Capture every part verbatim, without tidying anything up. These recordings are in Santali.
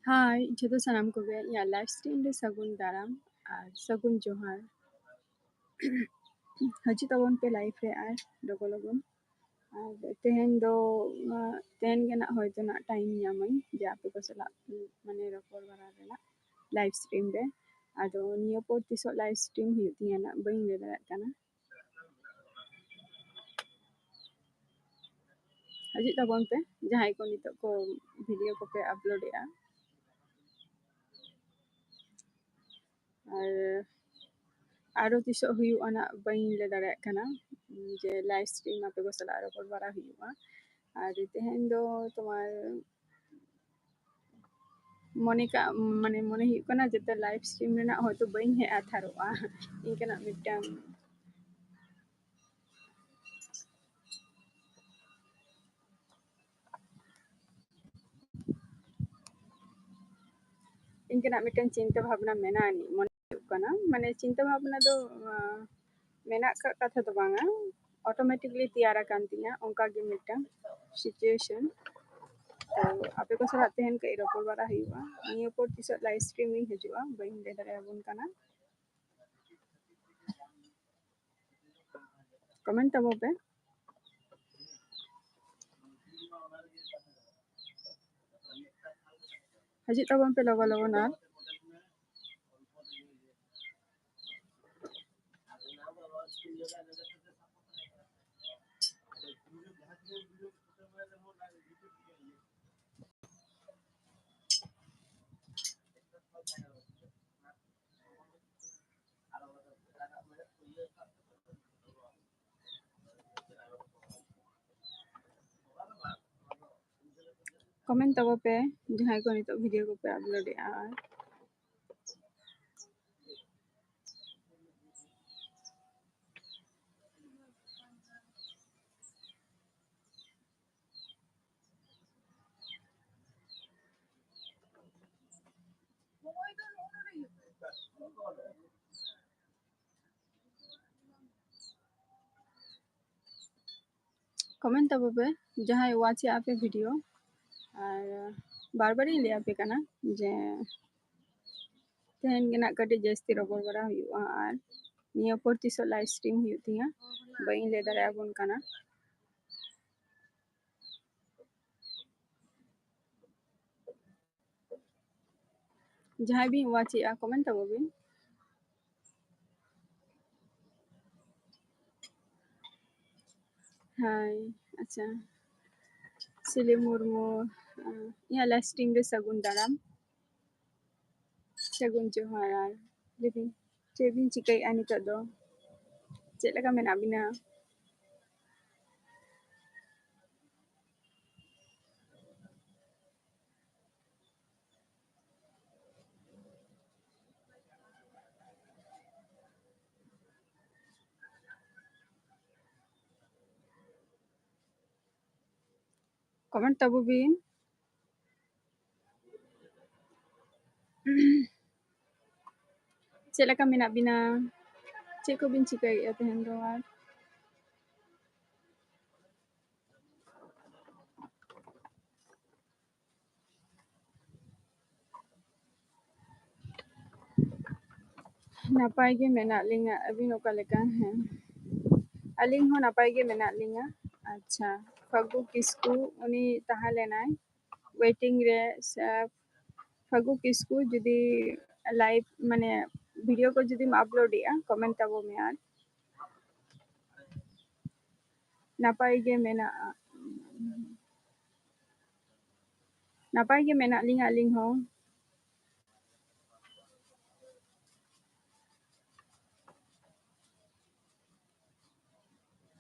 ᱦᱟᱭ ᱡᱷᱚᱛᱚ ᱥᱟᱱᱟᱢ ᱠᱚᱜᱮ, ᱤᱧᱟᱹᱜ live stream ᱨᱮ ᱥᱟᱹᱜᱩᱱ ᱫᱟᱨᱟᱢ ᱟᱨ ᱥᱟᱹᱜᱩᱱ ᱡᱚᱦᱟᱨ᱾ ᱦᱤᱡᱩᱜ ᱛᱟᱵᱚᱱ ᱯᱮ live ᱨᱮ ᱟᱨ ᱞᱚᱜᱚᱱ ᱞᱚᱜᱚᱱ᱾ ᱟᱨ ᱛᱮᱦᱮᱧ ᱫᱚ, ᱟᱸ, ᱛᱮᱦᱮᱧ ᱜᱮ ᱱᱟᱜ ᱦᱚᱭᱛᱳ ᱱᱟᱜ time ᱧᱟᱢᱟᱹᱧ ᱡᱮ ᱟᱯᱮ ᱠᱚ ᱥᱟᱞᱟᱜ, ᱩᱸ, ᱢᱟᱱᱮ ᱨᱚᱯᱚᱲ ᱵᱟᱲᱟ ᱨᱮᱱᱟᱜ live stream ᱨᱮ᱾ ᱟᱫᱚ ᱱᱤᱭᱟᱹ ᱯᱚᱨ ᱛᱤᱥᱚᱜ live stream ᱦᱩᱭᱩᱜ ᱛᱤᱧᱟᱹ ᱱᱟᱜ ᱵᱟᱹᱧ ᱞᱟᱹᱭ ᱫᱟᱲᱮᱭᱟᱜ ᱠᱟᱱᱟ᱾ ᱦᱤᱡᱩᱜ ᱛᱟᱵᱚᱱ ᱯᱮ ᱡᱟᱦᱟᱸᱭ ᱠᱚ ᱱᱤᱛᱚᱜ ᱠᱚ video ᱠᱚᱯᱮ upload ᱮᱫᱼᱟ᱾ ᱟᱨ ᱟᱨᱚ ᱛᱤᱥᱚᱜ ᱦᱩᱭᱩᱜᱼᱟ ᱱᱟᱜ ᱵᱟᱹᱧ ᱞᱟᱹᱭ ᱫᱟᱲᱮᱭᱟᱜ ᱠᱟᱱᱟ, ᱡᱮ live stream ᱟᱯᱮ ᱠᱚ ᱥᱟᱞᱟᱜ ᱨᱚᱯᱚᱲ ᱵᱟᱲᱟ ᱦᱩᱭᱩᱜᱼᱟ᱾ ᱟᱨ ᱛᱮᱦᱮᱧ ᱫᱚ ᱛᱳᱢᱟᱨ ᱢᱚᱱᱮ ᱠᱟᱜ, ᱢᱟᱱᱮ ᱢᱚᱱᱮ ᱦᱩᱭᱩᱜ ᱠᱟᱱᱟ ᱡᱟᱛᱮ live stream ᱨᱮᱱᱟᱜ ᱦᱚᱭᱛᱳ ᱵᱟᱹᱧ ᱦᱮᱡ ᱦᱟᱛᱟᱨᱚᱜᱼᱟ, ᱤᱱᱠᱟᱹᱱᱟᱜ ᱢᱤᱫᱴᱟᱝ ᱤᱱᱠᱟᱹᱱᱟᱜ ᱢᱤᱫᱴᱟᱝ ᱪᱤᱱᱛᱟᱹ ᱵᱷᱟᱵᱽᱱᱟ ᱢᱮᱱᱟᱜ ᱟᱹᱱᱤᱡ ᱢᱚᱱᱮ ᱦᱩᱭᱩᱜ ᱠᱟᱱᱟ᱾ ᱢᱟᱱᱮ ᱪᱤᱱᱛᱟᱹ ᱵᱷᱟᱵᱽᱱᱟ ᱫᱚ, ᱟᱸ, ᱢᱮᱱᱟᱜ ᱠᱟᱜ ᱠᱟᱛᱷᱟ ᱫᱚ ᱵᱟᱝᱟ, automatically ᱛᱮᱭᱟᱨ ᱟᱠᱟᱱ ᱛᱤᱧᱟᱹ ᱚᱱᱠᱟ ᱜᱮ ᱢᱤᱫᱴᱟᱝ situation᱾ ᱛᱚ ᱟᱯᱮ ᱠᱚ ᱥᱟᱞᱟᱜ ᱛᱮᱦᱮᱧ ᱠᱟᱹᱡ ᱨᱚᱯᱚᱲ ᱵᱟᱲᱟ ᱦᱩᱭᱩᱜᱼᱟ᱾ ᱱᱤᱭᱟᱹ ᱯᱚᱨ ᱛᱤᱥᱚᱜ live stream ᱤᱧ ᱦᱤᱡᱩᱜᱼᱟ ᱵᱟᱹᱧ ᱞᱟᱹᱭ ᱫᱟᱲᱮᱭᱟᱵᱚᱱ ᱠᱟᱱᱟ᱾ Comment ᱛᱟᱵᱚ ᱯᱮ᱾ ᱦᱤᱡᱩᱜ ᱛᱟᱵᱚᱱ ᱯᱮ ᱞᱚᱜᱚᱱ ᱞᱚᱜᱚᱱ ᱟᱨ᱾ Comment ᱛᱟᱵᱚ ᱯᱮ ᱡᱟᱦᱟᱸᱭ ᱠᱚ ᱱᱤᱛᱚᱜ video ᱠᱚᱯᱮ upload ᱮᱫᱼᱟ᱾ Comment ᱛᱟᱵᱚ ᱯᱮ ᱡᱟᱦᱟᱸᱭ watch ᱮᱫᱼᱟ ᱯᱮ video, ᱟᱨ ᱵᱟᱨ ᱵᱟᱨᱤᱧ ᱞᱟᱹᱭ ᱟᱯᱮ ᱠᱟᱱᱟ ᱡᱮ ᱛᱮᱦᱮᱧ ᱜᱮ ᱱᱟᱜ ᱠᱟᱹᱴᱤᱡ ᱡᱟᱹᱥᱛᱤ ᱨᱚᱯᱚᱲ ᱵᱟᱲᱟ ᱦᱩᱭᱩᱜᱼᱟ, ᱟᱨ ᱱᱤᱭᱟᱹ ᱯᱚᱨ ᱛᱤᱥᱚᱜ live stream ᱦᱩᱭᱩᱜ ᱛᱤᱧᱟ ᱵᱟᱹᱧ ᱞᱟᱹᱭ ᱫᱟᱲᱮᱭᱟᱵᱚᱱ ᱠᱟᱱᱟ᱾ ᱡᱟᱦᱟᱸᱭ ᱵᱤᱱ watch ᱮᱜᱼᱟ, comment ᱛᱟᱵᱚ ᱵᱤᱱ᱾ ᱦᱳᱭ, ᱟᱪᱪᱷᱟ᱾ ᱥᱤᱞᱤ ᱢᱩᱨᱢᱩ, ᱤᱧᱟᱹᱜ live stream ᱨᱮ ᱥᱟᱹᱜᱩᱱ ᱫᱟᱨᱟᱢ᱾ ᱥᱟᱹᱜᱩᱱ ᱡᱚᱦᱟᱨ᱾ ᱟᱨ ᱞᱟᱹᱭ ᱵᱤᱱ, ᱪᱮᱫ ᱵᱤᱱ ᱪᱤᱠᱟᱹᱭᱮᱫᱼᱟ ᱱᱤᱛᱚᱜ ᱫᱚ? ᱪᱮᱫ ᱞᱮᱠᱟ ᱢᱮᱱᱟᱜ ᱵᱤᱱᱟ? Comment ᱛᱟᱵᱚ ᱵᱤᱱ᱾ ᱪᱮᱫ ᱞᱮᱠᱟ ᱢᱮᱱᱟᱜ ᱵᱤᱱᱟ? ᱪᱮᱫ ᱠᱚᱵᱤᱱ ᱪᱤᱠᱟᱹᱭᱮᱫᱼᱟ ᱛᱮᱦᱮᱧ ᱫᱚ? ᱟᱨ ᱱᱟᱯᱟᱭ ᱜᱮ ᱢᱮᱱᱟᱜ ᱞᱤᱧᱟ, ᱟᱹᱵᱤᱱ ᱚᱠᱟ ᱞᱮᱠᱟ? ᱦᱮᱸ, ᱟᱹᱞᱤᱧ ᱦᱚᱸ ᱱᱟᱯᱟᱭ ᱜᱮ ᱢᱮᱱᱟᱜ ᱞᱤᱧᱟ᱾ ᱟᱪᱪᱷᱟ, ᱯᱷᱟᱹᱜᱩ ᱠᱤᱥᱠᱩ, ᱩᱱᱤ ᱛᱟᱦᱮᱸ ᱞᱮᱱᱟᱭ waiting ᱨᱮ᱾ ᱥᱮ ᱯᱷᱟᱹᱜᱩ ᱠᱤᱥᱠᱩ, ᱡᱩᱫᱤ live ᱢᱟᱱᱮ video ᱠᱚ ᱡᱩᱫᱤᱢ upload ᱮᱜᱼᱟ, comment ᱛᱟᱵᱚ ᱢᱮ᱾ ᱟᱨ ᱱᱟᱯᱟᱭ ᱜᱮ ᱢᱮᱱᱟᱜᱼᱟ, ᱱᱟᱯᱟᱭ ᱜᱮ ᱢᱮᱱᱟᱜ ᱞᱤᱧᱟ ᱟᱹᱞᱤᱧ ᱦᱚᱸ᱾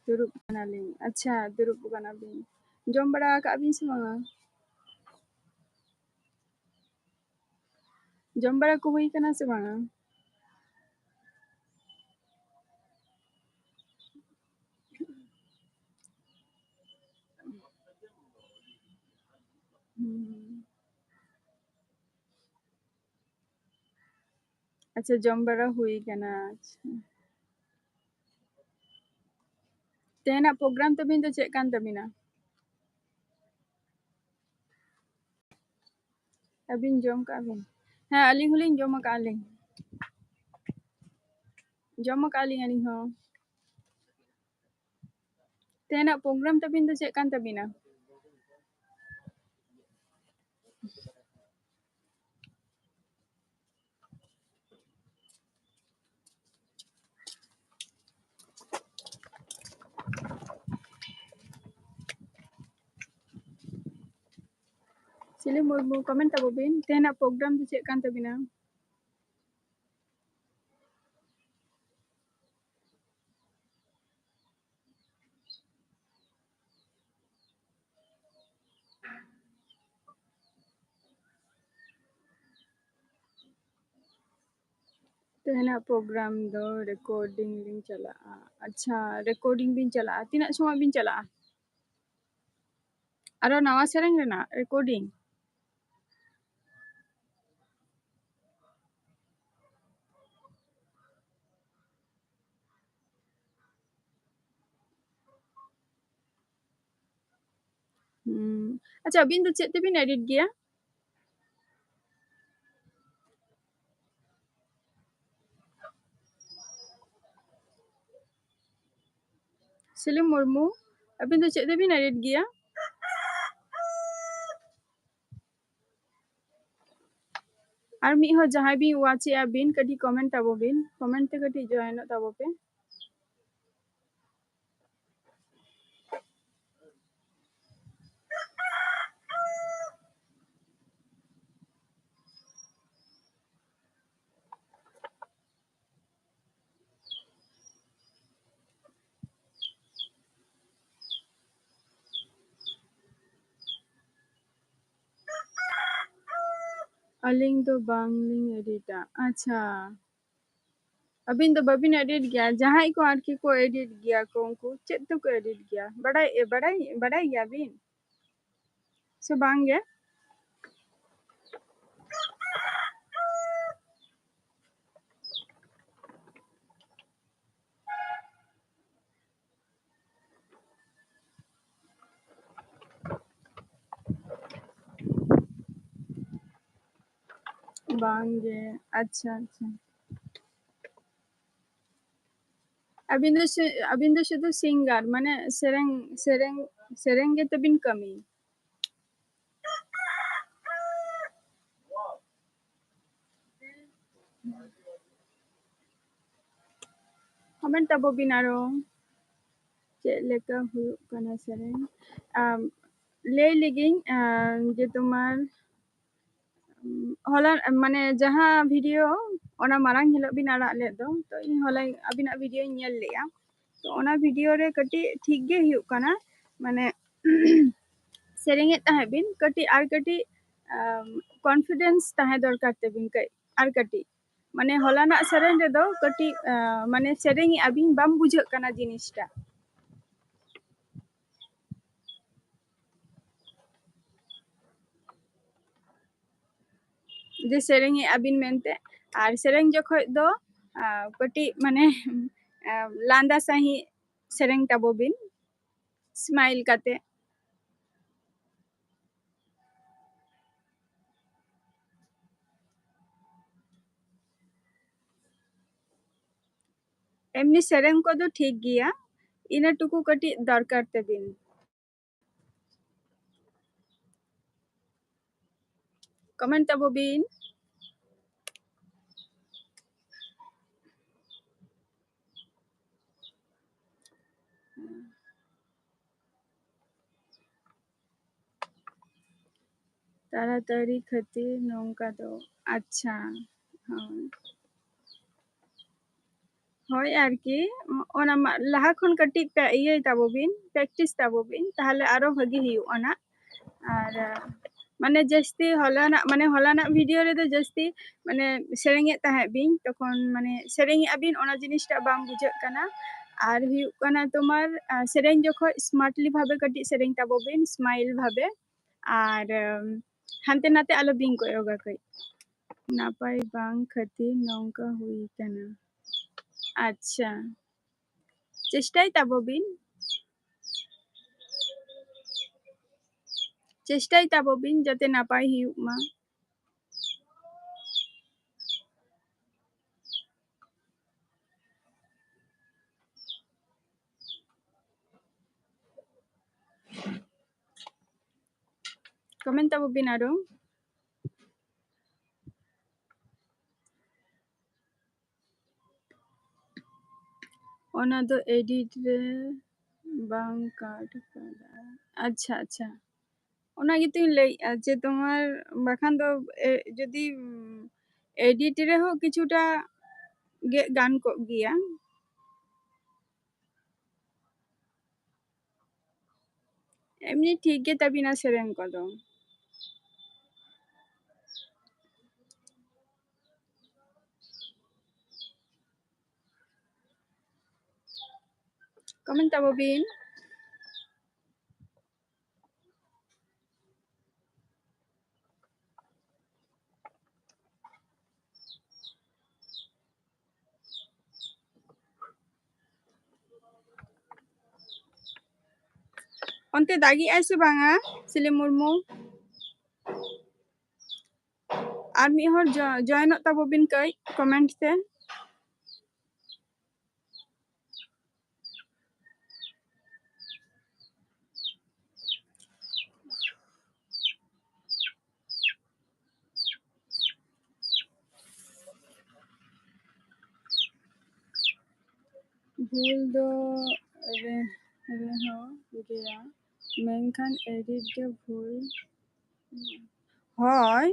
ᱫᱩᱲᱩᱵ ᱠᱟᱱᱟᱞᱤᱧ᱾ ᱟᱪᱪᱷᱟ, ᱫᱩᱲᱩᱵ ᱠᱟᱱᱟ ᱵᱤᱱ᱾ ᱡᱚᱢ ᱵᱟᱲᱟ ᱟᱠᱟᱜ ᱵᱤᱱ ᱥᱮ ᱵᱟᱝᱟ? ᱡᱚᱢ ᱵᱟᱲᱟ ᱠᱚ ᱦᱩᱭ ᱠᱟᱱᱟ ᱥᱮ ᱵᱟᱝᱟ? ᱦᱩᱸ᱾ ᱟᱪᱪᱷᱟ, ᱡᱚᱢ ᱵᱟᱲᱟ ᱦᱩᱭ ᱠᱟᱱᱟ᱾ ᱟᱪᱪᱷᱟ, ᱛᱮᱦᱮᱧᱟᱜ program ᱛᱟᱹᱵᱤᱱ ᱫᱚ ᱪᱮᱫ ᱠᱟᱱ ᱛᱟᱹᱵᱤᱱᱟ? ᱟᱹᱵᱤᱱ ᱡᱚᱢ ᱠᱟᱜᱼᱟ ᱵᱤᱱ? ᱦᱮᱸ, ᱟᱹᱞᱤᱧ ᱦᱚᱸᱞᱤᱧ ᱡᱚᱢ ᱟᱠᱟᱜᱼᱟ ᱞᱤᱧ᱾ ᱡᱚᱢ ᱟᱠᱟᱜᱼᱟ ᱞᱤᱧ ᱟᱹᱞᱤᱧ ᱦᱚᱸ᱾ ᱛᱮᱦᱮᱧᱟᱜ program ᱛᱟᱵᱤᱱ ᱫᱚ ᱪᱮᱫ ᱠᱟᱱ ᱛᱟᱵᱤᱱᱟ? ᱥᱤᱞᱤ ᱢᱩᱨᱢᱩ, comment ᱛᱟᱵᱚ ᱵᱤᱱ, ᱛᱮᱦᱮᱧᱟᱜ program ᱫᱚ ᱪᱮᱫ ᱠᱟᱱ ᱛᱟᱵᱤᱱᱟ? ᱛᱮᱦᱮᱧᱟᱜ program ᱫᱚ recording ᱞᱤᱧ ᱪᱟᱞᱟᱜᱼᱟ᱾ ᱟᱪᱪᱷᱟ, recording ᱵᱤᱱ ᱪᱟᱞᱟᱜᱼᱟ᱾ ᱛᱤᱱᱟᱹᱜ ᱥᱚᱢᱚᱭ ᱵᱤᱱ ᱪᱟᱞᱟᱜᱼᱟ? ᱟᱨᱚ ᱱᱟᱣᱟ ᱥᱮᱨᱮᱧ ᱨᱮᱱᱟᱜ recording? ᱦᱩᱸ᱾ ᱟᱪᱪᱷᱟ, ᱟᱹᱵᱤᱱ ᱫᱚ ᱪᱮᱫ ᱛᱮᱵᱤᱱ edit ᱜᱮᱭᱟ? ᱥᱤᱞᱤᱢ ᱢᱩᱨᱢᱩ, ᱟᱹᱵᱤᱱ ᱫᱚ ᱪᱮᱫ ᱛᱮᱵᱤᱱ edit ᱜᱮᱭᱟ? ᱟᱨ ᱢᱤᱫ ᱦᱚᱲ ᱡᱟᱦᱟᱸᱭ ᱵᱤᱱ watch ᱮᱜᱼᱟ ᱵᱤᱱ, ᱠᱟᱹᱴᱤᱡ comment ᱛᱟᱵᱚ ᱵᱤᱱ, comment ᱛᱮ ᱠᱟᱹᱴᱤᱡ join ᱚᱜ ᱛᱟᱵᱚ ᱯᱮ᱾ ᱟᱹᱞᱤᱧ ᱫᱚ ᱵᱟᱝᱞᱤᱧ edit ᱟ᱾ ᱟᱪᱪᱷᱟ, ᱟᱹᱵᱤᱱ ᱫᱚ ᱵᱟᱹᱵᱤᱱ edit ᱜᱮᱭᱟ? ᱡᱟᱦᱟᱸᱭ ᱠᱚ ᱟᱨᱠᱤ ᱠᱚ edit ᱜᱮᱭᱟ ᱠᱚ, ᱩᱱᱠᱩ ᱪᱮᱫ ᱛᱮᱠᱚ edit ᱜᱮᱭᱟ? ᱵᱟᱰᱟᱭ, ᱵᱟᱰᱟᱭ, ᱵᱟᱰᱟᱭ ᱜᱮᱭᱟ ᱵᱤᱱ ᱥᱮ ᱵᱟᱝ ᱜᱮ? ᱵᱟᱝ ᱜᱮ᱾ ᱟᱪᱪᱷᱟ, ᱟᱪᱪᱷᱟ᱾ ᱟᱹᱵᱤᱱ ᱫᱚ ᱥᱩ-, ᱟᱹᱵᱤᱱ ᱫᱚ ᱥᱩᱫᱷᱩ singer, ᱢᱟᱱᱮ ᱥᱮᱨᱮᱧ, ᱥᱮᱨᱮᱧ, ᱥᱮᱨᱮᱧ ᱜᱮ ᱛᱟᱵᱤᱱ ᱠᱟᱹᱢᱤ? Comment ᱛᱟᱵᱚ ᱵᱤᱱ ᱟᱨᱚ, ᱪᱮᱫ ᱞᱮᱠᱟ ᱦᱩᱭᱩᱜ ᱠᱟᱱᱟ ᱥᱮᱨᱮᱧ? ᱟᱢ, ᱞᱟᱹᱭ ᱞᱮᱜᱤᱧ, ᱟᱢ, ᱡᱮ ᱛᱳᱢᱟᱨ, ᱩᱢ, ᱦᱚᱞᱟ, ᱢᱟᱱᱮ ᱡᱟᱦᱟᱸ video ᱚᱱᱟ ᱢᱟᱲᱟᱝ ᱦᱤᱞᱳᱜ ᱵᱤᱱ ᱟᱲᱟᱜ ᱞᱮᱫ ᱫᱚ, ᱛᱚ ᱤᱧ ᱦᱚᱞᱟ ᱟᱹᱵᱤᱱᱟᱜ videoᱧ ᱧᱮᱞ ᱞᱮᱜᱼᱟ᱾ ᱛᱚ ᱚᱱᱟ video ᱨᱮ ᱠᱟᱹᱴᱤᱡ ᱴᱷᱤᱠ ᱜᱮ ᱦᱩᱭᱩᱜ ᱠᱟᱱᱟ, ᱢᱟᱱᱮ ᱥᱮᱨᱮᱧᱮᱫ ᱛᱟᱦᱮᱸᱫ ᱵᱤᱱ, ᱠᱟᱹᱴᱤᱡ ᱟᱨ ᱠᱟᱹᱴᱤᱡ, ᱟᱢ, confidence ᱛᱟᱦᱮᱸ ᱫᱚᱨᱠᱟᱨ ᱛᱟᱵᱤᱱ ᱠᱟᱹᱡ, ᱟᱨ ᱠᱟᱹᱴᱤᱡ᱾ ᱢᱟᱱᱮ ᱦᱚᱞᱟᱱᱟᱜ ᱥᱮᱨᱮᱧ ᱨᱮᱫᱚ ᱠᱟᱹᱴᱤᱡ, ᱟᱸ, ᱢᱟᱱᱮ ᱥᱮᱨᱮᱧᱮᱜᱼᱟ ᱵᱤᱱ, ᱵᱟᱢ ᱵᱩᱡᱷᱟᱹᱜ ᱠᱟᱱᱟ ᱡᱤᱱᱤᱥᱴᱟ᱾ ᱡᱮ ᱥᱮᱨᱮᱧᱮᱜᱼᱟ ᱵᱤᱱ ᱢᱮᱱᱛᱮ᱾ ᱟᱨ ᱥᱮᱨᱮᱧ ᱡᱚᱠᱷᱚᱡ ᱫᱚ, ᱟᱸ, ᱠᱟᱹᱴᱤᱡ ᱢᱟᱱᱮ, ᱟᱸ, ᱞᱟᱸᱫᱟ ᱥᱟᱺᱦᱤᱡ ᱥᱮᱨᱮᱧ ᱛᱟᱵᱚ ᱵᱤᱱ, smile ᱠᱟᱛᱮ᱾ ᱮᱢᱱᱤ ᱥᱮᱨᱮᱧ ᱠᱚᱫᱚ ᱴᱷᱤᱠ ᱜᱮᱭᱟ, ᱤᱱᱟᱹ ᱴᱩᱠᱩ ᱠᱟᱹᱴᱤᱡ ᱫᱚᱨᱠᱟᱨ ᱛᱟᱵᱤᱱ᱾ Comment ᱛᱟᱵᱚ ᱵᱤᱱ᱾ ᱛᱟᱲᱟᱛᱟᱲᱤ ᱠᱷᱟᱹᱛᱤᱨ ᱱᱚᱝᱠᱟ ᱫᱚ᱾ ᱟᱪᱪᱷᱟ, ᱦᱳᱭ᱾ ᱦᱳᱭ ᱟᱨᱠᱤ, ᱚᱱᱟ ᱢᱟ ᱞᱟᱦᱟ ᱠᱷᱚᱱ ᱠᱟᱹᱴᱤᱡ ᱯᱮ ᱤᱭᱟᱹᱭ ᱛᱟᱵᱚ ᱵᱤᱱ, practice ᱛᱟᱵᱚ ᱵᱤᱱ, ᱛᱟᱦᱞᱮ ᱟᱨᱚ ᱵᱷᱟᱹᱜᱤ ᱦᱩᱭᱩᱜᱼᱟ ᱱᱟᱜ᱾ ᱟᱨ, ᱢᱟᱱᱮ ᱡᱟᱹᱥᱛᱤ ᱦᱚᱞᱟᱱᱟᱜ, ᱢᱟᱱᱮ ᱦᱚᱞᱟᱱᱟᱜ video ᱨᱮᱫᱚ ᱡᱟᱹᱥᱛᱤ, ᱢᱟᱱᱮ ᱥᱮᱨᱮᱧᱮᱫ ᱛᱟᱦᱮᱸᱫ ᱵᱤᱱ, ᱛᱚᱠᱷᱚᱱ ᱢᱟᱱᱮ ᱥᱮᱨᱮᱧᱮᱜᱼᱟ ᱵᱤᱱ, ᱚᱱᱟ ᱡᱤᱱᱤᱥᱴᱟᱜ ᱵᱟᱝ ᱵᱩᱡᱷᱟᱹᱜ ᱠᱟᱱᱟ᱾ ᱟᱨ ᱦᱩᱭᱩᱜ ᱠᱟᱱᱟ ᱛᱳᱢᱟᱨ, ᱟᱸ, ᱥᱮᱨᱮᱧ ᱡᱚᱠᱷᱚᱡ smartly ᱵᱷᱟᱵᱮ ᱠᱟᱹᱴᱤᱡ ᱥᱮᱨᱮᱧ ᱛᱟᱵᱚ ᱵᱤᱱ, smile ᱵᱷᱟᱵᱮ᱾ ᱟᱨ, ᱟᱢ, ᱦᱟᱱᱛᱮ ᱱᱟᱛᱮ ᱟᱞᱚ ᱵᱤᱱ ᱠᱚᱭᱚᱜᱟ ᱠᱟᱹᱡ᱾ ᱱᱟᱯᱟᱭ ᱵᱟᱝ ᱠᱷᱟᱹᱛᱤᱨ ᱱᱚᱝᱠᱟ ᱦᱩᱭ ᱠᱟᱱᱟ᱾ ᱟᱪᱪᱷᱟ, ᱪᱮᱥᱴᱟᱭ ᱛᱟᱵᱚ ᱵᱤᱱ, ᱪᱮᱥᱴᱟᱭ ᱛᱟᱵᱚ ᱵᱤᱱ ᱡᱟᱛᱮ ᱱᱟᱯᱟᱭ ᱦᱩᱭᱩᱜ ᱢᱟ᱾ ᱠᱚᱢᱮᱱᱴ ᱛᱟᱵᱚ ᱵᱤᱱ ᱟᱨᱚ᱾ ᱚᱱᱟ ᱫᱚ ᱮᱰᱤᱴ ᱨᱮ ᱵᱟᱝ ᱠᱟᱴ ᱠᱟᱫᱟ᱾ ᱟᱪᱪᱷᱟ, ᱟᱪᱪᱷᱟ, ᱚᱱᱟ ᱜᱮᱛᱚᱧ ᱞᱟᱹᱭᱮᱫᱼᱟ ᱡᱮ ᱛᱳᱢᱟᱨ ᱵᱟᱠᱷᱟᱱ ᱫᱚ ᱮ, ᱡᱩᱫᱤ ᱮᱰᱤᱴ ᱨᱮᱦᱚᱸ ᱠᱤᱪᱷᱩᱴᱟ ᱜᱮᱫ ᱜᱟᱱ ᱠᱚᱜ ᱜᱮᱭᱟ᱾ ᱮᱢᱱᱤ ᱴᱷᱤᱠ ᱜᱮ ᱛᱟᱵᱤᱱᱟ ᱥᱮᱨᱮᱧ ᱠᱚᱫᱚ᱾ ᱠᱚᱢᱮᱱᱴ ᱛᱟᱵᱚ ᱵᱤᱱ᱾ ᱚᱱᱛᱮ ᱫᱟᱜᱮᱜᱼᱟᱭ ᱥᱮ ᱵᱟᱝᱟ, ᱥᱤᱞᱤ ᱢᱩᱨᱢᱩ? ᱟᱨ ᱢᱤᱫ ᱦᱚᱲ ᱡᱚ-, ᱡᱚᱭᱮᱱᱚᱜ ᱛᱟᱵᱚ ᱵᱤᱱ ᱠᱟᱹᱡ ᱠᱚᱢᱮᱱᱴ ᱛᱮ᱾ ᱵᱷᱩᱞ ᱫᱚ ᱨᱮ-, ᱨᱮᱦᱚᱸ ᱜᱮᱭᱟ, ᱢᱮᱱᱠᱷᱟᱱ ᱮᱰᱤᱴ ᱜᱮ ᱵᱷᱩᱞ᱾ ᱦᱳᱭ,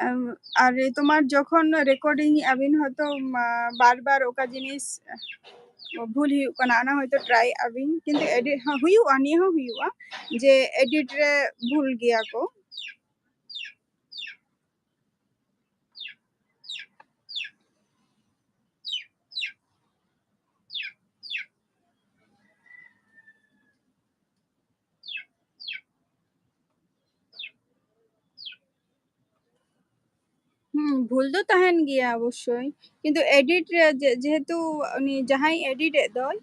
ᱮᱢ, ᱟᱨ ᱛᱳᱢᱟᱨ ᱡᱚᱠᱷᱚᱱ ᱨᱮᱠᱚᱨᱰᱤᱝ ᱮᱫᱼᱟ ᱵᱤᱱ, ᱦᱚᱭᱛᱳ, ᱢᱟ, ᱵᱟᱨ ᱵᱟᱨ ᱚᱠᱟ ᱡᱤᱱᱤᱥ ᱵᱷᱩᱞ ᱦᱩᱭᱩᱜ ᱠᱟᱱᱟ, ᱚᱱᱟ ᱦᱚᱭᱛᱳ ᱴᱨᱟᱭ ᱮᱫᱼᱟ ᱵᱤᱱ, ᱠᱤᱱᱛᱩ ᱮᱰᱤᱴ ᱦᱚᱸ ᱦᱩᱭᱩᱜᱼᱟ, ᱱᱤᱭᱟᱹ ᱦᱚᱸ ᱦᱩᱭᱩᱜᱼᱟ ᱡᱮ ᱮᱰᱤᱴ ᱨᱮ ᱵᱷᱩᱞ ᱜᱮᱭᱟ ᱠᱚ᱾ ᱦᱩᱸ, ᱵᱷᱩᱞ ᱫᱚ ᱛᱟᱦᱮᱱ ᱜᱮᱭᱟ ᱚᱵᱚᱥᱥᱳᱭ, ᱠᱤᱱᱛᱩ ᱮᱰᱤᱴ ᱨᱮ ᱡᱮ-, ᱡᱮᱦᱮᱛᱩ ᱩᱱᱤ ᱡᱟᱦᱟᱸᱭ ᱮᱰᱤᱴ ᱮᱫ ᱫᱚᱭ,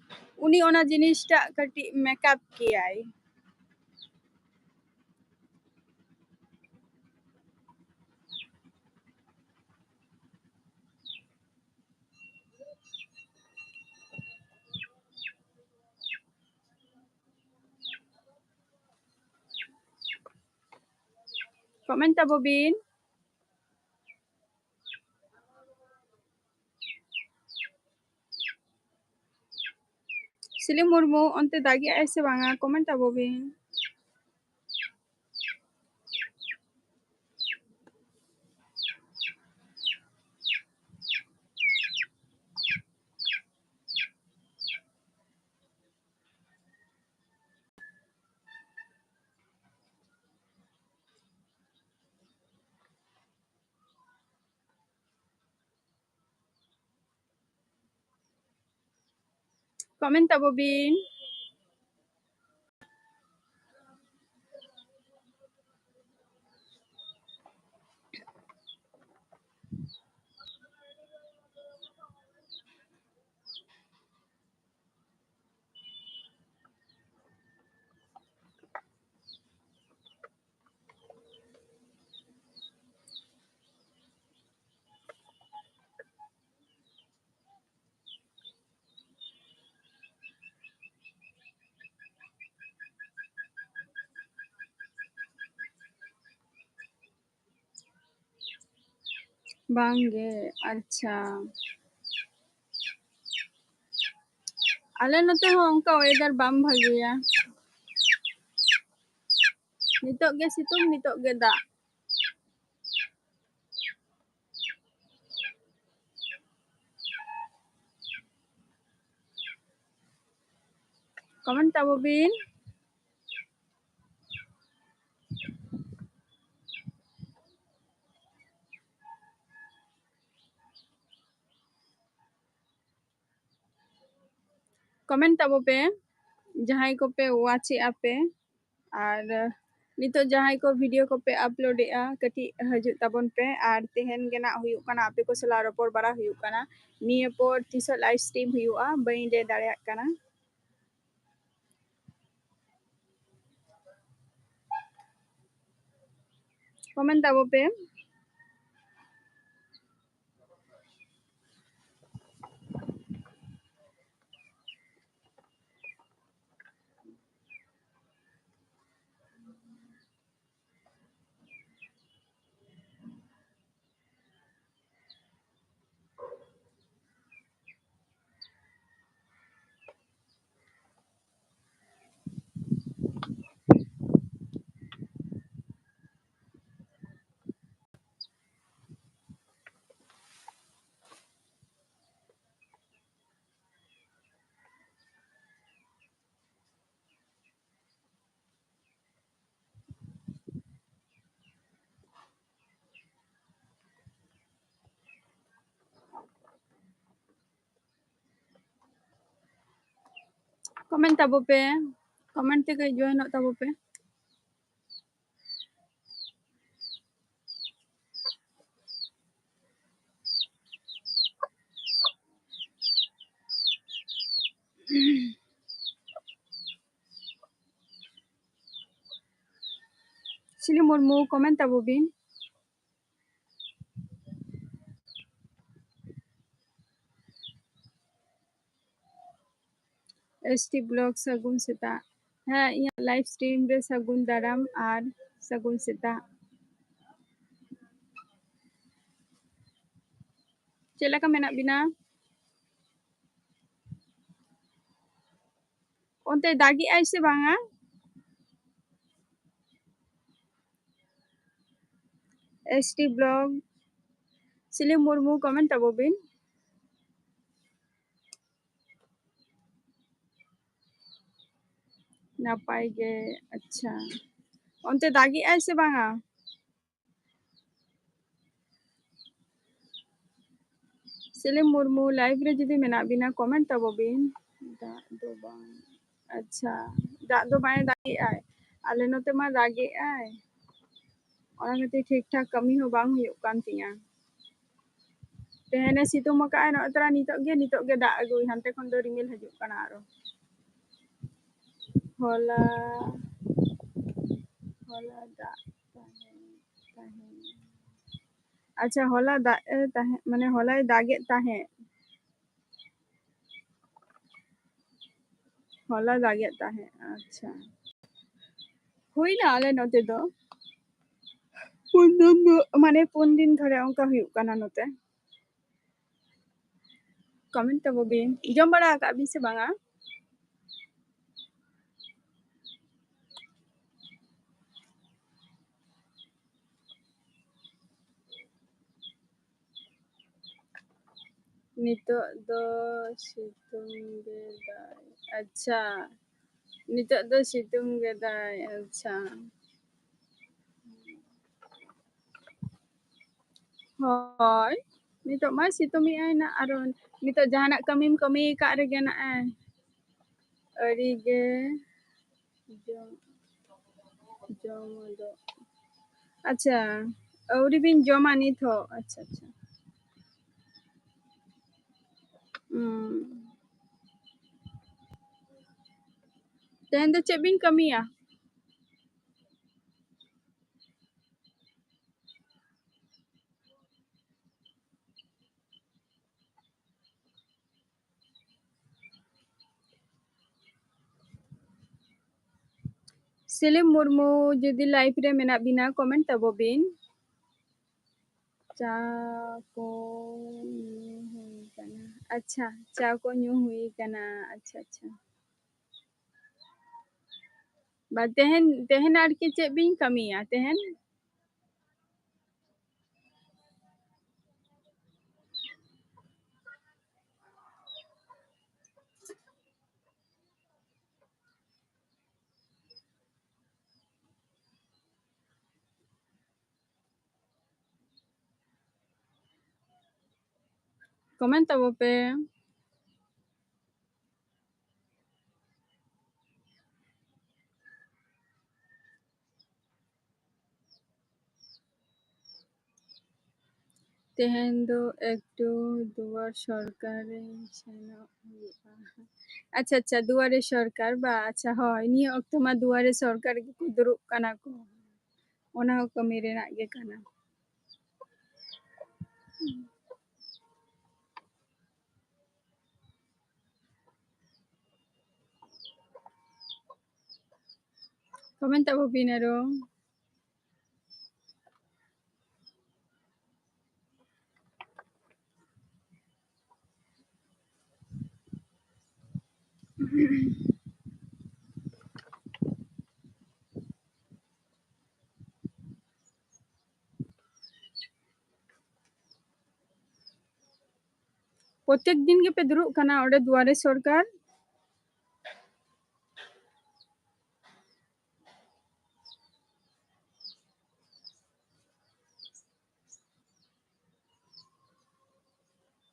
ᱩᱱᱤ ᱚᱱᱟ ᱡᱤᱱᱤᱥᱴᱟᱜ ᱠᱟᱹᱴᱤᱡ ᱢᱮᱠᱟᱯ ᱜᱮᱭᱟᱭ᱾ Comment ᱛᱟᱵᱚ ᱵᱤᱱ᱾ ᱥᱤᱞᱤ ᱢᱩᱨᱢᱩ, ᱚᱱᱛᱮ ᱫᱟᱜᱮᱜᱼᱟᱭ ᱥᱮ ᱵᱟᱝᱟ? Comment ᱛᱟᱵᱚ ᱵᱤᱱ᱾ Comment ᱛᱟᱵᱚ ᱵᱤᱱ᱾ ᱵᱟᱝᱜᱮ, ᱟᱪᱪᱷᱟ᱾ ᱟᱞᱮ ᱱᱚᱛᱮ ᱦᱚᱸ ᱚᱱᱠᱟ weather ᱵᱟᱝ ᱵᱷᱟᱜᱮᱭᱟ᱾ ᱱᱤᱛᱚᱜ ᱜᱮ ᱥᱤᱛᱩᱝ, ᱱᱤᱛᱚᱜ ᱜᱮ ᱫᱟᱜ᱾ Comment ᱛᱟᱵᱚ ᱵᱤᱱ᱾ Comment ᱛᱟᱵᱚ ᱯᱮ, ᱡᱟᱦᱟᱸᱭ ᱠᱚᱯᱮ watch ᱮᱜᱼᱟ ᱯᱮ, ᱟᱨ ᱱᱤᱛᱚᱜ ᱡᱟᱦᱟᱸᱭ ᱠᱚ video ᱠᱚᱯᱮ upload ᱮᱜᱼᱟ, ᱠᱟᱹᱴᱤᱡ ᱦᱤᱡᱩᱜ ᱛᱟᱵᱚᱱ ᱯᱮ᱾ ᱟᱨ ᱛᱮᱦᱮᱧ ᱜᱮ ᱱᱟᱜ ᱦᱩᱭᱩᱜ ᱠᱟᱱᱟ, ᱟᱯᱮ ᱠᱚ ᱥᱟᱞᱟᱜ ᱨᱚᱯᱚᱲ ᱵᱟᱲᱟ ᱦᱩᱭᱩᱜ ᱠᱟᱱᱟ᱾ ᱱᱤᱭᱟᱹ ᱯᱚᱨ ᱛᱤᱥᱚᱜ live stream ᱦᱩᱭᱩᱜᱼᱟ, ᱵᱟᱹᱧ ᱞᱟᱹᱭ ᱫᱟᱲᱮᱭᱟᱜ ᱠᱟᱱᱟ᱾ Comment ᱛᱟᱵᱚ ᱯᱮ᱾ Comment ᱛᱟᱵᱚ ᱯᱮ, comment ᱛᱮ ᱠᱟᱹᱡ join ᱚᱜ ᱛᱟᱵᱚ ᱯᱮ᱾ ᱥᱤᱞᱤ ᱢᱩᱨᱢᱩ, comment ᱛᱟᱵᱚ ᱵᱤᱱ᱾ S T Vlog, ᱥᱟᱹᱜᱩᱱ ᱥᱮᱛᱟᱜ᱾ ᱦᱮᱸ, ᱤᱧᱟᱹᱜ live stream ᱨᱮ ᱥᱟᱹᱜᱩᱱ ᱫᱟᱨᱟᱢ ᱟᱨ ᱥᱟᱹᱜᱩᱱ ᱥᱮᱛᱟᱜ᱾ ᱪᱮᱫ ᱞᱮᱠᱟ ᱢᱮᱱᱟᱜ ᱵᱤᱱᱟ? ᱚᱱᱛᱮ ᱫᱟᱜᱮᱜᱼᱟᱭ ᱥᱮ ᱵᱟᱝᱟ? S T Vlog, ᱥᱤᱞᱤ Murmu, comment ᱛᱟᱵᱚ ᱵᱤᱱ᱾ ᱱᱟᱯᱟᱭ ᱜᱮ, ᱟᱪᱪᱷᱟ᱾ ᱚᱱᱛᱮ ᱫᱟᱜᱮᱜᱼᱟᱭ ᱥᱮ ᱵᱟᱝᱟ? ᱥᱤᱞᱤ ᱢᱩᱨᱢᱩ, live ᱨᱮ ᱡᱩᱫᱤ ᱢᱮᱱᱟᱜ ᱵᱤᱱᱟ, comment ᱛᱟᱵᱚ ᱵᱤᱱ᱾ ᱫᱟᱜ ᱫᱚ ᱵᱟᱝ, ᱟᱪᱪᱷᱟ, ᱫᱟᱜ ᱫᱚ ᱵᱟᱭ ᱫᱟᱜᱮᱜᱼᱟᱭ, ᱟᱞᱮ ᱱᱚᱛᱮ ᱢᱟ ᱫᱟᱜᱮᱜᱼᱟᱭ, ᱚᱱᱟ ᱠᱷᱟᱹᱛᱤᱨ ᱴᱷᱤᱠ ᱴᱷᱟᱠ ᱠᱟᱹᱢᱤ ᱦᱚᱸ ᱵᱟᱝ ᱦᱩᱭᱩᱜ ᱠᱟᱱ ᱛᱤᱧᱟ᱾ ᱛᱮᱦᱮᱧᱮ ᱥᱤᱛᱩᱝ ᱟᱠᱟᱫᱼᱟᱭ, ᱱᱚᱜᱼᱚᱭ ᱛᱚᱨᱟ ᱱᱤᱛᱚᱜ ᱜᱮ, ᱱᱤᱛᱚᱜ ᱜᱮ ᱫᱟᱜ ᱟᱹᱜᱩᱭ, ᱦᱟᱱᱛᱮ ᱠᱷᱚᱱ ᱫᱚ ᱨᱤᱢᱤᱞ ᱦᱤᱡᱩᱜ ᱠᱟᱱᱟ ᱟᱨᱚ᱾ ᱦᱚᱞᱟ, ᱦᱚᱞᱟ ᱫᱟᱜ ᱛᱟᱦᱮᱸ, ᱛᱟᱦᱮᱸ᱾ ᱟᱪᱪᱷᱟ, ᱦᱚᱞᱟ ᱫᱟᱜ ᱮ ᱛᱟᱦᱮᱸ, ᱢᱟᱱᱮ ᱦᱚᱞᱟᱭ ᱫᱟᱜᱮᱫ ᱛᱟᱦᱮᱸᱫ᱾ ᱦᱚᱞᱟ ᱫᱟᱜᱮᱫ ᱛᱟᱦᱮᱸᱫ, ᱟᱪᱪᱷᱟ᱾ ᱦᱩᱭᱱᱟ ᱟᱞᱮ ᱱᱚᱛᱮ ᱫᱚ᱾ ᱯᱩᱱ ᱫᱤᱱ ᱫᱚ, ᱢᱟᱱᱮ ᱯᱩᱱ ᱫᱤᱱ ᱫᱷᱚᱨᱮ ᱚᱱᱠᱟ ᱦᱩᱭᱩᱜ ᱠᱟᱱᱟ ᱱᱚᱛᱮ᱾ Comment ᱛᱟᱵᱚ ᱵᱤᱱ, ᱡᱚᱢ ᱵᱟᱲᱟ ᱟᱠᱟᱫ ᱵᱤᱱ ᱥᱮ ᱵᱟᱝᱟ? ᱱᱤᱛᱚᱜ ᱫᱚ ᱥᱤᱛᱩᱝ ᱜᱮᱫᱟᱭ᱾ ᱟᱪᱪᱷᱟ, ᱱᱤᱛᱚᱜ ᱫᱚ ᱥᱤᱛᱩᱝ ᱜᱮᱫᱟᱭ᱾ ᱟᱪᱪᱷᱟ, ᱦᱳᱭ, ᱱᱤᱛᱚᱜ ᱢᱟᱭ ᱥᱤᱛᱩᱝ ᱮᱜᱼᱟᱭ ᱱᱟᱜ, ᱟᱨᱚ ᱱᱤᱛᱚᱜ ᱡᱟᱦᱟᱱᱟᱜ ᱠᱟᱹᱢᱤᱢ ᱠᱟᱹᱢᱤ ᱟᱠᱟᱫ ᱨᱮᱜᱮ ᱱᱟᱜ ᱮ ᱟᱹᱰᱤ ᱜᱮ ᱡᱚᱢ, ᱡᱚᱢ ᱫᱚ᱾ ᱟᱪᱪᱷᱟ, ᱟᱹᱣᱨᱤ ᱵᱤᱱ ᱡᱚᱢᱟ ᱱᱤᱛ ᱦᱚᱸ? ᱟᱪᱪᱷᱟ, ᱟᱪᱪᱷᱟ᱾ ᱦᱩᱸ᱾ ᱛᱮᱦᱮᱧ ᱫᱚ ᱪᱮᱫ ᱵᱤᱱ ᱠᱟᱹᱢᱤᱭᱟ? ᱥᱮᱞᱤᱢ ᱢᱩᱨᱢᱩ, ᱡᱩᱫᱤ live ᱨᱮ ᱢᱮᱱᱟᱜ ᱵᱤᱱᱟ, comment ᱛᱟᱵᱚ ᱵᱤᱱ᱾ ᱪᱟ ᱠᱚ ᱧᱩ ᱦᱩᱭ ᱠᱟᱱᱟ᱾ ᱟᱪᱪᱷᱟ, ᱪᱟ ᱠᱚ ᱧᱩ ᱦᱩᱭ ᱠᱟᱱᱟ᱾ ᱟᱪᱪᱷᱟ, ᱟᱪᱪᱷᱟ᱾ ᱵᱟ, ᱛᱮᱦᱮᱧ, ᱛᱮᱦᱮᱧ ᱟᱨᱠᱤ ᱪᱮᱫ ᱵᱤᱱ ᱠᱟᱹᱢᱤᱭᱟ ᱛᱮᱦᱮᱧ? Comment ᱛᱟᱵᱚ ᱯᱮ᱾ ᱛᱮᱦᱮᱧ ᱫᱚ ᱮᱠᱴᱩ ᱫᱩᱣᱟᱨ ᱥᱚᱨᱠᱟᱨ ᱨᱮ ᱥᱮᱱᱚᱜ ᱦᱩᱭᱩᱜᱼᱟ᱾ ᱟᱪᱪᱷᱟ, ᱟᱪᱪᱷᱟ, ᱫᱩᱣᱟᱨᱮ ᱥᱚᱨᱠᱟᱨ ᱵᱟ, ᱟᱪᱪᱷᱟ, ᱦᱳᱭ, ᱱᱤᱭᱟᱹ ᱚᱠᱛᱚ ᱢᱟ ᱫᱩᱣᱟᱨᱮ ᱥᱚᱨᱠᱟᱨ ᱜᱮᱠᱚ ᱫᱩᱲᱩᱵ ᱠᱟᱱᱟ ᱠᱚ, ᱚᱱᱟ ᱦᱚᱸ ᱠᱟᱹᱢᱤ ᱨᱮᱱᱟᱜ ᱜᱮ ᱠᱟᱱᱟ᱾ Comment ᱛᱟᱵᱚ ᱵᱤᱱ ᱟᱨᱚ᱾ ᱯᱨᱚᱛᱮᱠ ᱫᱤᱱ ᱜᱮᱯᱮ ᱫᱩᱲᱩᱵ ᱠᱟᱱᱟ ᱚᱸᱰᱮ ᱫᱩᱣᱟᱨᱮ ᱥᱚᱨᱠᱟᱨ?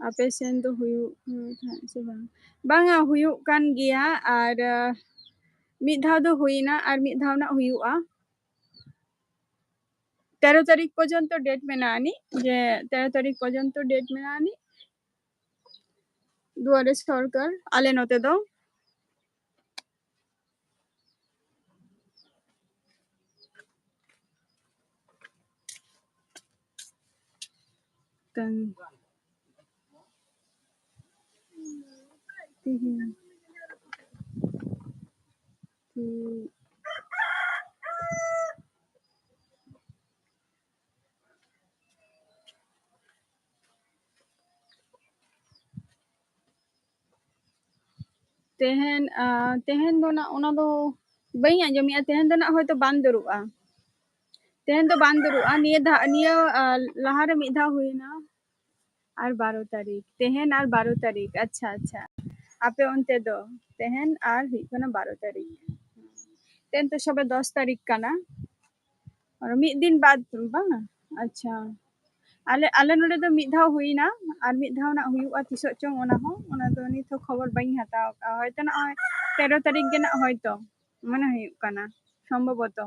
ᱟᱯᱮ ᱥᱮᱱ ᱫᱚ ᱦᱩᱭᱩᱜ, ᱦᱩᱭᱩᱜ ᱛᱟᱦᱮᱸᱫ ᱥᱮ ᱵᱟᱝ? ᱵᱟᱝᱟ, ᱦᱩᱭᱩᱜ ᱠᱟᱱ ᱜᱮᱭᱟ᱾ ᱟᱨ, ᱟᱸ, ᱢᱤᱫ ᱫᱷᱟᱣ ᱫᱚ ᱦᱩᱭᱱᱟ ᱟᱨ ᱢᱤᱫ ᱫᱷᱟᱣ ᱱᱟᱜ ᱦᱩᱭᱩᱜᱼᱟ᱾ ᱛᱮᱨᱚ ᱛᱟᱹᱨᱤᱠᱷ ᱯᱚᱨᱡᱚᱱᱛᱚ date ᱢᱮᱱᱟᱜ ᱟᱹᱱᱤᱡ, ᱡᱮ ᱛᱮᱨᱚ ᱛᱟᱹᱨᱤᱠᱷ ᱯᱚᱨᱡᱚᱱᱛᱚ date ᱢᱮᱱᱟᱜ ᱟᱹᱱᱤᱡ ᱫᱩᱣᱟᱨᱮ ᱥᱚᱨᱠᱟᱨ ᱟᱞᱮ ᱱᱚᱛᱮ ᱫᱚ᱾ ᱛᱮᱱ-, ᱛᱤᱦᱤᱧ᱾ ᱛᱤ-, ᱛᱮᱦᱮᱧ, ᱟ, ᱛᱮᱦᱮᱧ ᱫᱚ ᱱᱟᱜ ᱚᱱᱟ ᱫᱚ ᱵᱟᱹᱧ ᱟᱸᱡᱚᱢᱮᱜᱼᱟ᱾ ᱛᱮᱦᱮᱧ ᱫᱚ ᱱᱟᱜ ᱦᱚᱭᱛᱳ ᱵᱟᱝ ᱫᱩᱨᱩᱜᱼᱟ᱾ ᱛᱮᱦᱮᱧ ᱫᱚ ᱵᱟᱝ ᱫᱩᱨᱩᱜᱼᱟ᱾ ᱱᱤᱭᱟᱹ ᱫᱷᱟ-, ᱱᱤᱭᱟᱹ, ᱟ, ᱞᱟᱦᱟᱨᱮ ᱢᱤᱫ ᱫᱷᱟᱣ ᱦᱩᱭᱱᱟ᱾ ᱟᱨ ᱵᱟᱨᱚ ᱛᱟᱹᱨᱤᱠᱷ᱾ ᱛᱮᱦᱮᱧ ᱟᱨ ᱵᱟᱨᱚ ᱛᱟᱹᱨᱤᱠᱷ᱾ ᱟᱪᱪᱷᱟ, ᱟᱪᱪᱷᱟ᱾ ᱟᱯᱮ ᱚᱱᱛᱮ ᱫᱚ ᱛᱮᱦᱮᱧ ᱟᱨ ᱦᱩᱭᱩᱜ ᱠᱟᱱᱟ ᱵᱟᱨᱚ ᱛᱟᱹᱨᱤᱠᱷ᱾ ᱛᱮᱦᱮᱧ ᱛᱚ ᱥᱚᱵᱮ ᱫᱚᱥ ᱛᱟᱹᱨᱤᱠᱷ ᱠᱟᱱᱟ᱾ ᱟᱨ ᱢᱤᱫ ᱫᱤᱱ ᱵᱟᱫ ᱵᱟᱝᱟ? ᱟᱪᱪᱷᱟ᱾ ᱟᱞᱮ, ᱟᱞᱮ ᱱᱚᱰᱮ ᱫᱚ ᱢᱤᱫ ᱫᱷᱟᱣ ᱦᱩᱭᱱᱟ, ᱟᱨ ᱢᱤᱫ ᱫᱷᱟᱣ ᱱᱟᱜ ᱦᱩᱭᱩᱜᱼᱟ, ᱛᱤᱥᱚᱜ ᱪᱚᱝ ᱚᱱᱟ ᱦᱚᱸ, ᱚᱱᱟ ᱫᱚ ᱱᱤᱛ ᱦᱚᱸ ᱠᱷᱚᱵᱚᱨ ᱵᱟᱹᱧ ᱦᱟᱛᱟᱣ ᱟᱠᱟᱫᱼᱟ᱾ ᱦᱚᱭᱛᱳ ᱱᱚᱜᱼᱚᱭ ᱛᱮᱨᱚ ᱛᱟᱹᱨᱤᱠᱷ ᱜᱮ ᱱᱟᱜ ᱦᱚᱭᱛᱳ, ᱢᱚᱱᱮ ᱦᱩᱭᱩᱜ ᱠᱟᱱᱟ, ᱥᱚᱢᱵᱷᱚᱵᱚᱛᱚ᱾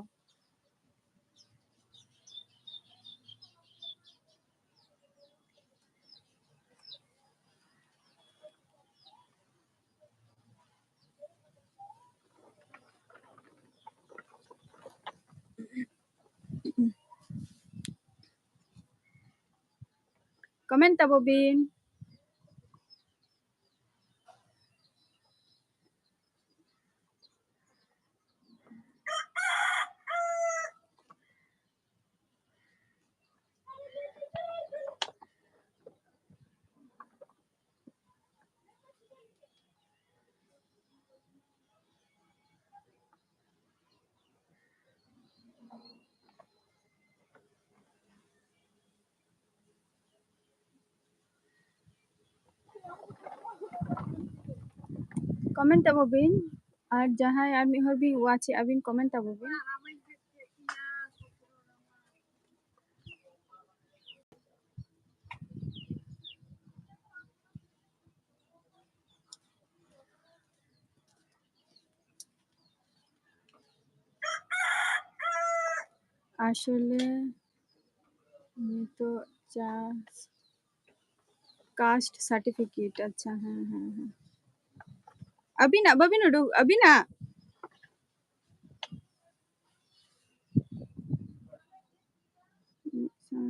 Comment ᱛᱟᱵᱚ ᱵᱤᱱ᱾ Comment ᱛᱟᱵᱚ ᱵᱤᱱ, ᱟᱨ ᱡᱟᱦᱟᱸᱭ ᱟᱨ ᱢᱤᱫ ᱦᱚᱲ ᱵᱤᱱ watch ᱮᱫᱼᱟ ᱵᱤᱱ, comment ᱛᱟᱵᱚ ᱵᱤᱱ᱾ ᱟᱥᱚᱞᱮ ᱱᱤᱛᱚᱜ ᱪᱟᱥ ᱠᱟᱥᱴ ᱥᱟᱨᱴᱤᱯᱷᱤᱠᱮᱴ, ᱟᱪᱪᱷᱟ, ᱦᱮᱸ, ᱦᱮᱸ, ᱦᱮᱸ᱾ ᱟᱹᱵᱤᱱᱟᱜ ᱵᱟᱹᱵᱤᱱ ᱩᱰᱩᱠ, ᱟᱹᱵᱤᱱᱟᱜ? ᱟᱪᱪᱷᱟ,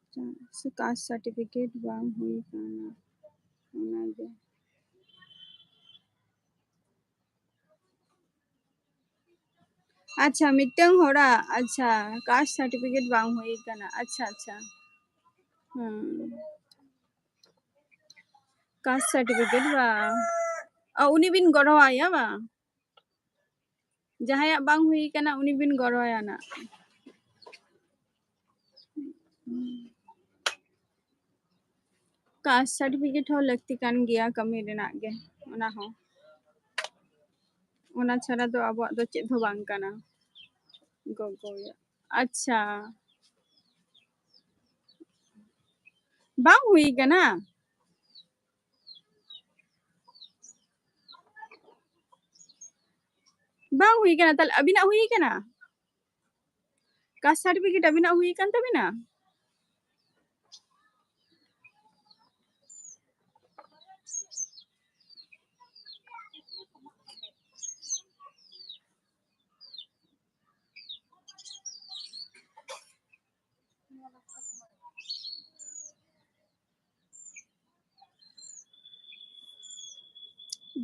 ᱟᱪᱪᱷᱟ, ᱥᱮ ᱠᱟᱥᱴ ᱥᱟᱨᱴᱤᱯᱷᱤᱠᱮᱴ ᱵᱟᱝ ᱦᱩᱭ ᱠᱟᱱᱟ, ᱚᱱᱟᱜᱮ᱾ ᱟᱪᱪᱷᱟ, ᱢᱤᱫᱴᱟᱝ ᱦᱚᱲᱟᱜ, ᱟᱪᱪᱷᱟ, ᱠᱟᱥᱴ ᱥᱟᱨᱴᱤᱯᱷᱤᱠᱮᱴ ᱵᱟᱝ ᱦᱩᱭ ᱠᱟᱱᱟ᱾ ᱟᱪᱪᱷᱟ, ᱟᱪᱪᱷᱟ᱾ ᱦᱩᱸ᱾ ᱠᱟᱥᱴ ᱥᱟᱨᱴᱤᱯᱷᱤᱠᱮᱴ ᱵᱟᱝ᱾ ᱚ, ᱩᱱᱤ ᱵᱤᱱ ᱜᱚᱲᱚᱣᱟᱭᱟ ᱵᱟᱝ? ᱡᱟᱦᱟᱸᱭᱟᱜ ᱵᱟᱝ ᱦᱩᱭ ᱠᱟᱱᱟ, ᱩᱱᱤ ᱵᱤᱱ ᱜᱚᱲᱚᱣᱟᱭᱟ ᱱᱟᱜ᱾ ᱠᱟᱥᱴ ᱥᱟᱨᱴᱤᱯᱷᱤᱠᱮᱴ ᱦᱚᱸ ᱞᱟᱹᱠᱛᱤ ᱠᱟᱱ ᱜᱮᱭᱟ, ᱠᱟᱹᱢᱤ ᱨᱮᱱᱟᱜ ᱜᱮ ᱚᱱᱟ ᱦᱚᱸ᱾ ᱚᱱᱟ ᱪᱷᱟᱲᱟ ᱫᱚ ᱟᱵᱚᱣᱟᱜ ᱫᱚ ᱪᱮᱫ ᱦᱚᱸ ᱵᱟᱝ ᱠᱟᱱᱟ᱾ ᱜᱚᱜᱚᱭᱟ᱾ ᱟᱪᱪᱷᱟ᱾ ᱵᱟᱝ ᱦᱩᱭ ᱠᱟᱱᱟ? ᱵᱟᱝ ᱦᱩᱭ ᱠᱟᱱᱟ᱾ ᱛᱟᱦᱞᱮ ᱟᱹᱵᱤᱱᱟᱜ ᱦᱩᱭ ᱠᱟᱱᱟ? ᱠᱟᱥᱴ ᱥᱟᱨᱴᱤᱯᱷᱤᱠᱮᱴ ᱟᱹᱵᱤᱱᱟᱜ ᱦᱩᱭ ᱠᱟᱱ ᱛᱟᱹᱵᱤᱱᱟ?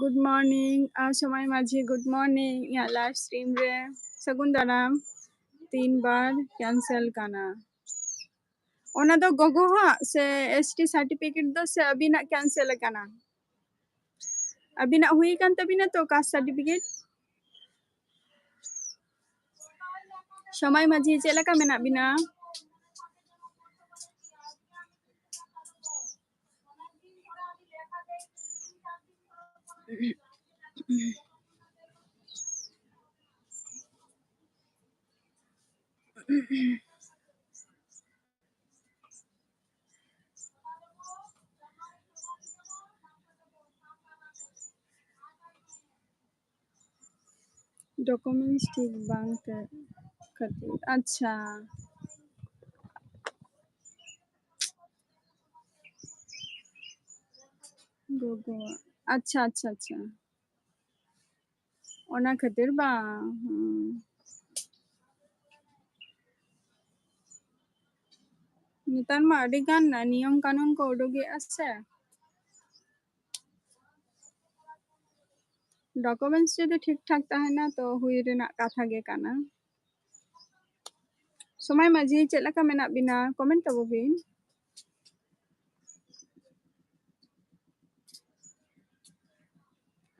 Good morning, ᱟᱨ ᱥᱚᱢᱟᱭ ᱢᱟᱹᱡᱷᱤ, good morning, ᱤᱧᱟᱹᱜ live stream ᱨᱮ ᱥᱟᱹᱜᱩᱱ ᱫᱟᱨᱟᱢ᱾ ᱛᱤᱱ ᱵᱟᱨ cancel ᱠᱟᱱᱟ᱾ ᱚᱱᱟ ᱫᱚ ᱜᱚᱜᱚᱣᱟᱜ ᱥᱮ ST certificate ᱫᱚ ᱥᱮ ᱟᱹᱵᱤᱱᱟᱜ cancel ᱟᱠᱟᱱᱟ? ᱟᱹᱵᱤᱱᱟᱜ ᱦᱩᱭ ᱟᱠᱟᱱ ᱛᱟᱹᱵᱤᱱᱟ ᱛᱚ caste certificate? ᱥᱚᱢᱟᱭ ᱢᱟᱹᱡᱷᱤ, ᱪᱮᱫ ᱞᱮᱠᱟ ᱢᱮᱱᱟᱜ ᱵᱤᱱᱟ? Documents ᱴᱷᱤᱠ ᱵᱟᱝ ᱛᱮ᱾ ᱠᱷᱟᱹᱛᱤᱨ᱾ ᱟᱪᱪᱷᱟ᱾ ᱜᱚᱜᱚ᱾ ᱟᱪᱪᱷᱟ, ᱟᱪᱪᱷᱟ, ᱟᱪᱪᱷᱟ᱾ ᱚᱱᱟ ᱠᱷᱟᱹᱛᱤᱨ ᱵᱟᱝ᱾ ᱦᱩᱸ᱾ ᱱᱮᱛᱟᱨ ᱢᱟ ᱟᱹᱰᱤ ᱜᱟᱱ ᱱᱤᱭᱚᱢ ᱠᱟᱹᱱᱩᱱ ᱠᱚ ᱩᱰᱩᱠᱮᱜᱼᱟ ᱥᱮ᱾ Documents ᱡᱩᱫᱤ ᱴᱷᱤᱠ ᱴᱷᱟᱠ ᱛᱟᱦᱮᱱᱟ, ᱛᱚ ᱦᱩᱭ ᱨᱮᱱᱟᱜ ᱠᱟᱛᱷᱟ ᱜᱮ ᱠᱟᱱᱟ᱾ ᱥᱚᱢᱟᱭ ᱢᱟᱹᱡᱷᱤ, ᱪᱮᱫ ᱞᱮᱠᱟ ᱢᱮᱱᱟᱜ ᱵᱤᱱᱟ? Comment ᱛᱟᱵᱚ ᱵᱤᱱ᱾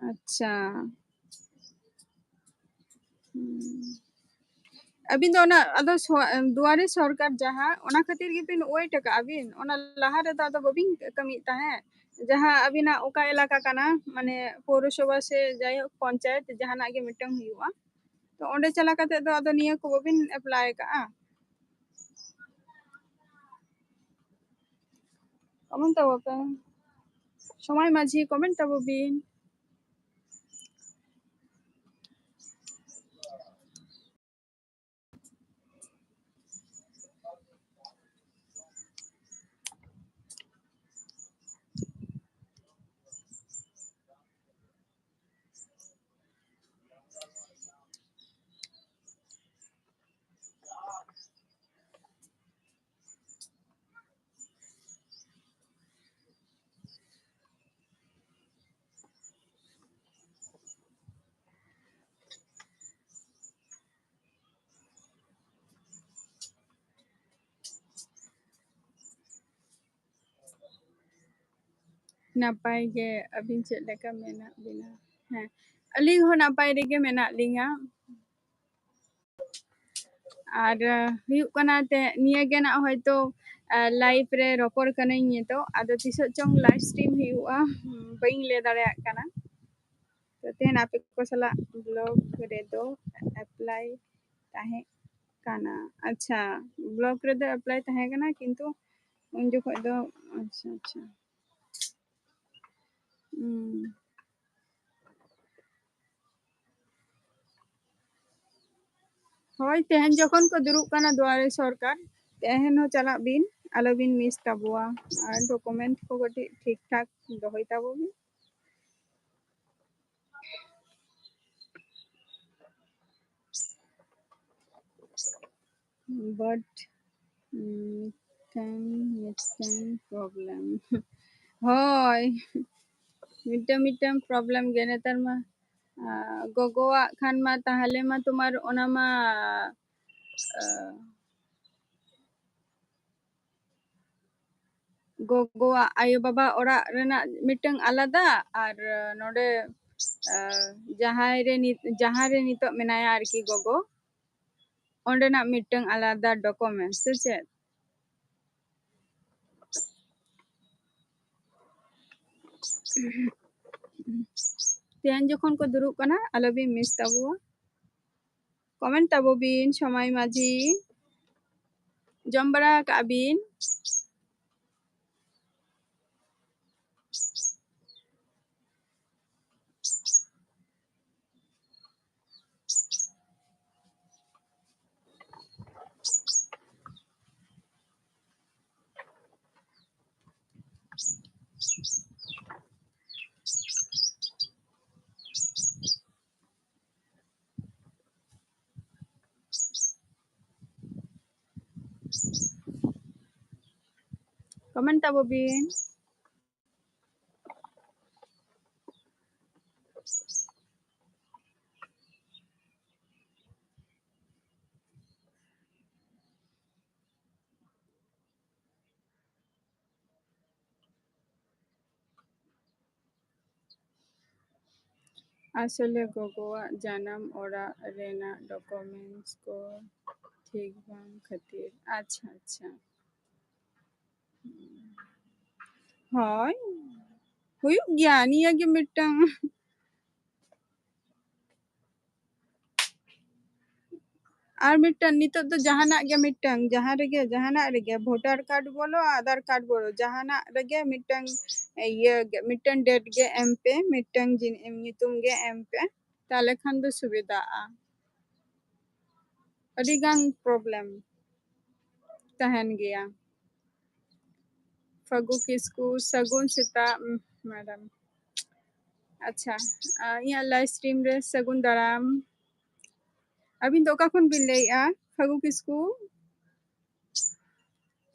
ᱟᱪᱪᱷᱟ᱾ ᱦᱩᱸ᱾ ᱟᱹᱵᱤᱱ ᱫᱚ ᱚᱱᱟ, ᱟᱫᱚ ᱥᱚ-, ᱫᱩᱣᱟᱨᱤ ᱥᱚᱨᱠᱟᱨ ᱡᱟᱦᱟᱸ, ᱚᱱᱟ ᱠᱷᱟᱹᱛᱤᱨ ᱜᱮᱵᱤᱱ wait ᱟᱠᱟᱜᱼᱟ ᱵᱤᱱ? ᱚᱱᱟ ᱞᱟᱦᱟ ᱨᱮᱫᱚ ᱟᱫᱚ ᱵᱟᱹᱵᱤᱱ ᱠᱟᱹᱢᱤᱭᱮᱫ ᱛᱟᱦᱮᱸᱫ? ᱡᱟᱦᱟᱸ ᱟᱹᱵᱤᱱᱟᱜ ᱚᱠᱟ ᱮᱞᱟᱠᱟ ᱠᱟᱱᱟ, ᱢᱟᱱᱮ ᱯᱳᱣᱨᱚᱥᱚᱵᱷᱟ ᱥᱮ ᱡᱟᱭᱦᱳᱠ ᱯᱚᱧᱪᱟᱭᱮᱛ ᱡᱟᱦᱟᱱᱟᱜ ᱜᱮ ᱢᱤᱫᱴᱟᱝ ᱦᱩᱭᱩᱜᱼᱟ, ᱛᱚ ᱚᱸᱰᱮ ᱪᱟᱞᱟᱣ ᱠᱟᱛᱮ ᱫᱚ ᱟᱫᱚ ᱱᱤᱭᱟᱹ ᱠᱚ ᱵᱟᱹᱵᱤᱱ apply ᱟᱠᱟᱜᱼᱟ? Comment ᱛᱟᱵᱚ ᱯᱮ᱾ ᱥᱚᱢᱟᱭ ᱢᱟᱹᱡᱷᱤ, comment ᱛᱟᱵᱚ ᱵᱤᱱ᱾ ᱱᱟᱯᱟᱭ ᱜᱮ, ᱟᱹᱵᱤᱱ ᱪᱮᱫ ᱞᱮᱠᱟ ᱢᱮᱱᱟᱜ ᱵᱤᱱᱟ? ᱦᱮᱸ, ᱟᱹᱞᱤᱧ ᱦᱚᱸ ᱱᱟᱯᱟᱭ ᱨᱮᱜᱮ ᱢᱮᱱᱟᱜ ᱞᱤᱧᱟ᱾ ᱟᱨ, ᱟᱸ, ᱦᱩᱭᱩᱜ ᱠᱟᱱᱟ ᱛᱮ ᱱᱤᱭᱟᱹ ᱜᱮ ᱱᱟᱜ ᱦᱚᱭᱛᱳ, ᱟᱸ, live ᱨᱮ ᱨᱚᱯᱚᱲ ᱠᱟᱹᱱᱟᱹᱧ ᱱᱤᱛᱚᱜ, ᱟᱫᱚ ᱛᱤᱥᱚᱜ ᱪᱚᱝ live stream ᱦᱩᱭᱩᱜᱼᱟ, ᱦᱩᱸ, ᱵᱟᱹᱧ ᱞᱟᱹᱭ ᱫᱟᱲᱮᱭᱟᱜ ᱠᱟᱱᱟ᱾ ᱛᱚ ᱛᱮᱦᱮᱧ ᱟᱯᱮ ᱠᱚ ᱥᱟᱞᱟᱜ block ᱨᱮᱫᱚ apply ᱛᱟᱦᱮᱸ ᱠᱟᱱᱟ᱾ ᱟᱪᱪᱷᱟ, block ᱨᱮᱫᱚ apply ᱛᱟᱦᱮᱸ ᱠᱟᱱᱟ, ᱠᱤᱱᱛᱩ ᱩᱱ ᱡᱚᱠᱷᱚᱱ ᱫᱚ, ᱟᱪᱪᱷᱟ, ᱟᱪᱪᱷᱟ᱾ ᱦᱩᱸ᱾ ᱦᱳᱭ, ᱛᱮᱦᱮᱧ ᱡᱚᱠᱷᱚᱱ ᱠᱚ ᱫᱩᱲᱩᱵ ᱠᱟᱱᱟ ᱫᱩᱣᱟᱨᱮ ᱥᱚᱨᱠᱟᱨ, ᱛᱮᱦᱮᱧ ᱦᱚᱸ ᱪᱟᱞᱟᱜ ᱵᱤᱱ, ᱟᱞᱚᱵᱤᱱ ᱢᱤᱥ ᱛᱟᱵᱚᱣᱟ᱾ ᱟᱨ ᱰᱚᱠᱩᱢᱮᱱᱴ ᱠᱚ ᱠᱟᱹᱴᱤᱡ ᱴᱷᱤᱠ ᱴᱷᱟᱠ ᱫᱚᱦᱚᱭ ᱛᱟᱵᱚ ᱵᱤᱱ᱾ ᱵᱟᱴ ᱢᱤᱫᱴᱟᱝ ᱢᱤᱫᱴᱟᱝ ᱯᱨᱚᱵᱞᱮᱢ᱾ ᱦᱳᱭ, ᱢᱤᱫᱴᱟᱝ ᱢᱤᱫᱴᱟᱝ ᱯᱨᱚᱵᱞᱮᱢ ᱜᱮ ᱱᱮᱛᱟᱨ ᱢᱟ᱾ ᱟᱨ ᱜᱚᱜᱚᱣᱟᱜ ᱠᱷᱟᱱ ᱢᱟ ᱛᱟᱦᱚᱞᱮ ᱢᱟ ᱛᱳᱢᱟᱨ ᱚᱱᱟ ᱢᱟ, ᱟᱨ ᱜᱚᱜᱚᱣᱟᱜ ᱟᱭᱳ ᱵᱟᱵᱟ ᱚᱲᱟᱜ ᱨᱮᱱᱟᱜ ᱢᱤᱫᱴᱟᱝ ᱟᱞᱟᱫᱟ, ᱟᱨ ᱱᱚᱰᱮ, ᱟᱨ ᱡᱟᱦᱟᱸᱭ ᱨᱮ ᱱᱤᱛ-, ᱡᱟᱦᱟᱸ ᱨᱮ ᱱᱤᱛᱚᱜ ᱢᱮᱱᱟᱭᱟ ᱟᱨᱠᱤ ᱜᱚᱜᱚ, ᱚᱸᱰᱮᱱᱟᱜ ᱢᱤᱫᱴᱟᱝ ᱟᱞᱟᱫᱟ ᱰᱚᱠᱩᱢᱮᱱᱴ ᱥᱮ ᱪᱮᱫ? ᱛᱮᱦᱮᱧ ᱡᱚᱠᱷᱚᱱ ᱠᱚ ᱫᱩᱲᱩᱵ ᱠᱟᱱᱟ, ᱟᱞᱚᱵᱤᱱ ᱢᱤᱥ ᱛᱟᱵᱚᱣᱟ᱾ ᱠᱚᱢᱮᱱᱴ ᱛᱟᱵᱚ ᱵᱤᱱ, ᱥᱚᱢᱟᱭ ᱢᱟᱹᱡᱷᱤ᱾ ᱡᱚᱢ ᱵᱟᱲᱟ ᱟᱠᱟᱜ ᱵᱤᱱ? ᱠᱚᱢᱮᱱᱴ ᱛᱟᱵᱚ ᱵᱤᱱ᱾ ᱟᱥᱚᱞᱮ ᱜᱚᱜᱚᱣᱟᱜ ᱡᱟᱱᱟᱢ ᱚᱲᱟᱜ ᱨᱮᱱᱟᱜ ᱰᱚᱠᱩᱢᱮᱱᱴᱥ ᱠᱚ ᱴᱷᱤᱠ ᱵᱟᱝ ᱠᱷᱟᱹᱛᱤᱨ᱾ ᱟᱪᱪᱷᱟ, ᱟᱪᱪᱷᱟ᱾ ᱦᱳᱭ, ᱦᱩᱭᱩᱜ ᱜᱮᱭᱟ᱾ ᱱᱤᱭᱟᱹ ᱜᱮ ᱢᱤᱫᱴᱟᱝ, ᱟᱨ ᱢᱤᱫᱴᱟᱝ ᱱᱤᱛᱚᱜ ᱫᱚ ᱡᱟᱦᱟᱱᱟᱜ ᱜᱮ ᱢᱤᱫᱴᱟᱝ, ᱡᱟᱦᱟᱸ ᱨᱮᱜᱮ, ᱡᱟᱦᱟᱱᱟᱜ ᱨᱮᱜᱮ, ᱵᱷᱳᱴᱟᱨ ᱠᱟᱨᱰ ᱵᱚᱞᱚ, ᱟᱫᱷᱟᱨ ᱠᱟᱨᱰ ᱵᱚᱞᱚ, ᱡᱟᱦᱟᱱᱟᱜ ᱨᱮᱜᱮ ᱢᱤᱫᱴᱟᱝ ᱤᱭᱟᱹ ᱜᱮ, ᱢᱤᱫᱴᱟᱝ ᱰᱮᱴ ᱜᱮ ᱮᱢ ᱯᱮ, ᱢᱤᱫᱴᱟᱝ ᱡᱤᱱ-, ᱧᱩᱛᱩᱢ ᱜᱮ ᱮᱢ ᱯᱮ, ᱛᱟᱦᱞᱮ ᱠᱷᱟᱱ ᱫᱚ ᱥᱩᱵᱤᱫᱷᱟᱜᱼᱟ᱾ ᱟᱹᱰᱤ ᱜᱟᱱ problem ᱛᱟᱦᱮᱱ ᱜᱮᱭᱟ᱾ ᱯᱷᱟᱹᱜᱩ ᱠᱤᱥᱠᱩ, ᱥᱟᱹᱜᱩᱱ ᱥᱮᱛᱟᱜ, ᱩᱢ, madam᱾ ᱟᱪᱪᱷᱟ, ᱟ, ᱤᱧᱟᱹᱜ live stream ᱨᱮ ᱥᱟᱹᱜᱩᱱ ᱫᱟᱨᱟᱢ᱾ ᱟᱹᱵᱤᱱ ᱫᱚ ᱚᱠᱟ ᱠᱷᱚᱱ ᱵᱤᱱ ᱞᱟᱹᱭᱮᱜᱼᱟ? ᱯᱷᱟᱹᱜᱩ ᱠᱤᱥᱠᱩ,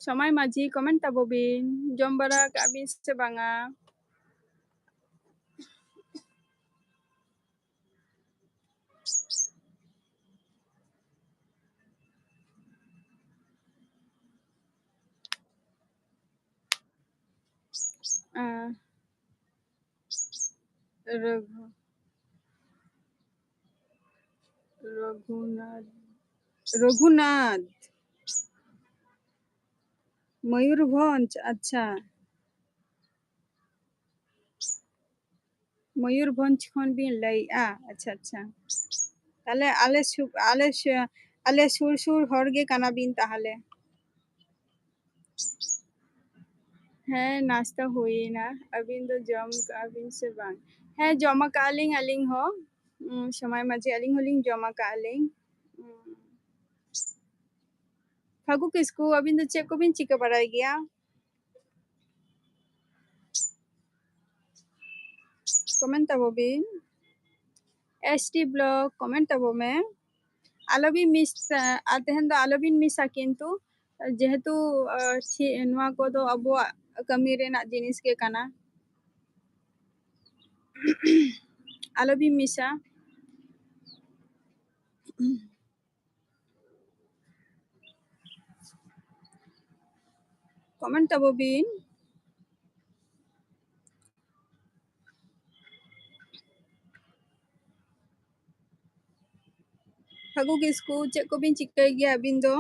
ᱥᱚᱢᱟᱭ ᱢᱟᱹᱡᱷᱤ, comment ᱛᱟᱵᱚ ᱵᱤᱱ, ᱡᱚᱢ ᱵᱟᱲᱟ ᱠᱟᱜ ᱵᱤᱱ ᱥᱮ ᱵᱟᱝᱟ? ᱟ, ᱨᱚᱜᱷᱩ-, ᱨᱚᱜᱷᱩᱱᱟᱛᱷ, ᱨᱚᱜᱷᱩᱱᱟᱛᱷ, ᱢᱚᱭᱩᱨᱵᱷᱚᱸᱡᱽ, ᱟᱪᱪᱷᱟ᱾ ᱢᱚᱭᱩᱨᱵᱷᱚᱸᱡᱽ ᱠᱷᱚᱱ ᱵᱤᱱ ᱞᱟᱹᱭᱮᱜᱼᱟ? ᱟᱪᱪᱷᱟ, ᱟᱪᱪᱷᱟ᱾ ᱛᱟᱦᱞᱮ ᱟᱞᱮ ᱥᱩ-, ᱟᱞᱮ ᱥᱩ-, ᱟᱞᱮ ᱥᱩᱨ ᱥᱩᱨ ᱦᱚᱲ ᱜᱮ ᱠᱟᱱᱟ ᱵᱤᱱ ᱛᱟᱦᱞᱮ᱾ ᱦᱮᱸ, ᱱᱟᱥᱛᱟ ᱦᱩᱭᱮᱱᱟ᱾ ᱟᱹᱵᱤᱱ ᱫᱚ ᱡᱚᱢ ᱠᱟᱜᱼᱟ ᱵᱤᱱ ᱥᱮ ᱵᱟᱝ? ᱦᱮᱸ, ᱡᱚᱢ ᱟᱠᱟᱜᱼᱟ ᱞᱤᱧ ᱟᱹᱞᱤᱧ ᱦᱚᱸ᱾ ᱩᱸ, ᱥᱚᱢᱟᱭ ᱢᱟᱹᱡᱷᱤ, ᱟᱹᱞᱤᱧ ᱦᱚᱸᱞᱤᱧ ᱡᱚᱢ ᱟᱠᱟᱜᱼᱟ ᱞᱤᱧ᱾ ᱩᱸ᱾ ᱯᱷᱟᱹᱜᱩ ᱠᱤᱥᱠᱩ, ᱟᱹᱵᱤᱱ ᱫᱚ ᱪᱮᱫ ᱠᱚᱵᱤᱱ ᱪᱤᱠᱟᱹ ᱵᱟᱲᱟᱭ ᱜᱮᱭᱟ? Comment ᱛᱟᱵᱚ ᱵᱤᱱ᱾ S T Vlog comment ᱛᱟᱵᱚ ᱢᱮ᱾ ᱟᱞᱚᱵᱤᱱ miss, ᱟᱨ ᱛᱮᱦᱮᱧ ᱫᱚ ᱟᱞᱚᱵᱤᱱ missᱟ, ᱠᱤᱱᱛᱩ ᱡᱮᱦᱮᱛᱩ, ᱟ, ᱪᱮᱫ, ᱱᱚᱣᱟ ᱠᱚᱫᱚ ᱟᱵᱚᱣᱟᱜ ᱠᱟᱹᱢᱤ ᱨᱮᱱᱟᱜ ᱡᱤᱱᱤᱥ ᱜᱮ ᱠᱟᱱᱟ᱾ ᱟᱞᱚᱵᱤᱱ missᱟ᱾ Comment ᱛᱟᱵᱚ ᱵᱤᱱ᱾ ᱯᱷᱟᱹᱜᱩ ᱠᱤᱥᱠᱩ, ᱪᱮᱫ ᱠᱚᱵᱤᱱ ᱪᱤᱠᱟᱹᱭ ᱜᱮᱭᱟ ᱟᱹᱵᱤᱱ ᱫᱚ?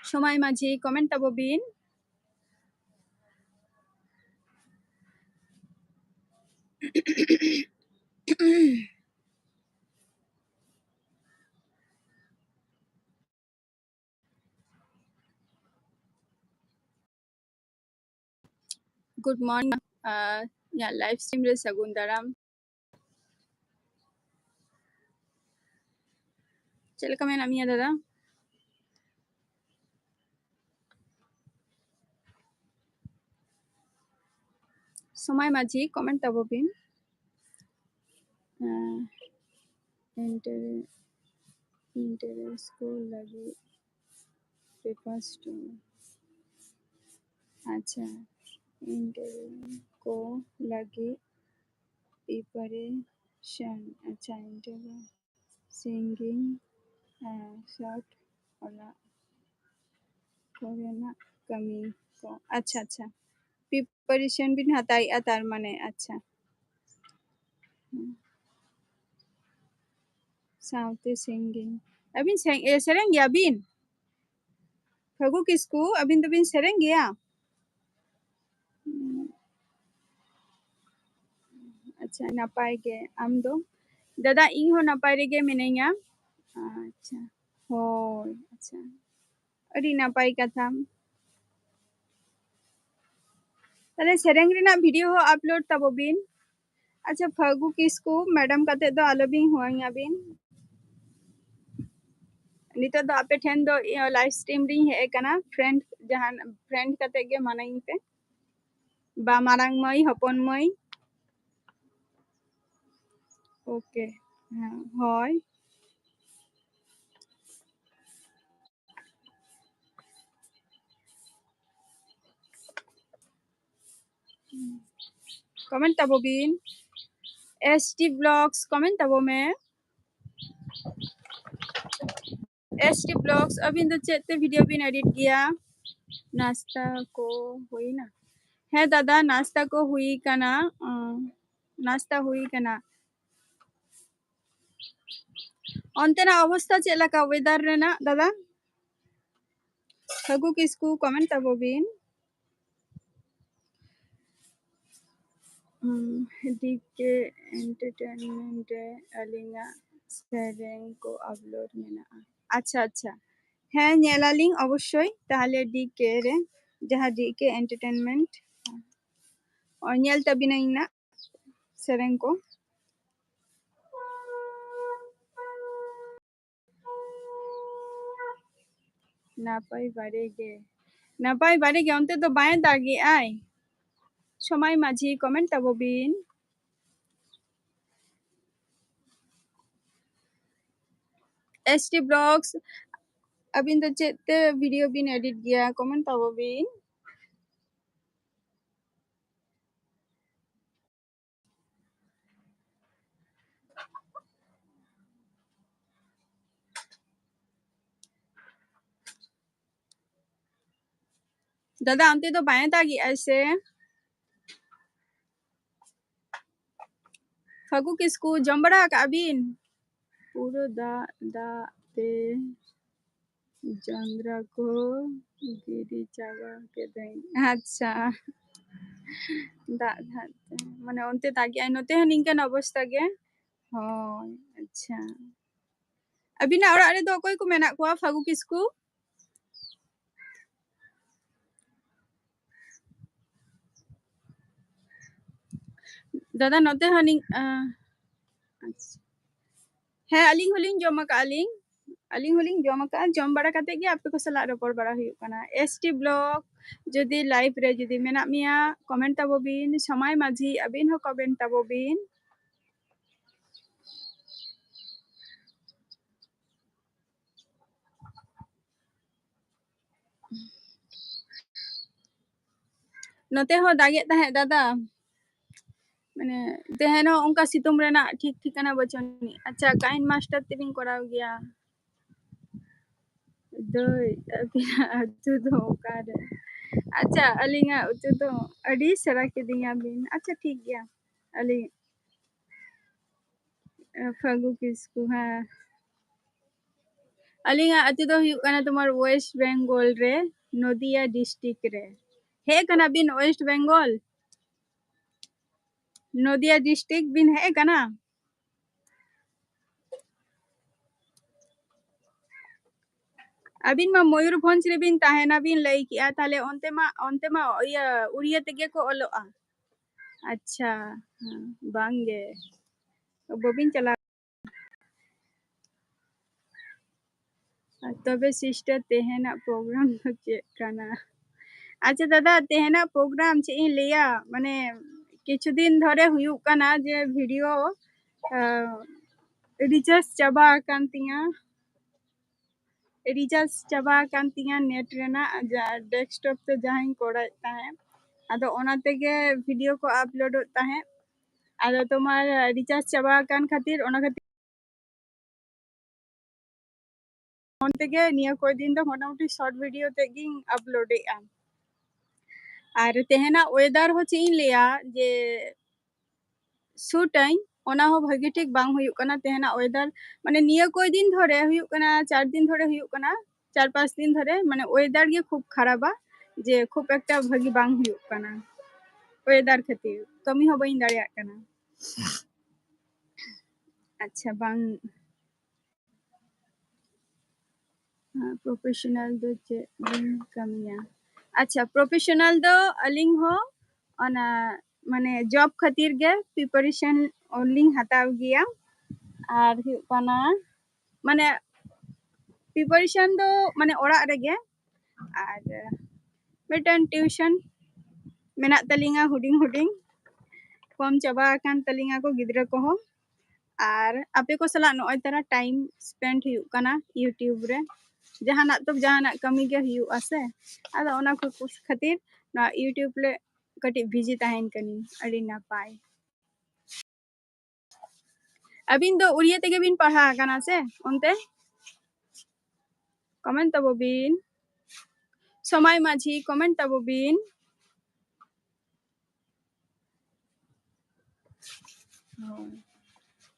ᱥᱚᱢᱟᱭ ᱢᱟᱹᱡᱷᱤ, comment ᱛᱟᱵᱚ ᱵᱤᱱ᱾ Good morning. ᱟᱨ ᱤᱧᱟᱹᱜ live stream ᱨᱮ ᱥᱟᱹᱜᱩᱱ ᱫᱟᱨᱟᱢ᱾ ᱪᱮᱫ ᱞᱮᱠᱟ ᱢᱮᱱᱟᱜ ᱢᱮᱭᱟ ᱫᱟᱫᱟ? ᱥᱚᱢᱟᱭ ᱢᱟᱹᱡᱷᱤ, comment ᱛᱟᱵᱚ ᱵᱤᱱ᱾ ᱟᱸ, inter-, inter school ᱞᱟᱹᱜᱤᱫ preparation, ᱟᱪᱪᱷᱟ, inter ᱠᱚ ᱞᱟᱹᱜᱤᱫ preparation, ᱟᱪᱪᱷᱟ, inter singing, ᱟᱨ short ᱚᱞᱟᱜ ᱠᱚᱨᱮᱱᱟᱜ ᱠᱟᱹᱢᱤ ᱠᱚ᱾ ᱟᱪᱪᱷᱟ, ᱟᱪᱪᱷᱟ, preparation ᱵᱤᱱ ᱦᱟᱛᱟᱣᱮᱫᱼᱟ ᱛᱟᱨ ᱢᱟᱱᱮ, ᱟᱪᱪᱷᱟ᱾ ᱦᱩᱸ᱾ ᱥᱟᱶᱛᱮ singing᱾ ᱟᱹᱵᱤᱱ ᱥᱮ-, ᱮ, ᱥᱮᱨᱮᱧ ᱜᱮᱭᱟ ᱵᱤᱱ? ᱯᱷᱟᱹᱜᱩ ᱠᱤᱥᱠᱩ, ᱟᱹᱵᱤᱱ ᱫᱚᱵᱤᱱ ᱥᱮᱨᱮᱧ ᱜᱮᱭᱟ? ᱦᱩᱸ᱾ ᱟᱪᱪᱷᱟ, ᱱᱟᱯᱟᱭ ᱜᱮ᱾ ᱟᱢ ᱫᱚ? ᱫᱟᱫᱟ, ᱤᱧ ᱦᱚᱸ ᱱᱟᱯᱟᱭ ᱨᱮᱜᱮ ᱢᱤᱱᱟᱹᱧᱟ᱾ ᱟᱪᱪᱷᱟ, ᱦᱳᱭ, ᱟᱪᱪᱷᱟ, ᱟᱹᱰᱤ ᱱᱟᱯᱟᱭ ᱠᱟᱛᱷᱟ᱾ ᱛᱟᱦᱞᱮ ᱥᱮᱨᱮᱧ ᱨᱮᱱᱟᱜ video ᱦᱚᱸ upload ᱛᱟᱵᱚ ᱵᱤᱱ᱾ ᱟᱪᱪᱷᱟ, ᱯᱷᱟᱹᱜᱩ ᱠᱤᱥᱠᱩ, madam ᱠᱟᱛᱮ ᱫᱚ ᱟᱞᱚᱵᱤᱱ ᱦᱚᱦᱚᱧᱟ ᱵᱤᱱ᱾ ᱱᱤᱛᱚᱜ ᱫᱚ ᱟᱯᱮ ᱴᱷᱮᱱ ᱫᱚ, ᱤᱭᱟᱹ, live stream ᱨᱤᱧ ᱦᱮᱡ ᱟᱠᱟᱱᱟ, friend, ᱡᱟᱦᱟᱱ friend ᱠᱟᱛᱮ ᱜᱮ ᱢᱟᱱᱟᱧ ᱯᱮ᱾ ᱵᱟ ᱢᱟᱨᱟᱝ ᱢᱟᱹᱭ, ᱦᱚᱯᱚᱱ ᱢᱟᱹᱭ᱾ OK, ᱦᱮᱸ, ᱦᱳᱭ᱾ Comment ᱛᱟᱵᱚ ᱵᱤᱱ᱾ ST Vlogs, comment ᱛᱟᱵᱚ ᱢᱮ᱾ ST Vlogs, ᱟᱹᱵᱤᱱ ᱫᱚ ᱪᱮᱫ ᱛᱮ video ᱵᱤᱱ edit ᱜᱮᱭᱟ? ᱱᱟᱥᱛᱟ ᱠᱚ ᱦᱩᱭᱱᱟ? ᱦᱮᱸ ᱫᱟᱫᱟ, ᱱᱟᱥᱛᱟ ᱠᱚ ᱦᱩᱭ ᱠᱟᱱᱟ᱾ ᱚ, ᱱᱟᱥᱛᱟ ᱦᱩᱭ ᱠᱟᱱᱟ᱾ ᱚᱱᱛᱮᱱᱟᱜ ᱚᱵᱚᱥᱛᱟ ᱪᱮᱫ ᱞᱮᱠᱟ weather ᱨᱮᱱᱟᱜ ᱫᱟᱫᱟ? ᱯᱷᱟᱹᱜᱩ ᱠᱤᱥᱠᱩ, comment ᱛᱟᱵᱚ ᱵᱤᱱ᱾ ᱩᱢ, DK Entertainment ᱨᱮ ᱟᱹᱞᱤᱧᱟᱜ ᱥᱮᱨᱮᱧ ᱠᱚ upload ᱢᱮᱱᱟᱜᱼᱟ᱾ ᱟᱪᱪᱷᱟ, ᱟᱪᱪᱷᱟ, ᱦᱮᱸ, ᱧᱮᱞᱟᱞᱤᱧ ᱚᱵᱚᱥᱥᱳᱭ᱾ ᱛᱟᱦᱞᱮ DK ᱨᱮ, ᱡᱟᱦᱟᱸ DK Entertainment, ᱚ, ᱧᱮᱞ ᱛᱟᱵᱤᱱᱟᱹᱧ ᱱᱟᱜ ᱥᱮᱨᱮᱧ ᱠᱚ᱾ ᱱᱟᱯᱟᱭ ᱵᱟᱲᱮ ᱜᱮ᱾ ᱱᱟᱯᱟᱭ ᱵᱟᱲᱮ ᱜᱮ᱾ ᱚᱱᱛᱮ ᱫᱚ ᱵᱟᱭ ᱫᱟᱜᱮᱜᱼᱟᱭ? ᱥᱚᱢᱟᱭ ᱢᱟᱹᱡᱷᱤ, comment ᱛᱟᱵᱚ ᱵᱤᱱ᱾ S T Vlogs, ᱟᱹᱵᱤᱱ ᱫᱚ ᱪᱮᱫ ᱛᱮ video ᱵᱤᱱ edit ᱜᱮᱭᱟ? Comment ᱛᱟᱵᱚ ᱵᱤᱱ᱾ ᱫᱟᱫᱟ, ᱚᱱᱛᱮ ᱫᱚ ᱵᱟᱭ ᱫᱟᱜᱮᱜᱼᱟᱭ ᱥᱮ? ᱯᱷᱟᱹᱜᱩ ᱠᱤᱥᱠᱩ, ᱡᱚᱢ ᱵᱟᱲᱟ ᱟᱠᱟᱜᱼᱟ ᱵᱤᱱ? ᱯᱩᱨᱟᱹ ᱫᱟᱜ, ᱫᱟᱜ ᱛᱮ ᱡᱚᱸᱰᱨᱟ ᱠᱚ ᱜᱤᱰᱤ ᱪᱟᱵᱟ ᱠᱮᱫᱟᱹᱧ᱾ ᱟᱪᱪᱷᱟ, ᱫᱟᱜ, ᱫᱟᱜ ᱛᱮ, ᱢᱟᱱᱮ ᱚᱱᱛᱮ ᱫᱟᱜᱮᱜᱼᱟᱭ, ᱱᱚᱛᱮ ᱦᱚᱸ ᱱᱤᱝᱠᱟᱹᱱ ᱚᱵᱚᱥᱛᱟ ᱜᱮ᱾ ᱦᱳᱭ, ᱟᱪᱪᱷᱟ᱾ ᱟᱹᱵᱤᱱᱟᱜ ᱚᱲᱟᱜ ᱨᱮᱫᱚ ᱚᱠᱚᱭ ᱠᱚ ᱢᱮᱱᱟᱜ ᱠᱚᱣᱟ, ᱯᱷᱟᱹᱜᱩ ᱠᱤᱥᱠᱩ? ᱫᱟᱫᱟ, ᱱᱚᱛᱮ ᱦᱚᱸ ᱱᱤᱝ-, ᱟ, ᱟᱪᱪᱷᱟ᱾ ᱦᱮᱸ, ᱟᱹᱞᱤᱧ ᱦᱚᱸᱞᱤᱧ ᱡᱚᱢ ᱟᱠᱟᱜᱼᱟ ᱞᱤᱧ᱾ ᱟᱹᱞᱤᱧ ᱦᱚᱸᱞᱤᱧ ᱡᱚᱢ ᱟᱠᱟᱜᱼᱟ᱾ ᱡᱚᱢ ᱵᱟᱲᱟ ᱠᱟᱛᱮ ᱜᱮ ᱟᱯᱮ ᱠᱚ ᱥᱟᱞᱟᱜ ᱨᱚᱯᱚᱲ ᱵᱟᱲᱟ ᱦᱩᱭᱩᱜ ᱠᱟᱱᱟ᱾ S T Vlog, ᱡᱩᱫᱤ live ᱨᱮ ᱡᱩᱫᱤ ᱢᱮᱱᱟᱜ ᱢᱮᱭᱟ, comment ᱛᱟᱵᱚ ᱵᱤᱱ᱾ ᱥᱚᱢᱟᱭ ᱢᱟᱹᱡᱷᱤ, ᱟᱹᱵᱤᱱ ᱦᱚᱸ comment ᱛᱟᱵᱚ ᱵᱤᱱ᱾ ᱱᱚᱛᱮ ᱦᱚᱸ ᱫᱟᱜᱮᱫ ᱛᱟᱦᱮᱸᱫ ᱫᱟᱫᱟ, ᱢᱟᱱᱮ ᱛᱮᱦᱮᱧ ᱦᱚᱸ ᱚᱱᱠᱟ ᱥᱤᱛᱩᱝ ᱨᱮᱱᱟᱜ ᱴᱷᱤᱠ ᱴᱷᱤᱠᱟᱹᱱᱟ ᱵᱟᱹᱪᱩᱜ ᱟᱹᱱᱤᱡ᱾ ᱟᱪᱪᱷᱟ, kind master ᱛᱮᱵᱤᱱ ᱠᱚᱨᱟᱣ ᱜᱮᱭᱟ? ᱫᱟᱹᱭ, ᱟᱹᱵᱤᱱᱟᱜ ᱟᱹᱛᱩ ᱫᱚ ᱚᱠᱟᱨᱮ? ᱟᱪᱪᱷᱟ, ᱟᱹᱞᱤᱧᱟᱜ ᱟᱹᱛᱩ ᱫᱚ ᱟᱹᱰᱤ ᱥᱮᱬᱟ ᱠᱤᱫᱤᱧᱟ ᱵᱤᱱ᱾ ᱟᱪᱪᱷᱟ, ᱴᱷᱤᱠ ᱜᱮᱭᱟ, ᱟᱹᱞᱤᱧ ᱯᱷᱟᱹᱜᱩ ᱠᱤᱥᱠᱩ, ᱦᱮᱸ᱾ ᱟᱹᱞᱤᱧᱟᱜ ᱟᱹᱛᱩ ᱫᱚ ᱦᱩᱭᱩᱜ ᱠᱟᱱᱟ ᱛᱳᱢᱟᱨ West Bengal ᱨᱮ, ᱱᱚᱫᱤᱭᱟ district ᱨᱮ᱾ ᱦᱮᱡ ᱠᱟᱱᱟ ᱵᱤᱱ West Bengal? ᱱᱚᱫᱤᱭᱟ district ᱵᱤᱱ ᱦᱮᱡ ᱠᱟᱱᱟ? ᱟᱹᱵᱤᱱ ᱢᱟ ᱢᱚᱭᱩᱨᱵᱷᱚᱸᱡᱽ ᱨᱮᱵᱤᱱ ᱛᱟᱦᱮᱱᱟ ᱵᱤᱱ ᱞᱟᱹᱭ ᱠᱮᱜᱼᱟ, ᱛᱟᱦᱞᱮ ᱚᱱᱛᱮ ᱢᱟ, ᱚᱱᱛᱮ ᱢᱟ ᱤᱭᱟᱹ ᱩᱲᱤᱭᱟ ᱛᱮᱜᱮ ᱠᱚ ᱚᱞᱚᱜᱼᱟ᱾ ᱟᱪᱪᱷᱟ, ᱦᱮᱸ, ᱵᱟᱝ ᱜᱮ, ᱵᱟᱹᱵᱤᱱ ᱪᱟᱞᱟᱣ᱾ ᱟᱨ ᱛᱚᱵᱮ sister, ᱛᱮᱦᱮᱧᱟᱜ program ᱫᱚ ᱪᱮᱫ ᱠᱟᱱᱟ? ᱟᱪᱪᱷᱟ ᱫᱟᱫᱟ, ᱛᱮᱦᱮᱧᱟᱜ program ᱪᱮᱫ ᱤᱧ ᱞᱟᱹᱭᱟ, ᱢᱟᱱᱮ ᱠᱤᱪᱷᱩ ᱫᱤᱱ ᱫᱷᱚᱨᱮ ᱦᱩᱭᱩᱜ ᱠᱟᱱᱟ ᱡᱮ video, ᱟᱸ, recharge ᱪᱟᱵᱟ ᱟᱠᱟᱱ ᱛᱤᱧᱟ᱾ Recharge ᱪᱟᱵᱟ ᱟᱠᱟᱱ ᱛᱤᱧᱟ net ᱨᱮᱱᱟᱜ, ᱡᱟ desktop ᱛᱮ ᱡᱟᱦᱟᱸᱧ ᱠᱚᱨᱟᱣᱮᱫ ᱛᱟᱦᱮᱸᱫ, ᱟᱫᱚ ᱚᱱᱟ ᱛᱮᱜᱮ video ᱠᱚ uploadᱚᱜ ᱛᱟᱦᱮᱸᱫ᱾ ᱟᱫᱚ ᱛᱳᱢᱟᱨ recharge ᱪᱟᱵᱟ ᱟᱠᱟᱱ ᱠᱷᱟᱹᱛᱤᱨ, ᱚᱱᱟ ᱠᱷᱟᱹᱛᱤᱨ ᱯᱷᱳᱱ ᱛᱮᱜᱮ ᱱᱤᱭᱟᱹ ᱠᱚᱭ ᱫᱤᱱ ᱫᱚ ᱢᱚᱴᱟᱢᱩᱴᱤ short video ᱛᱮᱫ ᱜᱤᱧ uploadᱮᱫᱼᱟ᱾ ᱟᱨ ᱛᱮᱦᱮᱧᱟᱜ weather ᱦᱚᱸ ᱪᱮᱫ ᱤᱧ ᱞᱟᱹᱭᱟ, ᱡᱮ shoot ᱟᱹᱧ, ᱚᱱᱟ ᱦᱚᱸ ᱵᱷᱟᱹᱜᱤ ᱴᱷᱤᱠ ᱵᱟᱝ ᱦᱩᱭᱩᱜ ᱠᱟᱱᱟ᱾ ᱛᱮᱦᱮᱧᱟᱜ weather, ᱢᱟᱱᱮ ᱱᱤᱭᱟᱹ ᱠᱚᱭ ᱫᱤᱱ ᱫᱷᱚᱨᱮ ᱦᱩᱭᱩᱜ ᱠᱟᱱᱟ, ᱪᱟᱨ ᱫᱤᱱ ᱫᱷᱚᱨᱮ ᱦᱩᱭᱩᱜ ᱠᱟᱱᱟ, ᱪᱟᱨ ᱯᱟᱸᱪ ᱫᱤᱱ ᱫᱷᱚᱨᱮ, ᱢᱟᱱᱮ weather ᱜᱮ ᱠᱷᱩᱵ ᱠᱷᱟᱨᱟᱯᱟ, ᱡᱮ ᱠᱷᱩᱵ ᱮᱠᱴᱟ ᱵᱷᱟᱹᱜᱤ ᱵᱟᱝ ᱦᱩᱭᱩᱜ ᱠᱟᱱᱟ weather ᱠᱷᱟᱹᱛᱤᱨ᱾ ᱠᱟᱹᱢᱤ ᱦᱚᱸ ᱵᱟᱹᱧ ᱫᱟᱲᱮᱭᱟᱜ ᱠᱟᱱᱟ᱾ ᱟᱪᱪᱷᱟ, ᱵᱟᱝ, ᱟᱨ professional ᱫᱚ ᱪᱮᱫ ᱵᱤᱱ ᱠᱟᱹᱢᱤᱭᱟ? ᱟᱪᱪᱷᱟ, professional ᱫᱚ ᱟᱹᱞᱤᱧ ᱦᱚᱸ ᱚᱱᱟ, ᱢᱟᱱᱮ job ᱠᱷᱟᱹᱛᱤᱨ ᱜᱮ preparation ᱞᱤᱧ ᱦᱟᱛᱟᱣ ᱜᱮᱭᱟ᱾ ᱟᱨ ᱦᱩᱭᱩᱜ ᱠᱟᱱᱟ, ᱢᱟᱱᱮ preparation ᱫᱚ ᱢᱟᱱᱮ ᱚᱲᱟᱜ ᱨᱮᱜᱮ, ᱟᱨ ᱢᱤᱫᱴᱮᱱ tuition ᱢᱮᱱᱟᱜ ᱛᱟᱹᱞᱤᱧᱟ ᱦᱩᱰᱤᱧ ᱦᱩᱰᱤᱧ, ᱠᱚᱢ ᱪᱟᱵᱟ ᱟᱠᱟᱱ ᱛᱟᱹᱞᱤᱧᱟ ᱠᱚ ᱜᱤᱫᱽᱨᱟᱹ ᱠᱚᱦᱚᱸ᱾ ᱟᱨ ᱟᱯᱮ ᱠᱚ ᱥᱟᱞᱟᱜ ᱱᱚᱜᱼᱚᱭ ᱛᱟᱨᱟ time spend ᱦᱩᱭᱩᱜ ᱠᱟᱱᱟ YouTube ᱨᱮ᱾ ᱡᱟᱦᱟᱱᱟᱜ ᱛᱚ ᱡᱟᱦᱟᱱᱟᱜ ᱠᱟᱹᱢᱤ ᱜᱮ ᱦᱩᱭᱩᱜᱼᱟ ᱥᱮ, ᱟᱫᱚ ᱚᱱᱟ ᱠᱚ ᱠᱷᱟᱹᱛᱤᱨ ᱱᱚᱣᱟ YouTube ᱨᱮ ᱠᱟᱹᱴᱤᱡ busy ᱛᱟᱦᱮᱱ ᱠᱟᱹᱱᱟᱹᱧ᱾ ᱟᱹᱰᱤ ᱱᱟᱯᱟᱭ᱾ ᱟᱹᱵᱤᱱ ᱫᱚ ᱩᱲᱤᱭᱟ ᱛᱮᱜᱮ ᱵᱤᱱ ᱯᱟᱲᱦᱟᱣ ᱟᱠᱟᱱᱟ ᱥᱮ ᱚᱱᱛᱮ? Comment ᱛᱟᱵᱚ ᱵᱤᱱ᱾ ᱥᱚᱢᱟᱭ ᱢᱟᱹᱡᱷᱤ, comment ᱛᱟᱵᱚ ᱵᱤᱱ᱾ ᱦᱳᱭ᱾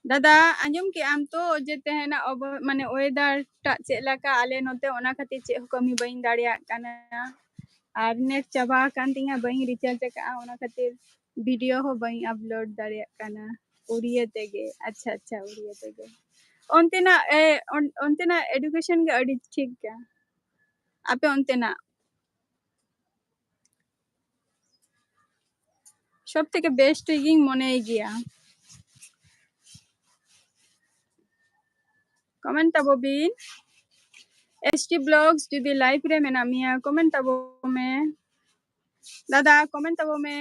ᱫᱟᱫᱟ, ᱟᱸᱡᱚᱢ ᱠᱮᱜ ᱟᱢ ᱛᱚ ᱡᱮ ᱛᱮᱦᱮᱧᱟᱜ ᱚᱵᱚ-, ᱢᱟᱱᱮ weather ᱴᱟᱜ ᱪᱮᱫ ᱞᱮᱠᱟ? ᱟᱞᱮ ᱱᱚᱛᱮ ᱚᱱᱟ ᱠᱷᱟᱹᱛᱤᱨ ᱪᱮᱫ ᱦᱚᱸ ᱠᱟᱹᱢᱤ ᱵᱟᱹᱧ ᱫᱟᱲᱮᱭᱟᱜ ᱠᱟᱱᱟ᱾ ᱟᱨ net ᱪᱟᱵᱟ ᱟᱠᱟᱱ ᱛᱤᱧᱟ, ᱵᱟᱹᱧ recharge ᱟᱠᱟᱫᱼᱟ, ᱚᱱᱟ ᱠᱷᱟᱹᱛᱤᱨ video ᱦᱚᱸ ᱵᱟᱹᱧ upload ᱫᱟᱲᱮᱭᱟᱜ ᱠᱟᱱᱟ᱾ ᱩᱲᱤᱭᱟ ᱛᱮᱜᱮ᱾ ᱟᱪᱪᱷᱟ, ᱟᱪᱪᱷᱟ, ᱩᱲᱤᱭᱟ ᱛᱮᱜᱮ᱾ ᱚᱱᱛᱮᱱᱟᱜ, ᱮ, ᱚᱱ-, ᱚᱱᱛᱮᱱᱟᱜ education ᱜᱮ ᱟᱹᱰᱤ ᱴᱷᱤᱠ ᱜᱮᱭᱟ᱾ ᱟᱯᱮ ᱚᱱᱛᱮᱱᱟᱜ? ᱥᱚᱵ ᱛᱷᱮᱠᱮ ᱵᱮᱥᱴ ᱜᱤᱧ ᱢᱚᱱᱮᱭ ᱜᱮᱭᱟ᱾ ᱠᱚᱢᱮᱱᱴ ᱛᱟᱵᱚ ᱵᱤᱱ᱾ ᱮᱥ ᱴᱤ ᱵᱞᱚᱜᱥ ᱡᱩᱫᱤ ᱞᱟᱭᱤᱵᱷ ᱨᱮ ᱢᱮᱱᱟᱜ ᱢᱮᱭᱟ, ᱠᱚᱢᱮᱱᱴ ᱛᱟᱵᱚ ᱢᱮ᱾ ᱫᱟᱫᱟ, ᱠᱚᱢᱮᱱᱴ ᱛᱟᱵᱚ ᱢᱮ᱾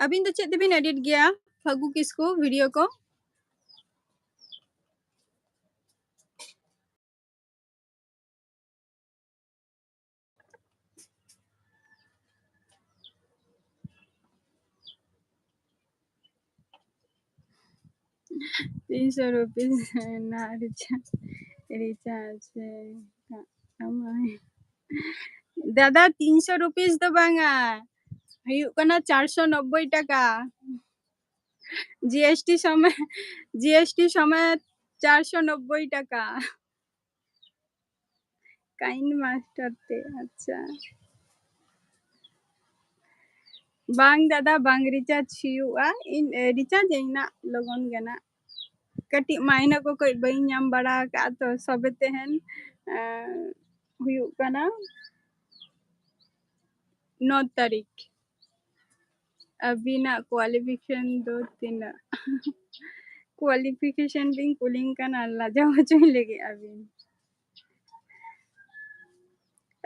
ᱟᱹᱵᱤᱱ ᱫᱚ ᱪᱮᱫ ᱛᱮᱵᱤᱱ ᱮᱰᱤᱴ ᱜᱮᱭᱟ, ᱯᱷᱟᱹᱜᱩ ᱠᱤᱥᱠᱩ, ᱵᱷᱤᱰᱤᱭᱳ ᱠᱚ? ᱛᱤᱱᱥᱚ ᱨᱩᱯᱤᱥ ᱨᱮᱱᱟᱜ ᱨᱤᱪᱟᱨᱡᱽ, ᱨᱤᱪᱟᱨᱡᱽ ᱠᱟᱜ ᱛᱟᱢᱟᱭ᱾ ᱫᱟᱫᱟ, ᱛᱤᱱᱥᱚ ᱨᱩᱯᱤᱥ ᱫᱚ ᱵᱟᱝᱟ, ᱦᱩᱭᱩᱜ ᱠᱟᱱᱟ ᱪᱟᱨᱥᱚ ᱱᱚᱵᱵᱳᱭ ᱴᱟᱠᱟ᱾ ᱡᱤ ᱮᱥ ᱴᱤ ᱥᱚᱢᱮᱛ, ᱡᱤ ᱮᱥ ᱴᱤ ᱥᱚᱢᱮᱛ ᱪᱟᱨᱥᱚ ᱱᱚᱵᱵᱳᱭ ᱴᱟᱠᱟ᱾ ᱠᱟᱭᱤᱱ ᱢᱟᱥᱴᱟᱨ ᱛᱮ, ᱟᱪᱪᱷᱟ᱾ ᱵᱟᱝ ᱫᱟᱫᱟ, ᱵᱟᱝ ᱨᱤᱪᱟᱨᱡᱽ ᱦᱩᱭᱩᱜᱼᱟ᱾ ᱤᱧ, ᱮ, ᱨᱤᱪᱟᱨᱡᱽ ᱟᱹᱧ ᱱᱟᱜ ᱞᱚᱜᱚᱱ ᱜᱮ ᱱᱟᱜ᱾ ᱠᱟᱹᱴᱤᱡ ᱢᱟᱭᱱᱟ ᱠᱚ ᱠᱟᱹᱡ ᱵᱟᱹᱧ ᱧᱟᱢ ᱵᱟᱲᱟ ᱟᱠᱟᱫᱼᱟ ᱛᱚ, ᱥᱚᱵᱮ ᱛᱮᱦᱮᱱ, ᱮ, ᱦᱩᱭᱩᱜ ᱠᱟᱱᱟ ᱱᱚ ᱛᱟᱹᱨᱤᱠᱷ᱾ ᱟᱹᱵᱤᱱᱟᱜ ᱠᱳᱣᱟᱞᱤᱯᱷᱤᱠᱮᱥᱚᱱ ᱫᱚ ᱛᱤᱱᱟᱹᱜ? ᱠᱳᱣᱟᱞᱤᱯᱷᱤᱠᱮᱥᱚᱱ ᱵᱤᱱ ᱠᱩᱞᱤᱧ ᱠᱟᱱᱟ, ᱞᱟᱡᱟᱣ ᱦᱚᱪᱚᱧ ᱞᱟᱹᱜᱤᱫ ᱟᱹᱵᱤᱱ᱾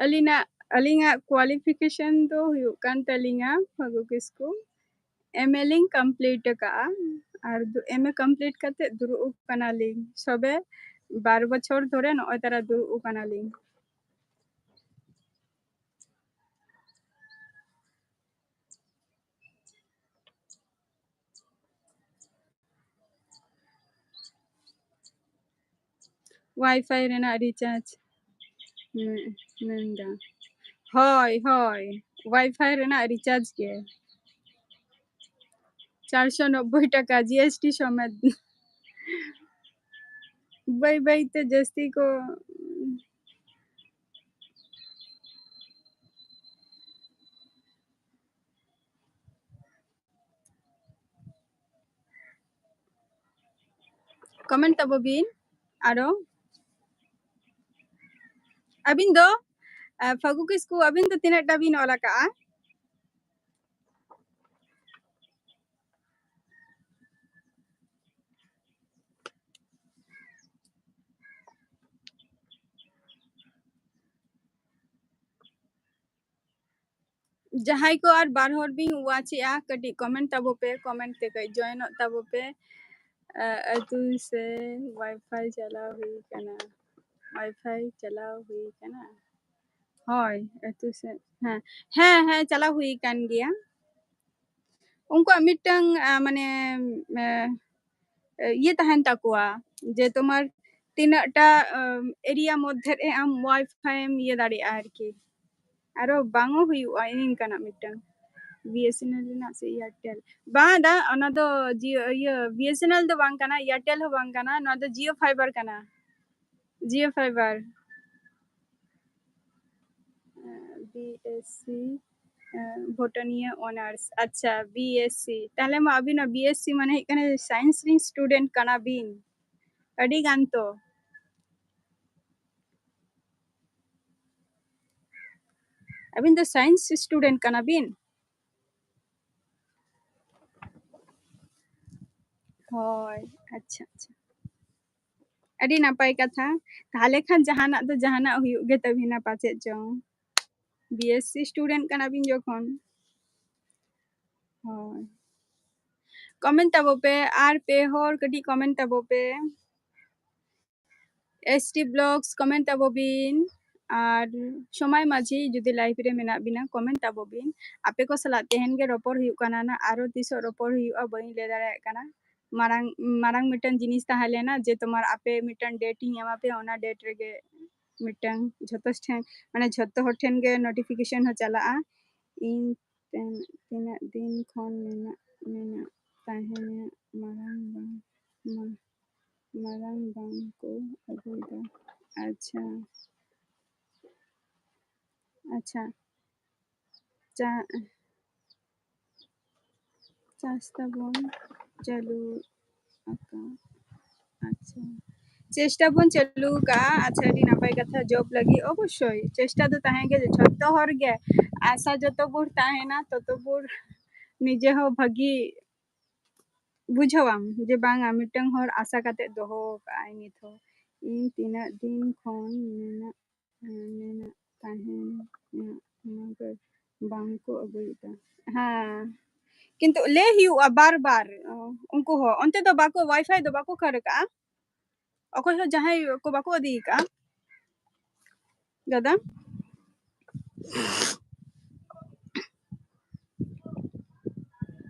ᱟᱹᱞᱤᱧᱟᱜ, ᱟᱹᱞᱤᱧᱟᱜ ᱠᱳᱣᱟᱞᱤᱯᱷᱤᱠᱮᱥᱚᱱ ᱫᱚ ᱦᱩᱭᱩᱜ ᱠᱟᱱ ᱛᱟᱹᱞᱤᱧᱟ ᱯᱷᱟᱹᱜᱩ ᱠᱤᱥᱠᱩ᱾ ᱮᱢ ᱮ ᱞᱤᱧ ᱠᱚᱢᱯᱞᱤᱴ ᱟᱠᱟᱫᱼᱟ, ᱟᱨ ᱫᱩ-, ᱮᱢ ᱮ ᱠᱚᱢᱯᱞᱤᱴ ᱠᱟᱛᱮ ᱫᱩᱲᱩᱵ ᱟᱠᱟᱱᱟᱞᱤᱧ᱾ ᱥᱚᱵᱮ ᱵᱟᱨ ᱵᱚᱪᱷᱚᱨ ᱫᱷᱚᱨᱮ ᱱᱚᱜᱼᱚᱭ ᱛᱟᱨᱟ ᱫᱩᱲᱩᱵ ᱟᱠᱟᱱᱟᱞᱤᱧ᱾ ᱣᱟᱭᱯᱷᱟᱭ ᱨᱮᱱᱟᱜ ᱨᱤᱪᱟᱨᱡᱽ, ᱦᱩᱸ, ᱢᱮᱱᱫᱟ᱾ ᱦᱳᱭ, ᱦᱳᱭ, ᱣᱟᱭᱯᱷᱟᱭ ᱨᱮᱱᱟᱜ ᱨᱤᱪᱟᱨᱡᱽ ᱜᱮ᱾ ᱪᱟᱨᱥᱚ ᱱᱚᱵᱵᱳᱭ ᱴᱟᱠᱟ, ᱡᱤ ᱮᱥ ᱴᱤ ᱥᱚᱢᱮᱛ᱾ ᱵᱟᱹᱭ ᱵᱟᱹᱭ ᱛᱮ ᱡᱟᱹᱥᱛᱤ ᱠᱚ ᱠᱚᱢᱮᱱᱴ ᱛᱟᱵᱚ ᱵᱤᱱ᱾ ᱟᱨᱚ ᱟᱹᱵᱤᱱ ᱫᱚ ᱟᱨ, ᱯᱷᱟᱹᱜᱩ ᱠᱤᱥᱠᱩ, ᱟᱹᱵᱤᱱ ᱫᱚ ᱛᱤᱱᱟᱹᱜ ᱴᱟ ᱵᱤᱱ ᱚᱞ ᱟᱠᱟᱜᱼᱟ? ᱡᱟᱦᱟᱸᱭ ᱠᱚ ᱟᱨ ᱵᱟᱨ ᱦᱚᱲ ᱵᱤᱱ ᱣᱟᱪᱮᱜᱼᱟ, ᱠᱟᱹᱴᱤᱡ ᱠᱚᱢᱮᱱᱴ ᱛᱟᱵᱚ ᱯᱮ, ᱠᱚᱢᱮᱱᱴ ᱛᱮ ᱠᱟᱹᱡ ᱡᱚᱭᱮᱱᱚᱜ ᱛᱟᱵᱚ ᱯᱮ᱾ ᱟᱨ ᱟᱹᱛᱩ ᱥᱮ ᱣᱟᱭᱯᱷᱟᱭ ᱪᱟᱞᱟᱣ ᱦᱩᱭ ᱠᱟᱱᱟ? ᱣᱟᱭᱯᱷᱟᱭ ᱪᱟᱞᱟᱣ ᱦᱩᱭ ᱠᱟᱱᱟ? ᱦᱳᱭ, ᱟᱹᱛᱩ ᱥᱮᱫ, ᱦᱮᱸ, ᱦᱮᱸ, ᱦᱮᱸ, ᱪᱟᱞᱟᱣ ᱦᱩᱭ ᱠᱟᱱ ᱜᱮᱭᱟ᱾ ᱩᱱᱠᱩᱣᱟᱜ ᱢᱤᱫᱴᱟᱝ, ᱟ, ᱢᱟᱱᱮ, ᱮ, ᱤᱭᱟᱹ ᱛᱟᱦᱮᱱ ᱛᱟᱠᱚᱣᱟ, ᱡᱮ ᱛᱳᱢᱟᱨ ᱛᱤᱱᱟᱹᱜ ᱴᱟ, ᱟᱢ, ᱮᱨᱤᱭᱟ ᱢᱚᱫᱽᱫᱷᱮ ᱨᱮ ᱟᱢ ᱣᱟᱭᱯᱷᱟᱭ ᱮᱢ ᱤᱭᱟᱹ ᱫᱟᱲᱮᱭᱟᱜᱼᱟ ᱟᱨᱠᱤ᱾ ᱟᱨᱚ ᱵᱟᱝ ᱦᱚᱸ ᱦᱩᱭᱩᱜᱼᱟ ᱤᱱᱠᱟᱱᱟᱜ ᱢᱤᱫᱴᱟᱝ᱾ ᱵᱤ ᱮᱥ ᱮᱱ ᱮᱞ ᱨᱮᱱᱟᱜ ᱥᱮ ᱮᱭᱟᱨᱴᱮᱞ? ᱵᱟᱝ ᱫᱟ, ᱚᱱᱟ ᱫᱚ ᱡᱤᱭᱳ, ᱤᱭᱟᱹ, ᱵᱤ ᱮᱥ ᱮᱱ ᱮᱞ ᱫᱚ ᱵᱟᱝ ᱠᱟᱱᱟ, ᱮᱭᱟᱨᱴᱮᱞ ᱦᱚᱸ ᱵᱟᱝ ᱠᱟᱱᱟ, ᱱᱚᱣᱟ ᱫᱚ ᱡᱤᱭᱳ ᱯᱷᱟᱭᱵᱟᱨ ᱠᱟᱱᱟ᱾ Jio fibre. B S C, ᱮ, ᱵᱷᱩᱴᱟᱱᱤᱭᱟ ᱚᱱᱟᱨᱥ᱾ ᱟᱪᱪᱷᱟ, ᱵᱤ ᱮᱥ ᱥᱤ᱾ ᱛᱟᱦᱞᱮ ᱢᱟ ᱟᱹᱵᱤᱱᱟᱜ ᱵᱤ ᱮᱥ ᱥᱤ ᱢᱟᱱᱮ ᱦᱩᱭᱩᱜ ᱠᱟᱱᱟ ᱥᱟᱭᱮᱱᱥ ᱨᱮᱱ ᱥᱴᱩᱰᱮᱱᱴ ᱠᱟᱱᱟ ᱵᱤᱱ᱾ ᱟᱹᱰᱤ ᱜᱟᱱ ᱛᱚ᱾ ᱟᱹᱵᱤᱱ ᱫᱚ ᱥᱟᱭᱮᱱᱥ ᱥᱴᱩᱰᱮᱱᱴ ᱠᱟᱱᱟ ᱵᱤᱱ? ᱦᱳᱭ, ᱟᱪᱪᱷᱟ, ᱟᱪᱪᱷᱟ᱾ ᱟᱹᱰᱤ ᱱᱟᱯᱟᱭ ᱠᱟᱛᱷᱟ᱾ ᱛᱟᱦᱞᱮ ᱠᱷᱟᱱ ᱡᱟᱦᱟᱱᱟᱜ ᱫᱚ ᱡᱟᱦᱟᱱᱟᱜ ᱦᱩᱭᱩᱜ ᱜᱮ ᱛᱟᱹᱵᱤᱱᱟ ᱯᱟᱪᱮᱫ ᱪᱚᱝ᱾ ᱵᱤ ᱮᱥ ᱥᱤ ᱥᱴᱩᱰᱮᱱᱴ ᱠᱟᱱᱟ ᱵᱤᱱ ᱡᱚᱠᱷᱚᱱ᱾ ᱦᱳᱭ᱾ ᱠᱚᱢᱮᱱᱴ ᱛᱟᱵᱚ ᱯᱮ, ᱟᱨ ᱯᱮ ᱦᱚᱲ ᱠᱟᱹᱴᱤᱡ ᱠᱚᱢᱮᱱᱴ ᱛᱟᱵᱚ ᱯᱮ᱾ ᱮᱥ ᱴᱤ ᱵᱞᱚᱜᱥ ᱠᱚᱢᱮᱱᱴ ᱛᱟᱵᱚ ᱵᱤᱱ᱾ ᱟᱨ ᱥᱚᱢᱟᱭ ᱢᱟᱹᱡᱷᱤ ᱡᱩᱫᱤ ᱞᱟᱭᱤᱵᱷ ᱨᱮ ᱢᱮᱱᱟᱜ ᱵᱤᱱᱟ, ᱠᱚᱢᱮᱱᱴ ᱛᱟᱵᱚ ᱵᱤᱱ᱾ ᱟᱯᱮ ᱠᱚ ᱥᱟᱞᱟᱜ ᱛᱮᱦᱮᱧ ᱜᱮ ᱨᱚᱯᱚᱲ ᱦᱩᱭᱩᱜ ᱠᱟᱱᱟ ᱱᱟ, ᱟᱨᱚ ᱛᱤᱥᱚᱜ ᱨᱚᱯᱚᱲ ᱦᱩᱭᱩᱜᱼᱟ ᱵᱟᱹᱧ ᱞᱟᱹᱭ ᱫᱟᱲᱮᱭᱟᱜ ᱠᱟᱱᱟ᱾ ᱢᱟᱨᱟᱝ, ᱢᱟᱨᱟᱝ ᱢᱤᱫᱴᱟᱝ ᱡᱤᱱᱤᱥ ᱛᱟᱦᱮᱸ ᱞᱮᱱᱟ ᱡᱮ ᱛᱳᱢᱟᱨ ᱟᱯᱮ ᱢᱤᱫᱴᱟᱝ ᱰᱮᱴ ᱤᱧ ᱮᱢᱟ ᱯᱮᱭᱟ, ᱚᱱᱟ ᱰᱮᱴ ᱨᱮᱜᱮ ᱢᱤᱫᱴᱟᱝ ᱡᱷᱚᱛᱚ ᱴᱷᱮᱱ, ᱢᱟᱱᱮ ᱡᱷᱚᱛᱚ ᱦᱚᱲ ᱴᱷᱮᱱ ᱜᱮ ᱱᱳᱴᱤᱯᱷᱤᱠᱮᱥᱚᱱ ᱦᱚᱸ ᱪᱟᱞᱟᱜᱼᱟ᱾ ᱤᱧ ᱛᱤᱱ-, ᱛᱤᱱᱟᱹᱜ ᱫᱤᱱ ᱠᱷᱚᱱ ᱢᱮᱱᱟᱜ, ᱢᱮᱱᱟᱜ ᱛᱟᱦᱮᱸᱱᱟ ᱢᱟᱨᱟᱝ ᱵᱟᱝ, ᱢᱟ-, ᱢᱟᱨᱟᱝ ᱵᱟᱝ ᱠᱚ ᱟᱹᱜᱩᱭᱮᱫᱟ᱾ ᱟᱪᱪᱷᱟ, ᱟᱪᱪᱷᱟ, ᱪᱟ-, ᱪᱟᱥ ᱛᱟᱵᱚᱱ ᱪᱟᱹᱞᱩ ᱟᱠᱟᱫ᱾ ᱟᱪᱪᱷᱟ, ᱪᱮᱥᱴᱟ ᱵᱚᱱ ᱪᱟᱹᱞᱩ ᱟᱠᱟᱫᱼᱟ᱾ ᱟᱪᱪᱷᱟ, ᱟᱹᱰᱤ ᱱᱟᱯᱟᱭ ᱠᱟᱛᱷᱟ, ᱡᱚᱵ ᱞᱟᱹᱜᱤᱫ ᱚᱵᱚᱥᱥᱳᱭ ᱪᱮᱥᱴᱟ ᱫᱚ ᱛᱟᱦᱮᱸ ᱜᱮ, ᱡᱷᱚᱛᱚ ᱦᱚᱲ ᱜᱮ ᱟᱥᱟ ᱡᱚᱛᱚ ᱵᱷᱳᱨ ᱛᱟᱦᱮᱱᱟ, ᱛᱚᱛᱚ ᱵᱷᱳᱨ ᱱᱤᱡᱮ ᱦᱚᱸ ᱵᱷᱟᱹᱜᱤ ᱵᱩᱡᱷᱟᱹᱣᱟᱢ ᱡᱮ ᱵᱟᱝᱟ, ᱢᱤᱫᱴᱟᱝ ᱦᱚᱲ ᱟᱥᱟ ᱠᱟᱛᱮ ᱫᱚᱦᱚ ᱟᱠᱟᱫᱼᱟᱭ ᱱᱤᱛ ᱦᱚᱸ, ᱤᱧ ᱛᱤᱱᱟᱹᱜ ᱫᱤᱱ ᱠᱷᱚᱱ ᱢᱮᱱᱟᱜ ᱢᱮᱱᱟᱜ ᱛᱟᱦᱮᱱ, ᱚᱱᱟ ᱠᱚ ᱵᱟᱝ ᱠᱚ ᱟᱹᱜᱩᱭᱮᱫᱟ᱾ ᱦᱮᱸ, ᱠᱤᱱᱛᱩ ᱞᱟᱹᱭ ᱦᱩᱭᱩᱜᱼᱟ ᱵᱟᱨ ᱵᱟᱨ᱾ ᱚ, ᱩᱱᱠᱩ ᱦᱚᱸ ᱚᱱᱛᱮ ᱫᱚ ᱵᱟᱠᱚ, ᱣᱟᱭᱯᱷᱟᱭ ᱫᱚ ᱵᱟᱠᱚ ᱠᱷᱟᱹᱲ ᱠᱟᱜᱼᱟ, ᱚᱠᱚᱭ ᱦᱚᱸ ᱡᱟᱦᱟᱸᱭ ᱠᱚ ᱵᱟᱠᱚ ᱤᱫᱤ ᱠᱟᱜᱼᱟ ᱫᱟᱫᱟ᱾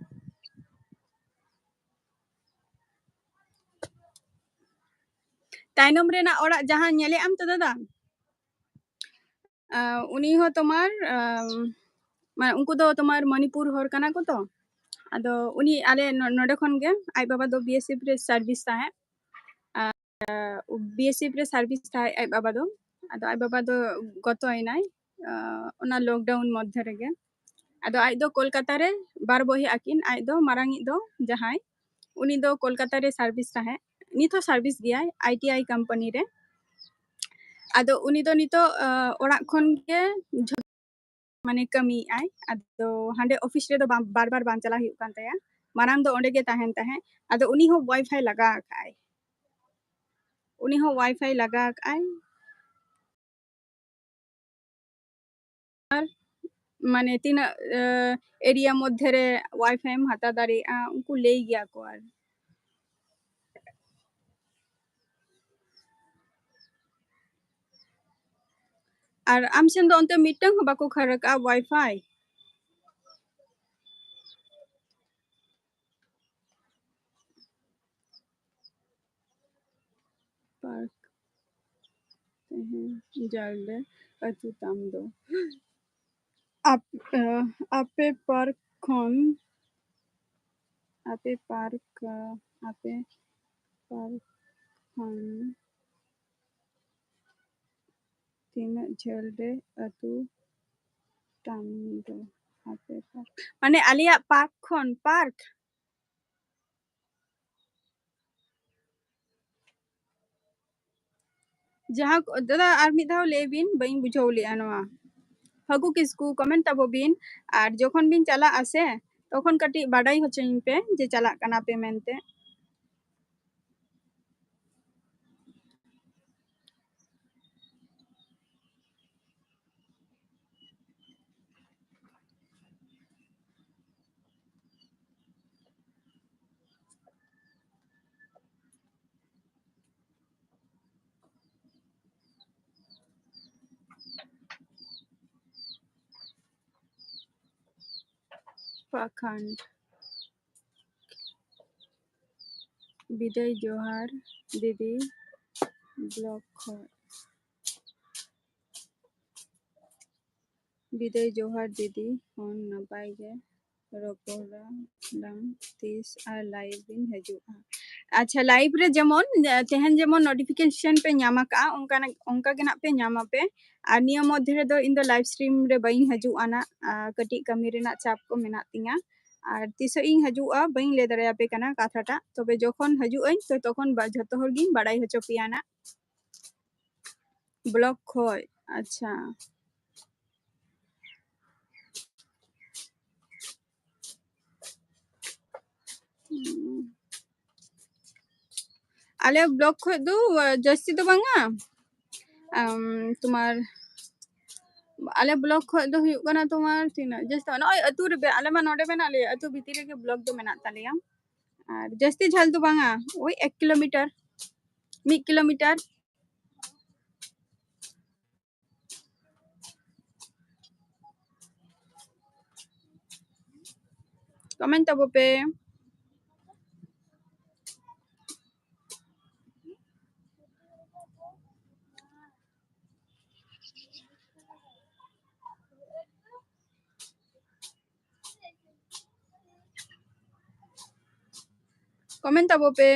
ᱛᱟᱭᱱᱚᱢ ᱨᱮᱱᱟᱜ ᱚᱲᱟᱜ ᱡᱟᱦᱟᱸ ᱧᱮᱞᱮᱫ ᱟᱢ ᱛᱚ ᱫᱟᱫᱟ, ᱟᱸ, ᱩᱱᱤ ᱦᱚᱸ ᱛᱳᱢᱟᱨ, ᱟᱸ, ᱢᱟᱱᱮ ᱩᱱᱠᱩ ᱫᱚ ᱛᱳᱢᱟᱨ ᱢᱚᱱᱤᱯᱩᱨ ᱦᱚᱲ ᱠᱟᱱᱟ ᱠᱚ ᱛᱚ᱾ ᱟᱫᱚ ᱩᱱᱤ ᱟᱞᱮ ᱱᱚ-, ᱱᱚᱰᱮ ᱠᱷᱚᱱ ᱜᱮ, ᱟᱡ ᱵᱟᱵᱟ ᱫᱚ ᱵᱤ ᱮᱥ ᱮᱯᱷ ᱨᱮ ᱥᱟᱨᱵᱷᱤᱥ ᱛᱟᱦᱮᱸᱫ᱾ ᱟᱨ ᱵᱤ ᱮᱥ ᱮᱯᱷ ᱨᱮ ᱥᱟᱨᱵᱷᱤᱥ ᱛᱟᱦᱮᱸᱫ ᱟᱡ ᱵᱟᱵᱟ ᱫᱚ᱾ ᱟᱫᱚ ᱟᱡ ᱵᱟᱵᱟ ᱫᱚ ᱜᱚᱛᱚᱭᱮᱱᱟᱭ, ᱟᱸ, ᱚᱱᱟ ᱞᱚᱠᱰᱟᱣᱩᱱ ᱢᱚᱫᱽᱫᱷᱮ ᱨᱮᱜᱮ᱾ ᱟᱫᱚ ᱟᱡ ᱫᱚ ᱠᱳᱞᱠᱟᱛᱟ ᱨᱮ ᱵᱟᱨ ᱵᱚᱭᱦᱟ ᱟᱹᱠᱤᱱ, ᱟᱡ ᱫᱚ ᱢᱟᱨᱟᱝᱤᱡ ᱫᱚ ᱡᱟᱦᱟᱸᱭ, ᱩᱱᱤ ᱫᱚ ᱠᱳᱞᱠᱟᱛᱟ ᱨᱮ ᱥᱟᱨᱵᱷᱤᱥ ᱛᱟᱦᱮᱸᱫ, ᱱᱤᱛ ᱦᱚᱸ ᱥᱟᱨᱵᱷᱤᱥ ᱜᱮᱭᱟᱭ ᱟᱭ ᱴᱤ ᱟᱭ ᱠᱳᱢᱯᱟᱱᱤ ᱨᱮ᱾ ᱟᱫᱚ ᱩᱱᱤ ᱫᱚ ᱱᱤᱛᱚᱜ, ᱟᱸ, ᱚᱲᱟᱜ ᱠᱷᱚᱱ ᱜᱮ ᱡᱷᱚ-, ᱢᱟᱱᱮ ᱠᱟᱹᱢᱤᱭᱮᱫ ᱟᱭ᱾ ᱟᱫᱚ ᱦᱟᱸᱰᱮ ᱚᱯᱷᱤᱥ ᱨᱮᱫᱚ ᱵᱟᱝ, ᱵᱟᱨ ᱵᱟᱨ ᱵᱟᱝ ᱪᱟᱞᱟᱜ ᱦᱩᱭᱩᱜ ᱠᱟᱱ ᱛᱟᱭᱟ, ᱢᱟᱨᱟᱝ ᱫᱚ ᱚᱸᱰᱮ ᱜᱮ ᱛᱟᱦᱮᱱ ᱛᱟᱦᱮᱸᱫ᱾ ᱟᱫᱚ ᱩᱱᱤ ᱦᱚᱸ ᱣᱟᱭᱯᱷᱟᱭ ᱞᱟᱜᱟᱣ ᱟᱠᱟᱫᱼᱟᱭ, ᱩᱱᱤ ᱦᱚᱸ ᱣᱟᱭᱯᱷᱟᱭ ᱞᱟᱜᱟᱣ ᱟᱠᱟᱫᱼᱟᱭ᱾ ᱟᱨ ᱢᱟᱱᱮ ᱛᱤᱱᱟᱹᱜ, ᱮ, ᱮᱨᱤᱭᱟ ᱢᱚᱫᱽᱫᱷᱮ ᱨᱮ ᱣᱟᱭᱯᱷᱟᱭ ᱮᱢ ᱦᱟᱛᱟᱣ ᱫᱟᱲᱮᱭᱟᱜᱼᱟ, ᱩᱱᱠᱩ ᱞᱟᱹᱭ ᱜᱮᱭᱟ ᱠᱚ᱾ ᱟᱨ, ᱟᱨ ᱟᱢ ᱥᱮᱱ ᱫᱚ ᱚᱱᱛᱮ ᱢᱤᱫᱴᱟᱝ ᱦᱚᱸ ᱵᱟᱠᱚ ᱠᱷᱟᱹᱲ ᱟᱠᱟᱫᱼᱟ ᱣᱟᱭᱯᱷᱟᱭ? ᱯᱟᱨᱠ ᱛᱮᱦᱮᱧ ᱡᱟᱨᱞᱮ ᱟᱹᱛᱩ ᱛᱟᱢ ᱫᱚ᱾ ᱟᱯ-, ᱟᱯᱮ ᱯᱟᱨᱠ ᱠᱷᱚᱱ, ᱟᱯᱮ ᱯᱟᱨᱠ, ᱟᱯᱮ ᱯᱟᱨᱠ ᱠᱷᱚᱱ ᱛᱤᱱᱟᱹᱜ ᱡᱷᱟᱹᱞ ᱨᱮ ᱟᱹᱛᱩ ᱛᱟᱢ ᱫᱚ? ᱟᱯᱮ ᱯᱟᱨᱠ, ᱢᱟᱱᱮ ᱟᱞᱮᱭᱟᱜ ᱯᱟᱨᱠ ᱠᱷᱚᱱ, ᱯᱟᱨᱠ? ᱡᱟᱦᱟᱸ ᱠᱚ, ᱫᱟᱫᱟ, ᱟᱨ ᱢᱤᱫ ᱫᱷᱟᱣ ᱞᱟᱹᱭ ᱵᱤᱱ, ᱵᱟᱹᱧ ᱵᱩᱡᱷᱟᱹᱣ ᱞᱮᱜᱼᱟ ᱱᱚᱣᱟ᱾ ᱯᱷᱟᱹᱜᱩ ᱠᱤᱥᱠᱩ, comment ᱛᱟᱵᱚ ᱵᱤᱱ, ᱟᱨ ᱡᱚᱠᱷᱚᱱ ᱵᱤᱱ ᱪᱟᱞᱟᱜᱼᱟ ᱥᱮ, ᱛᱚᱠᱷᱚᱱ ᱠᱟᱹᱴᱤᱡ ᱵᱟᱰᱟᱭ ᱦᱚᱪᱚᱧ ᱯᱮ ᱡᱮ ᱪᱟᱞᱟᱜ ᱠᱟᱱᱟ ᱯᱮ ᱢᱮᱱᱛᱮ᱾ ᱯᱟᱠᱷᱟᱱᱰ᱾ ᱵᱤᱫᱟᱹᱭ ᱡᱚᱦᱟᱨ ᱫᱤᱫᱤ, ᱵᱞᱚᱠ ᱠᱷᱚᱱ᱾ ᱵᱤᱫᱟᱹᱭ ᱡᱚᱦᱟᱨ ᱫᱤᱫᱤ, ᱯᱷᱳᱱ ᱱᱟᱯᱟᱭ ᱜᱮ, ᱨᱚᱯᱚᱲᱟ ᱞᱟᱝ ᱛᱤᱥ ᱟᱨ live ᱵᱤᱱ ᱦᱤᱡᱩᱜᱼᱟ? ᱟᱪᱪᱷᱟ, live ᱨᱮ ᱡᱮᱢᱚᱱ, ᱮ, ᱛᱮᱦᱮᱧ ᱡᱮᱢᱚᱱ notification ᱯᱮ ᱧᱟᱢ ᱟᱠᱟᱫᱼᱟ, ᱚᱱᱠᱟᱱᱟᱜ, ᱚᱱᱠᱟ ᱜᱮ ᱱᱟᱜ ᱯᱮ ᱧᱟᱢ ᱟᱯᱮ᱾ ᱟᱨ ᱱᱤᱭᱟᱹ ᱢᱚᱫᱽᱫᱷᱮ ᱨᱮᱫᱚ ᱤᱧ ᱫᱚ live stream ᱨᱮ ᱵᱟᱹᱧ ᱦᱤᱡᱩᱜᱼᱟ ᱱᱟᱜ, ᱟ, ᱠᱟᱹᱴᱤᱡ ᱠᱟᱹᱢᱤ ᱨᱮᱱᱟᱜ ᱪᱟᱯ ᱠᱚ ᱢᱮᱱᱟᱜ ᱛᱤᱧᱟ᱾ ᱟᱨ ᱛᱤᱥᱚᱜ ᱤᱧ ᱦᱤᱡᱩᱜᱼᱟ ᱵᱟᱹᱧ ᱞᱟᱹᱭ ᱫᱟᱲᱮᱭᱟᱯᱮ ᱠᱟᱱᱟ ᱠᱟᱛᱷᱟᱴᱟᱜ, ᱛᱚᱵᱮ ᱡᱚᱠᱷᱚᱱ ᱦᱤᱡᱩᱜ ᱟᱹᱧ ᱛᱚ ᱛᱚᱠᱷᱚᱱ ᱵᱟ-, ᱡᱷᱚᱛᱚ ᱦᱚᱲ ᱜᱤᱧ ᱵᱟᱲᱟᱭ ᱦᱚᱪᱚ ᱯᱮᱭᱟ ᱱᱟᱜ᱾ ᱵᱞᱚᱠ ᱠᱷᱚᱡ, ᱟᱪᱪᱷᱟ᱾ ᱦᱩᱸ᱾ ᱟᱞᱮ ᱵᱞᱚᱠ ᱠᱷᱚᱡ ᱫᱚ, ᱟ, ᱡᱟᱹᱥᱛᱤ ᱫᱚ ᱵᱟᱝᱟ᱾ ᱟᱢ, ᱛᱳᱢᱟᱨ, ᱟᱞᱮ ᱵᱞᱚᱠ ᱠᱷᱚᱡ ᱫᱚ ᱦᱩᱭᱩᱜ ᱠᱟᱱᱟ ᱛᱳᱢᱟᱨ ᱛᱤᱱᱟᱹᱜ ᱡᱟᱹᱥᱛᱤ, ᱱᱚᱜᱼᱚᱭ ᱟᱹᱛᱩ ᱨᱮ, ᱟᱞᱮ ᱢᱟ ᱱᱚᱰᱮ ᱢᱮᱱᱟᱜ ᱞᱮᱭᱟ, ᱟᱹᱛᱩ ᱵᱷᱤᱛᱤᱨ ᱨᱮᱜᱮ ᱵᱞᱚᱠ ᱫᱚ ᱢᱮᱱᱟᱜ ᱛᱟᱞᱮᱭᱟ᱾ ᱟᱨ ᱡᱟᱹᱥᱛᱤ ᱡᱷᱟᱹᱞ ᱫᱚ ᱵᱟᱝᱟ, ᱳᱭ ᱮᱠ ᱠᱤᱞᱳᱢᱤᱴᱟᱨ, ᱢᱤᱫ ᱠᱤᱞᱳᱢᱤᱴᱟᱨ᱾ ᱠᱚᱢᱮᱱᱴ ᱛᱟᱵᱚ ᱯᱮ᱾ ᱠᱚᱢᱮᱱᱴ ᱛᱟᱵᱚ ᱯᱮ᱾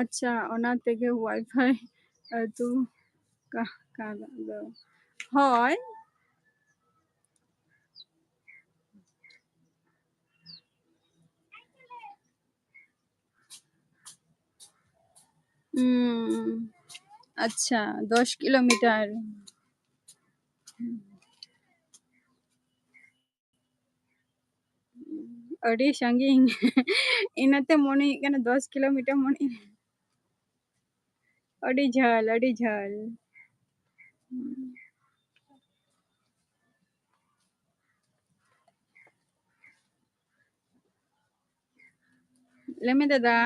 ᱟᱪᱪᱷᱟ, ᱚᱱᱟ ᱛᱮᱜᱮ ᱣᱟᱭᱯᱷᱟᱭ ᱟᱹᱛᱩ ᱠᱟ-, ᱠᱟᱱᱟ ᱫᱚ᱾ ᱦᱳᱭ᱾ ᱦᱩᱸ, ᱟᱪᱪᱷᱟ, ᱫᱚᱥ ᱠᱤᱞᱳᱢᱤᱴᱟᱨ᱾ ᱟᱹᱰᱤ ᱥᱟᱺᱜᱤᱧ᱾ ᱤᱱᱟᱹᱛᱮ ᱢᱚᱱᱮ ᱦᱩᱭᱩᱜ ᱠᱟᱱᱟ ᱫᱚᱥ ᱠᱤᱞᱳᱢᱤᱴᱟᱨ ᱢᱚᱱᱮ᱾ ᱟᱹᱰᱤ ᱡᱷᱟᱹᱞ, ᱟᱹᱰᱤ ᱡᱷᱟᱹᱞ᱾ ᱞᱟᱹᱭ ᱢᱮ ᱫᱟᱫᱟ᱾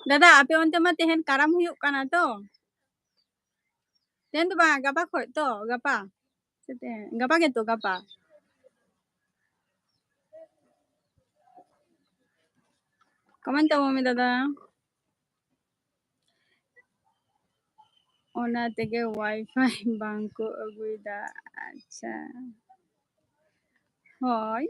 ᱫᱟᱫᱟ, ᱟᱯᱮ ᱚᱱᱛᱮ ᱢᱟ ᱛᱮᱦᱮᱧ ᱠᱟᱨᱟᱢ ᱦᱩᱭᱩᱜ ᱠᱟᱱᱟ ᱛᱚ? ᱛᱮᱦᱮᱧ ᱫᱚ ᱵᱟᱝ, ᱜᱟᱯᱟ ᱠᱷᱚᱡ ᱛᱚ, ᱜᱟᱯᱟ᱾ ᱥᱮ ᱛᱮᱦᱮᱧ? ᱜᱟᱯᱟ ᱜᱮᱛᱚ, ᱜᱟᱯᱟ᱾ ᱠᱚᱢᱮᱱᱴ ᱛᱟᱵᱚᱱ ᱢᱮ ᱫᱟᱫᱟ᱾ ᱚᱱᱟ ᱛᱮᱜᱮ ᱣᱟᱭᱯᱷᱟᱭ ᱵᱟᱝ ᱠᱚ ᱟᱹᱜᱩᱭᱮᱫᱟ᱾ ᱟᱪᱪᱷᱟ, ᱦᱳᱭ᱾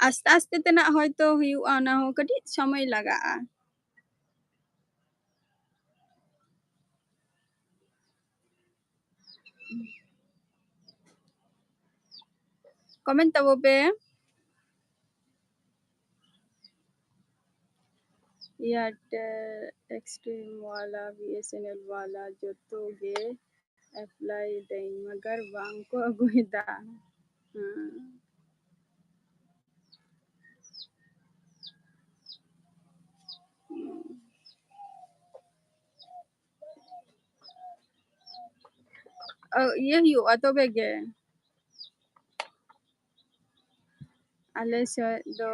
ᱟᱥᱛᱮ ᱟᱥᱛᱮ ᱛᱮ ᱱᱟᱜ ᱦᱚᱭᱛᱳ ᱦᱩᱭᱩᱜᱼᱟ, ᱚᱱᱟ ᱦᱚᱸ ᱠᱟᱹᱴᱤᱡ ᱥᱚᱢᱚᱭ ᱞᱟᱜᱟᱜᱼᱟ᱾ ᱠᱚᱢᱮᱱᱴ ᱛᱟᱵᱚ ᱯᱮ᱾ Airtel, Xtream ᱣᱟᱞᱟ, BSNL ᱣᱟᱞᱟ, ᱡᱚᱛᱚ ᱜᱮ ᱮᱯᱞᱟᱭ ᱫᱟᱹᱧ, ᱢᱟᱜᱟᱨ ᱵᱟᱝ ᱠᱚ ᱟᱹᱜᱩᱭᱮᱫᱟ᱾ ᱦᱮᱸ᱾ ᱚ, ᱤᱭᱟᱹ ᱦᱩᱭᱩᱜᱼᱟ ᱛᱚᱵᱮ ᱜᱮ᱾ ᱟᱞᱮ ᱥᱮᱫ ᱫᱚ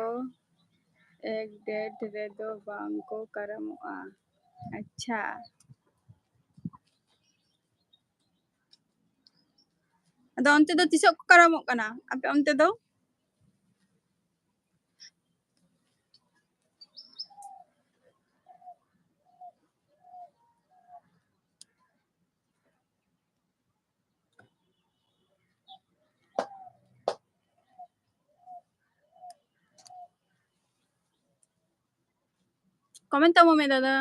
ᱮᱠ ᱰᱮᱴ ᱨᱮᱫᱚ ᱵᱟᱝ ᱠᱚ ᱠᱟᱨᱟᱢᱚᱜᱼᱟ᱾ ᱟᱪᱪᱷᱟ᱾ ᱟᱫᱚ ᱚᱱᱛᱮ ᱫᱚ ᱛᱤᱥᱚᱜ ᱠᱚ ᱠᱟᱨᱟᱢᱚᱜ ᱠᱟᱱᱟ ᱟᱯᱮ ᱚᱱᱛᱮ ᱫᱚ? Comment ᱛᱟᱵᱚ ᱢᱮ ᱫᱟᱫᱟ᱾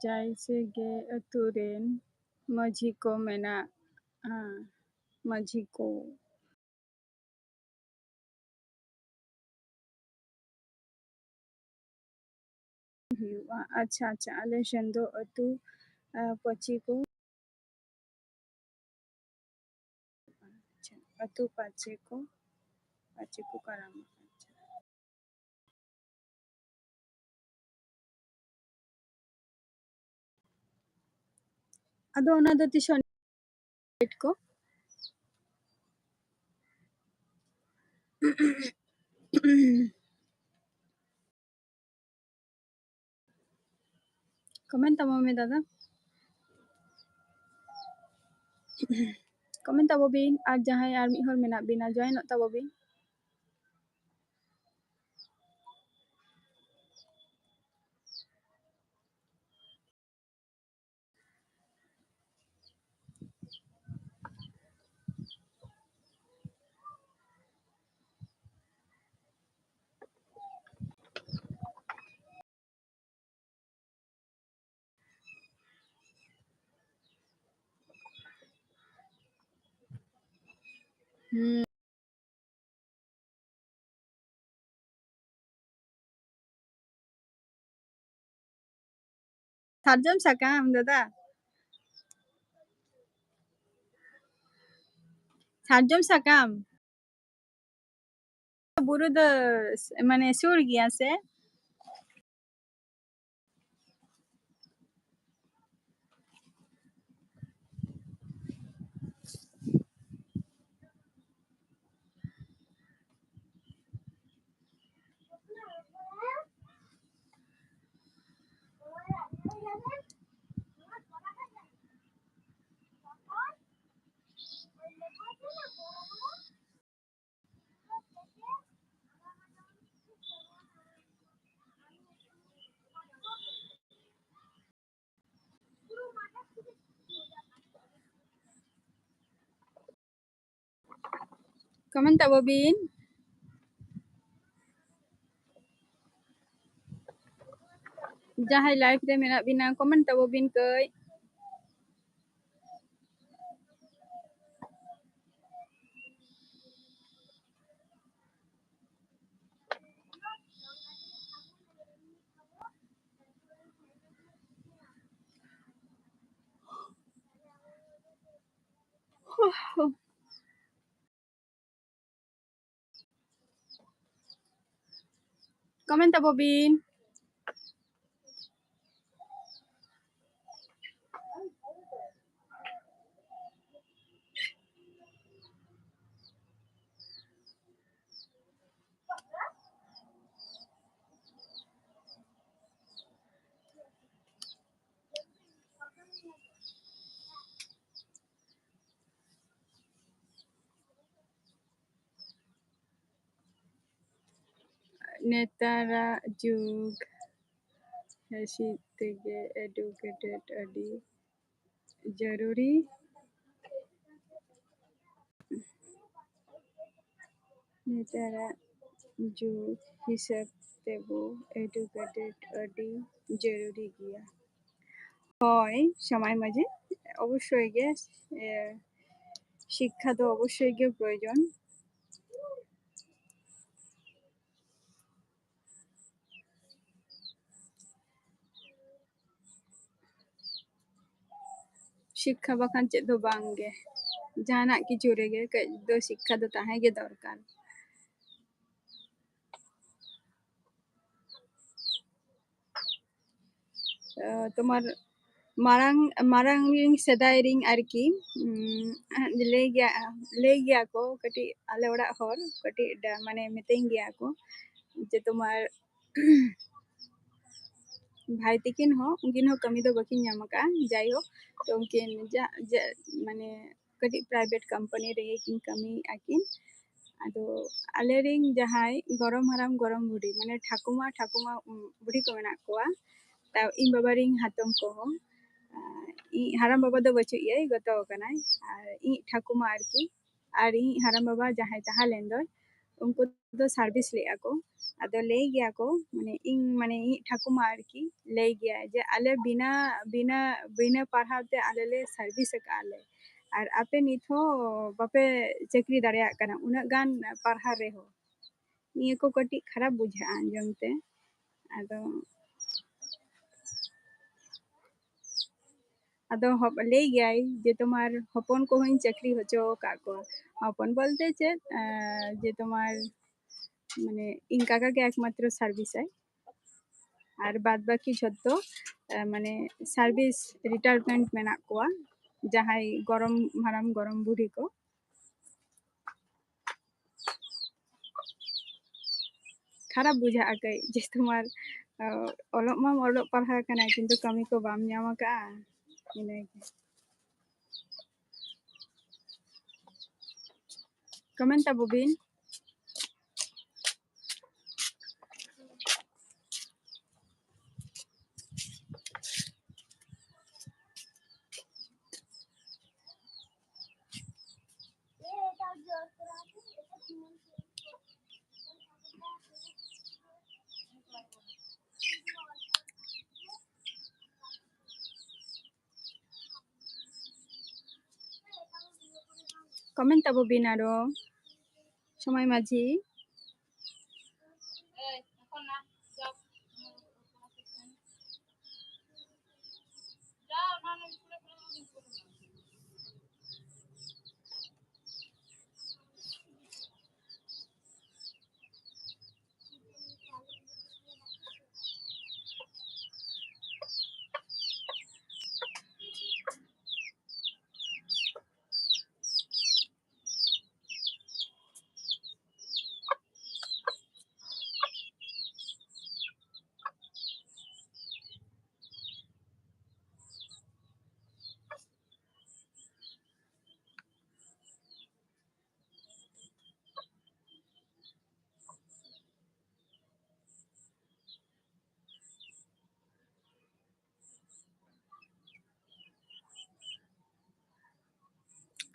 ᱡᱟᱭᱥᱮ ᱜᱮ ᱟᱹᱛᱩ ᱨᱮᱱ ᱢᱟᱹᱡᱷᱤ ᱠᱚ ᱢᱮᱱᱟᱜᱼᱟ, ᱢᱟᱹᱡᱷᱤ ᱠᱚ᱾ ᱦᱩᱭᱩᱜᱼᱟ᱾ ᱟᱪᱪᱷᱟ, ᱟᱪᱪᱷᱟ, ᱟᱞᱮ ᱥᱮᱱ ᱫᱚ ᱟᱹᱛᱩ, ᱟ, ᱯᱟᱹᱪᱤ ᱠᱚ, ᱟᱪᱪᱷᱟ, ᱟᱹᱛᱩ ᱯᱟᱪᱮ ᱠᱚ, ᱯᱟᱪᱮ ᱠᱚ ᱠᱟᱨᱟᱢᱚᱜᱼᱟ᱾ ᱟᱪᱪᱷᱟ᱾ ᱟᱫᱚ ᱚᱱᱟ ᱫᱚ ᱛᱤᱥᱚᱜ ᱠᱚ? Comment ᱛᱟᱵᱚ ᱢᱮ ᱫᱟᱫᱟ᱾ Comment ᱛᱟᱵᱚ ᱵᱤᱱ, ᱟᱨ ᱡᱟᱦᱟᱸᱭ ᱟᱨ ᱢᱤᱫ ᱦᱚᱲ ᱢᱮᱱᱟᱜ ᱵᱤᱱᱟ, join ᱚᱜ ᱛᱟᱵᱚ ᱵᱤᱱ᱾ ᱦᱩᱸ᱾ ᱥᱟᱨᱡᱚᱢ ᱥᱟᱠᱟᱢ, ᱫᱟᱫᱟ᱾ ᱥᱟᱨᱡᱚᱢ ᱥᱟᱠᱟᱢ᱾ ᱵᱩᱨᱩ ᱫᱚ ᱥ-, ᱢᱟᱱᱮ ᱥᱩᱨ ᱜᱮᱭᱟ ᱥᱮ? Comment ᱛᱟᱵᱚ ᱵᱤᱱ᱾ ᱡᱟᱦᱟᱸᱭ live ᱨᱮ ᱢᱮᱱᱟᱜ ᱵᱤᱱᱟ, comment ᱛᱟᱵᱚ ᱵᱤᱱ ᱠᱟᱹᱡ᱾ Comment ᱛᱟᱵᱚ ᱵᱤᱱ᱾ ᱱᱮᱛᱟᱨᱟᱜ ᱡᱩᱜᱽ ᱦᱤᱥᱟᱹᱵ ᱛᱮᱜᱮ educated ᱟᱹᱰᱤ ᱡᱟᱹᱨᱩᱨᱤ᱾ ᱱᱮᱛᱟᱨᱟᱜ ᱡᱩᱜᱽ ᱦᱤᱥᱟᱹᱵ ᱛᱮᱵᱚ educated ᱟᱹᱰᱤ ᱡᱟᱹᱨᱩᱨᱤ ᱜᱮᱭᱟ᱾ ᱦᱳᱭ, ᱥᱚᱢᱟᱭ ᱢᱟᱹᱡᱷᱤ, ᱚᱵᱚᱥᱥᱳᱭ ᱜᱮ, ᱮ, ᱥᱤᱠᱠᱷᱟ ᱫᱚ ᱚᱵᱚᱥᱥᱳᱭ ᱜᱮ ᱯᱨᱚᱭᱳᱡᱚᱱ᱾ ᱥᱤᱠᱠᱷᱟ ᱵᱟᱠᱷᱟᱱ ᱪᱮᱫ ᱫᱚ ᱵᱟᱝ ᱜᱮ, ᱡᱟᱦᱟᱱᱟᱜ ᱠᱤᱪᱷᱩ ᱨᱮᱜᱮ ᱠᱟᱹᱡ ᱫᱚ ᱥᱤᱠᱠᱷᱟ ᱫᱚ ᱛᱟᱦᱮᱸ ᱜᱮ ᱫᱚᱨᱠᱟᱨ᱾ ᱟᱸ, ᱛᱳᱢᱟᱨ ᱢᱟᱨᱟᱝ, ᱢᱟᱨᱟᱝ ᱨᱤᱱ ᱥᱮᱫᱟᱭ ᱨᱤᱱ ᱟᱨᱠᱤ, ᱩᱸ, ᱞᱟᱹᱭ ᱜᱮᱭᱟ, ᱞᱟᱹᱭ ᱜᱮᱭᱟ ᱠᱚ ᱠᱟᱹᱴᱤᱡ ᱟᱞᱮ ᱚᱲᱟᱜ ᱦᱚᱲ ᱠᱟᱹᱴᱤᱡ ᱰᱟ-, ᱢᱟᱱᱮ ᱢᱤᱛᱟᱹᱧ ᱜᱮᱭᱟ ᱠᱚ ᱡᱮ ᱛᱳᱢᱟᱨ ᱵᱷᱟᱭ ᱛᱤᱠᱤᱱ ᱦᱚᱸ, ᱩᱱᱠᱤᱱ ᱦᱚᱸ ᱠᱟᱹᱢᱤ ᱫᱚ ᱵᱟᱹᱠᱤᱱ ᱧᱟᱢ ᱟᱠᱟᱫᱼᱟ᱾ ᱡᱟᱭᱦᱳᱠ, ᱛᱚ ᱩᱱᱠᱤᱱ ᱡᱟ-, ᱡᱟ-, ᱢᱟᱱᱮ ᱠᱟᱹᱴᱤᱡ private company ᱨᱮᱜᱮ ᱠᱤᱱ ᱠᱟᱹᱢᱤᱭᱮᱫᱼᱟ ᱠᱤᱱ᱾ ᱟᱫᱚ ᱟᱞᱮᱨᱮᱱ ᱡᱟᱦᱟᱸᱭ ᱜᱚᱲᱚᱢ ᱦᱟᱲᱟᱢ ᱜᱚᱲᱚᱢ ᱵᱩᱰᱷᱤ, ᱢᱟᱱᱮ ᱴᱷᱟᱹᱠᱩᱢᱟ, ᱴᱷᱟᱹᱠᱩᱢᱟ, ᱩᱢ, ᱵᱩᱰᱷᱤ ᱠᱚ ᱢᱮᱱᱟᱜ ᱠᱚᱣᱟ᱾ ᱛᱟᱣ ᱤᱧ ᱵᱟᱵᱟ ᱨᱮᱱ ᱦᱟᱛᱚᱢ ᱠᱚᱦᱚᱸ, ᱟᱨ ᱤᱧ ᱦᱟᱲᱟᱢ ᱵᱟᱵᱟ ᱫᱚ ᱵᱟᱹᱪᱩᱜ ᱮᱭᱟᱭ, ᱜᱚᱛᱚ ᱟᱠᱟᱱᱟᱭ᱾ ᱟᱨ ᱤᱧ ᱴᱷᱟᱹᱠᱩᱢᱟ ᱟᱨᱠᱤ, ᱟᱨ ᱤᱧᱤᱡ ᱦᱟᱲᱟᱢ ᱵᱟᱵᱟ ᱡᱟᱦᱟᱸᱭ ᱛᱟᱦᱮᱸ ᱞᱮᱱ ᱫᱚᱭ, ᱩᱱᱠᱩ ᱫᱚ ᱥᱟᱨᱵᱷᱤᱥ ᱞᱮᱫᱼᱟ ᱠᱚ᱾ ᱟᱫᱚ ᱞᱟᱹᱭ ᱜᱮᱭᱟ ᱠᱚ, ᱢᱟᱱᱮ ᱤᱧ, ᱢᱟᱱᱮ ᱤᱧᱤᱡ ᱴᱷᱟᱹᱠᱩᱢᱟ ᱟᱨᱠᱤ ᱞᱟᱹᱭ ᱜᱮᱭᱟᱭ ᱡᱮ ᱟᱞᱮ ᱵᱤᱱᱟᱹ, ᱵᱤᱱᱟᱹ, ᱵᱤᱱᱟᱹ ᱯᱟᱲᱦᱟᱣ ᱛᱮ ᱟᱞᱮ ᱞᱮ ᱥᱟᱨᱵᱷᱤᱥ ᱟᱠᱟᱫᱼᱟ ᱞᱮ, ᱟᱨ ᱟᱯᱮ ᱱᱤᱛ ᱦᱚᱸ ᱵᱟᱯᱮ ᱪᱟᱹᱠᱨᱤ ᱫᱟᱲᱮᱭᱟᱜ ᱠᱟᱱᱟ ᱩᱱᱟᱹᱜ ᱜᱟᱱ ᱯᱟᱲᱦᱟᱣ ᱨᱮᱦᱚᱸ᱾ ᱱᱤᱭᱟᱹ ᱠᱚ ᱠᱟᱹᱴᱤᱡ ᱠᱷᱟᱨᱟᱯ ᱵᱩᱡᱷᱟᱹᱜᱼᱟ ᱟᱸᱡᱚᱢ ᱛᱮ᱾ ᱟᱫᱚ, ᱟᱫᱚ ᱦᱚᱯ-, ᱞᱟᱹᱭ ᱜᱮᱭᱟᱭ ᱡᱮ ᱛᱳᱢᱟᱨ ᱦᱚᱯᱚᱱ ᱠᱚᱦᱚᱸᱧ ᱪᱟᱹᱠᱨᱤ ᱦᱚᱪᱚ ᱟᱠᱟᱫ ᱠᱚᱣᱟ᱾ ᱦᱚᱯᱚᱱ ᱵᱚᱞᱛᱮ ᱪᱮᱫ, ᱟᱸ, ᱡᱮ ᱛᱳᱢᱟᱨ, ᱢᱟᱱᱮ ᱤᱧ ᱠᱟᱠᱟ ᱜᱮ ᱮᱠᱢᱟᱛᱨᱚ ᱥᱟᱨᱵᱷᱤᱥᱟᱭ, ᱟᱨ ᱵᱟᱫ ᱵᱟᱹᱠᱤ ᱡᱷᱚᱛᱚ, ᱟᱸ, ᱢᱟᱱᱮ ᱥᱟᱨᱵᱷᱤᱥ ᱨᱤᱴᱟᱭᱟᱨᱢᱮᱱᱴ ᱢᱮᱱᱟᱜ ᱠᱚᱣᱟ, ᱡᱟᱦᱟᱸᱭ ᱜᱚᱨᱚᱢ ᱦᱟᱲᱟᱢ ᱜᱚᱨᱚᱢ ᱵᱩᱰᱷᱤ ᱠᱚ᱾ ᱠᱷᱟᱨᱟᱯ ᱵᱩᱡᱷᱟᱹᱜᱼᱟ ᱠᱟᱹᱡ, ᱡᱮ ᱛᱳᱢᱟᱨ, ᱟᱸ, ᱚᱞᱚᱜ ᱢᱟᱢ ᱚᱞᱚᱜ ᱯᱟᱲᱦᱟᱣ ᱠᱟᱱᱟ, ᱠᱤᱱᱛᱩ ᱠᱟᱹᱢᱤ ᱠᱚ ᱵᱟᱢ ᱧᱟᱢ ᱟᱠᱟᱫᱼᱟ, ᱤᱱᱟᱹᱜᱮ᱾ ᱠᱚᱢᱮᱱᱴ ᱛᱟᱵᱚ ᱵᱤᱱ᱾ ᱠᱚᱢᱮᱱᱴ ᱛᱟᱵᱚ ᱵᱤᱱ ᱟᱨᱚ, ᱥᱚᱢᱟᱭ ᱢᱟᱹᱡᱷᱤ᱾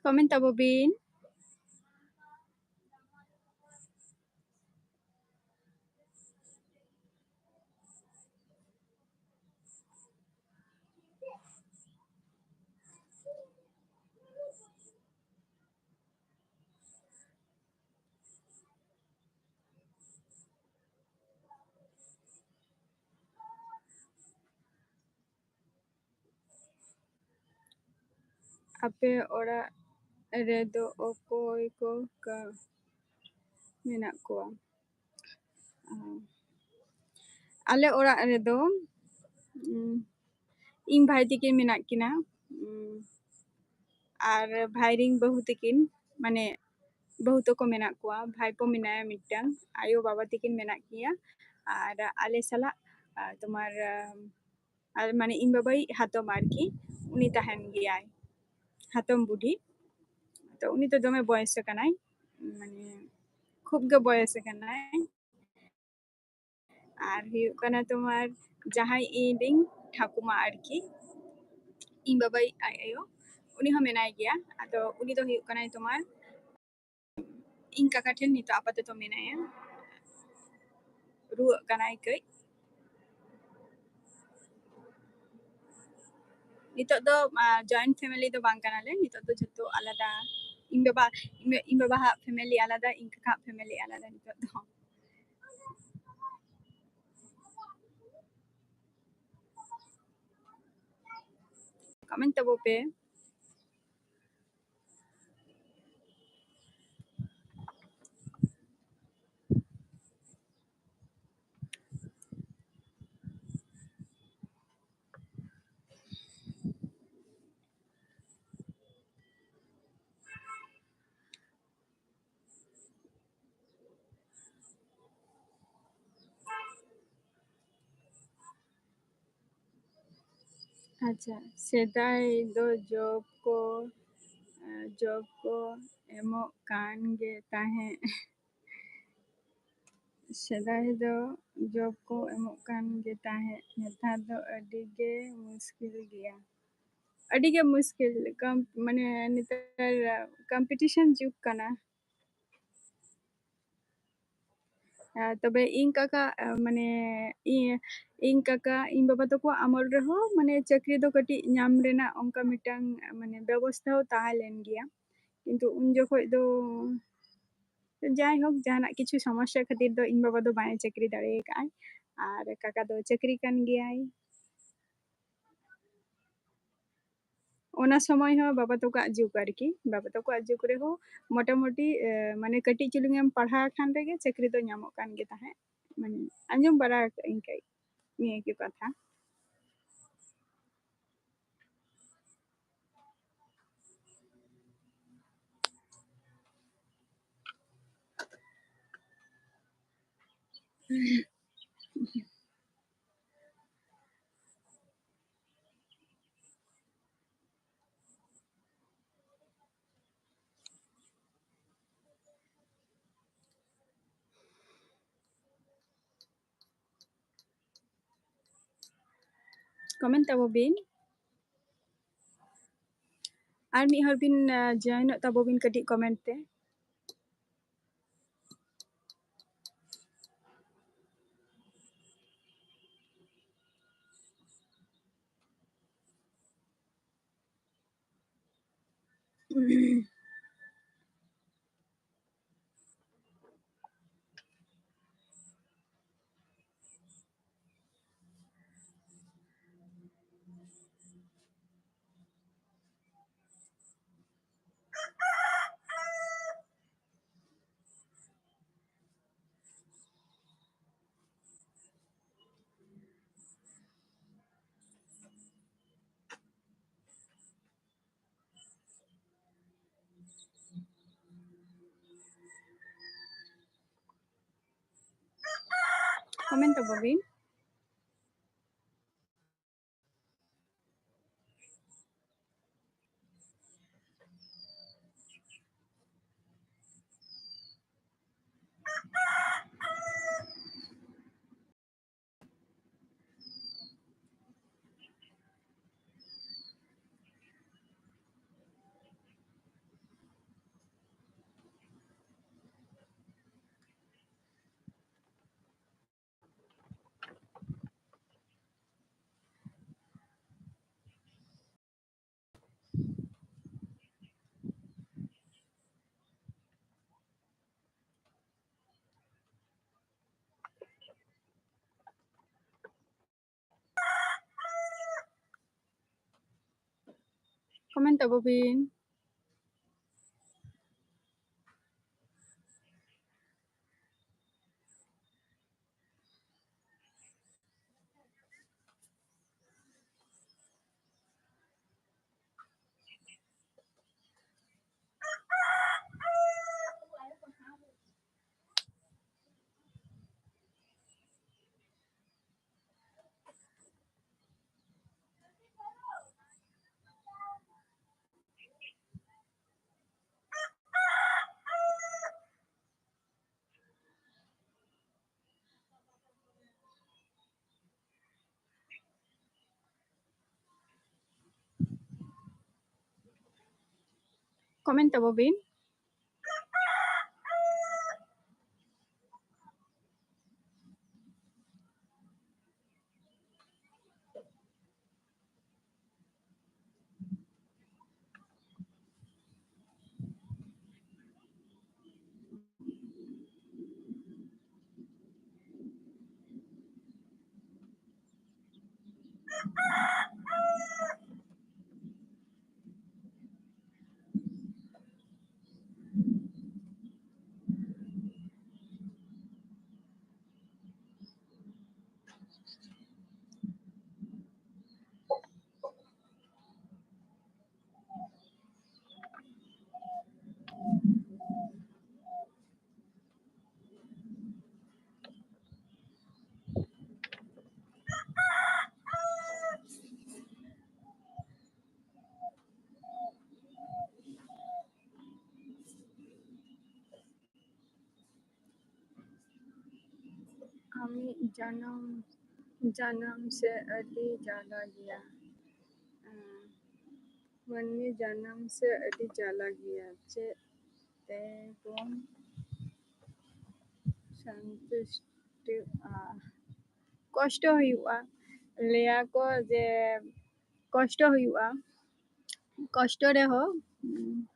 ᱠᱚᱢᱮᱱᱴ ᱛᱟᱵᱚ ᱵᱤᱱ᱾ ᱟᱯᱮ ᱚᱲᱟᱜ ᱨᱮᱫᱚ ᱚᱠᱚᱭ ᱠᱚ ᱠᱟ-, ᱢᱮᱱᱟᱜ ᱠᱚᱣᱟ? ᱟᱞᱮ ᱚᱲᱟᱜ ᱨᱮᱫᱚ, ᱩᱸ, ᱤᱧ ᱵᱷᱟᱭ ᱛᱤᱠᱤᱱ ᱢᱮᱱᱟᱜ ᱠᱤᱱᱟ, ᱩᱸ, ᱟᱨ ᱵᱷᱟᱭ ᱨᱤᱱ ᱵᱟᱹᱦᱩ ᱛᱤᱠᱤᱱ, ᱢᱟᱱᱮ ᱵᱟᱹᱦᱩ ᱛᱟᱠᱚ ᱢᱮᱱᱟᱜ ᱠᱚᱣᱟ, ᱵᱷᱟᱭᱯᱳ ᱢᱮᱱᱟᱭᱟ ᱢᱤᱫᱴᱟᱝ, ᱟᱭᱳ ᱵᱟᱵᱟ ᱛᱤᱠᱤᱱ ᱢᱮᱱᱟᱜ ᱠᱤᱱᱟ, ᱟᱨ ᱟᱞᱮ ᱥᱟᱞᱟᱜ, ᱟᱨ ᱛᱳᱢᱟᱨ, ᱟᱨ ᱢᱟᱱᱮ ᱤᱧ ᱵᱟᱵᱟᱭᱤᱡ ᱦᱟᱛᱚᱢ ᱟᱨᱠᱤ, ᱩᱱᱤ ᱛᱟᱦᱮᱱ ᱜᱮᱭᱟᱭ, ᱦᱟᱛᱚᱢ ᱵᱩᱰᱷᱤ᱾ ᱛᱚ ᱩᱱᱤ ᱫᱚ ᱫᱚᱢᱮ ᱵᱚᱭᱮᱥ ᱟᱠᱟᱱᱟᱭ, ᱢᱟᱱᱮ ᱠᱷᱩᱵ ᱜᱮ ᱵᱚᱭᱮᱥ ᱟᱠᱟᱱᱟᱭ᱾ ᱟᱨ ᱦᱩᱭᱩᱜ ᱠᱟᱱᱟ ᱛᱳᱢᱟᱨ ᱡᱟᱦᱟᱸᱭ ᱤᱧ ᱨᱤᱱ ᱴᱷᱟᱹᱠᱩᱢᱟ ᱟᱨᱠᱤ, ᱤᱧ ᱵᱟᱵᱟᱭᱤᱡ ᱟᱡ ᱟᱭᱳ, ᱩᱱᱤ ᱦᱚᱸ ᱢᱮᱱᱟᱭ ᱜᱮᱭᱟ᱾ ᱟᱫᱚ ᱩᱱᱤ ᱫᱚ ᱦᱩᱭᱩᱜ ᱠᱟᱱᱟᱭ ᱛᱳᱢᱟᱨ ᱤᱧ ᱠᱟᱠᱟ ᱴᱷᱮᱱ ᱱᱤᱛᱚᱜ ᱟᱯᱟᱛᱚᱛᱚ ᱢᱮᱱᱟᱭᱟ, ᱨᱩᱣᱟᱹᱜ ᱠᱟᱱᱟᱭ ᱠᱟᱹᱡ᱾ ᱱᱤᱛᱚᱜ ᱫᱚ, ᱟ, joint family ᱫᱚ ᱵᱟᱝ ᱠᱟᱱᱟᱞᱮ, ᱱᱤᱛᱚᱜ ᱫᱚ ᱡᱷᱚᱛᱚ ᱟᱞᱟᱫᱟ᱾ ᱤᱧ ᱵᱟᱵᱟ, ᱤᱧ, ᱤᱧ ᱵᱟᱵᱟᱣᱟᱜ family ᱟᱞᱟᱫᱟ, ᱤᱧ ᱠᱟᱠᱟᱣᱟᱜ family ᱟᱞᱟᱫᱟ ᱱᱤᱛᱚᱜ ᱫᱚ᱾ Comment ᱛᱟᱵᱚ ᱯᱮ᱾ ᱟᱪᱪᱷᱟ, ᱥᱮᱫᱟᱭ ᱫᱚ job ᱠᱚ, ᱮ, job ᱠᱚ ᱮᱢᱚᱜ ᱠᱟᱱ ᱜᱮ ᱛᱟᱦᱮᱸᱫ᱾ ᱥᱮᱫᱟᱭ ᱫᱚ job ᱠᱚ ᱮᱢᱚᱜ ᱠᱟᱱ ᱜᱮ ᱛᱟᱦᱮᱸᱫ, ᱱᱮᱛᱟᱨ ᱫᱚ ᱟᱹᱰᱤ ᱜᱮ ᱢᱩᱥᱠᱤᱞ ᱜᱮᱭᱟ, ᱟᱹᱰᱤ ᱜᱮ ᱢᱩᱥᱠᱤᱞ᱾ ᱠᱚᱢ-, ᱢᱟᱱᱮ ᱱᱮᱛᱟᱨ competition ᱡᱩᱜᱽ ᱠᱟᱱᱟ᱾ ᱟᱨ ᱛᱚᱵᱮ ᱤᱧ ᱠᱟᱠᱟ, ᱟ, ᱢᱟᱱᱮ ᱤᱧ, ᱤᱧ ᱠᱟᱠᱟ, ᱤᱧ ᱵᱟᱵᱟ ᱛᱟᱠᱚᱣᱟᱜ ᱟᱢᱚᱞ ᱨᱮᱦᱚᱸ ᱢᱟᱱᱮ ᱪᱟᱹᱠᱨᱤ ᱫᱚ ᱠᱟᱹᱴᱤᱡ ᱧᱟᱢ ᱨᱮᱱᱟᱜ ᱚᱱᱠᱟ ᱢᱤᱫᱴᱟᱝ, ᱢᱟᱱᱮ, ᱵᱮᱵᱚᱥᱛᱷᱟ ᱦᱚᱸ ᱛᱟᱦᱮᱸ ᱞᱮᱱ ᱜᱮᱭᱟ, ᱠᱤᱱᱛᱩ ᱩᱱ ᱡᱚᱠᱷᱚᱡ ᱫᱚ ᱡᱟᱭᱦᱳᱠ, ᱡᱟᱦᱟᱱᱟᱜ ᱠᱤᱪᱷᱩ ᱥᱚᱢᱚᱥᱥᱟ ᱠᱷᱟᱹᱛᱤᱨ ᱫᱚ ᱤᱧ ᱵᱟᱵᱟ ᱫᱚ ᱵᱟᱭ ᱪᱟᱹᱠᱨᱤ ᱫᱟᱲᱮ ᱟᱠᱟᱫᱼᱟᱭ, ᱟᱨ ᱠᱟᱠᱟ ᱫᱚ ᱪᱟᱹᱠᱨᱤ ᱠᱟᱱ ᱜᱮᱭᱟᱭ᱾ ᱚᱱᱟ ᱥᱚᱢᱚᱭ ᱦᱚᱸ ᱵᱟᱵᱟ ᱛᱟᱠᱚᱣᱟᱜ ᱡᱩᱜᱽ ᱟᱨᱠᱤ, ᱵᱟᱵᱟ ᱛᱟᱠᱚᱣᱟᱜ ᱡᱩᱜᱽ ᱨᱮᱦᱚᱸ ᱢᱚᱴᱟᱢᱩᱴᱤ, ᱮ, ᱢᱟᱱᱮ ᱠᱟᱹᱴᱤᱡ ᱪᱩᱞᱩᱝ ᱮᱢ ᱯᱟᱲᱦᱟᱣ ᱠᱷᱟᱱ ᱨᱮᱜᱮ ᱪᱟᱹᱠᱨᱤ ᱫᱚ ᱧᱟᱢᱚᱜ ᱠᱟᱱ ᱜᱮ ᱛᱟᱦᱮᱸᱫ᱾ ᱢᱟᱱᱮ ᱟᱸᱡᱚᱢ ᱵᱟᱲᱟ ᱟᱠᱟᱫᱟᱹᱧ ᱠᱟᱹᱡ ᱱᱤᱭᱟᱹ ᱜᱮ ᱠᱟᱛᱷᱟ᱾ Comment ᱛᱟᱵᱚ ᱵᱤᱱ᱾ ᱟᱨ ᱢᱤᱫ ᱦᱚᱲ ᱵᱤᱱ, ᱟ, join ᱚᱜ ᱛᱟᱵᱚ ᱵᱤᱱ ᱠᱟᱹᱴᱤᱡ comment ᱛᱮ᱾ Comment ᱛᱟᱵᱚ ᱵᱤᱱ᱾ ᱠᱚᱢᱮᱱᱴ ᱛᱟᱵᱚ ᱵᱤᱱ᱾ ᱠᱚᱢᱮᱱᱴ ᱛᱟᱵᱚ ᱵᱤᱱ᱾ ᱟᱢᱤᱡ ᱡᱟᱱᱟᱢ, ᱡᱟᱱᱟᱢ ᱥᱮ ᱟᱹᱰᱤ ᱡᱟᱞᱟ ᱜᱮᱭᱟ᱾ ᱟᱸ, ᱢᱟᱹᱱᱢᱤ ᱡᱟᱱᱟᱢ ᱥᱮ ᱟᱹᱰᱤ ᱡᱟᱞᱟ ᱜᱮᱭᱟ, ᱪᱮᱫ ᱛᱮᱵᱚᱱ ᱥᱟᱱᱛᱩᱥᱴᱤᱜᱼᱟ? ᱠᱚᱥᱴᱚ ᱦᱩᱭᱩᱜᱼᱟ, ᱞᱟᱹᱭᱟ ᱠᱚ ᱡᱮ ᱠᱚᱥᱴᱚ ᱦᱩᱭᱩᱜᱼᱟ᱾ ᱠᱚᱥᱴᱚ ᱨᱮᱦᱚᱸ, ᱩᱸ,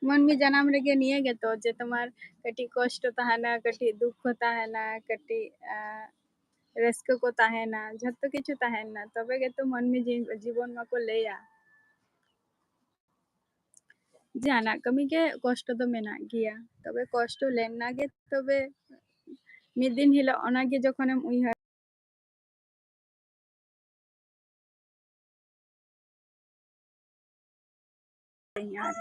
ᱢᱟᱹᱱᱢᱤ ᱡᱟᱱᱟᱢ ᱨᱮᱜᱮ ᱱᱤᱭᱟᱹ ᱜᱮᱛᱚ ᱡᱮ ᱛᱳᱢᱟᱨ ᱠᱟᱹᱴᱤᱡ ᱠᱚᱥᱴᱚ ᱛᱟᱦᱮᱱᱟ, ᱠᱟᱹᱴᱤᱡ ᱫᱩᱠᱠᱷᱚ ᱛᱟᱦᱮᱱᱟ, ᱠᱟᱹᱴᱤᱡ, ᱟᱸ, ᱨᱟᱹᱥᱠᱟᱹ ᱠᱚ ᱛᱟᱦᱮᱱᱟ, ᱡᱷᱚᱛᱚ ᱠᱤᱪᱷᱩ ᱛᱟᱦᱮᱱᱟ, ᱛᱚᱵᱮ ᱜᱮᱛᱚ ᱢᱟᱹᱱᱢᱤ ᱡᱤ-, ᱡᱤᱵᱚᱱ ᱢᱟᱠᱚ ᱞᱟᱹᱭᱟ᱾ ᱡᱟᱦᱟᱱᱟᱜ ᱠᱟᱹᱢᱤ ᱜᱮ ᱠᱚᱥᱴᱚ ᱫᱚ ᱢᱮᱱᱟᱜ ᱜᱮᱭᱟ᱾ ᱛᱚᱵᱮ ᱠᱚᱥᱴᱚ ᱞᱮᱱᱟ ᱜᱮ, ᱛᱚᱵᱮ ᱢᱤᱫ ᱫᱤᱱ ᱦᱤᱞᱳᱜ ᱚᱱᱟ ᱜᱮ ᱡᱚᱠᱷᱚᱱᱮᱢ ᱩᱭᱦᱟᱹᱨ, ᱟᱨ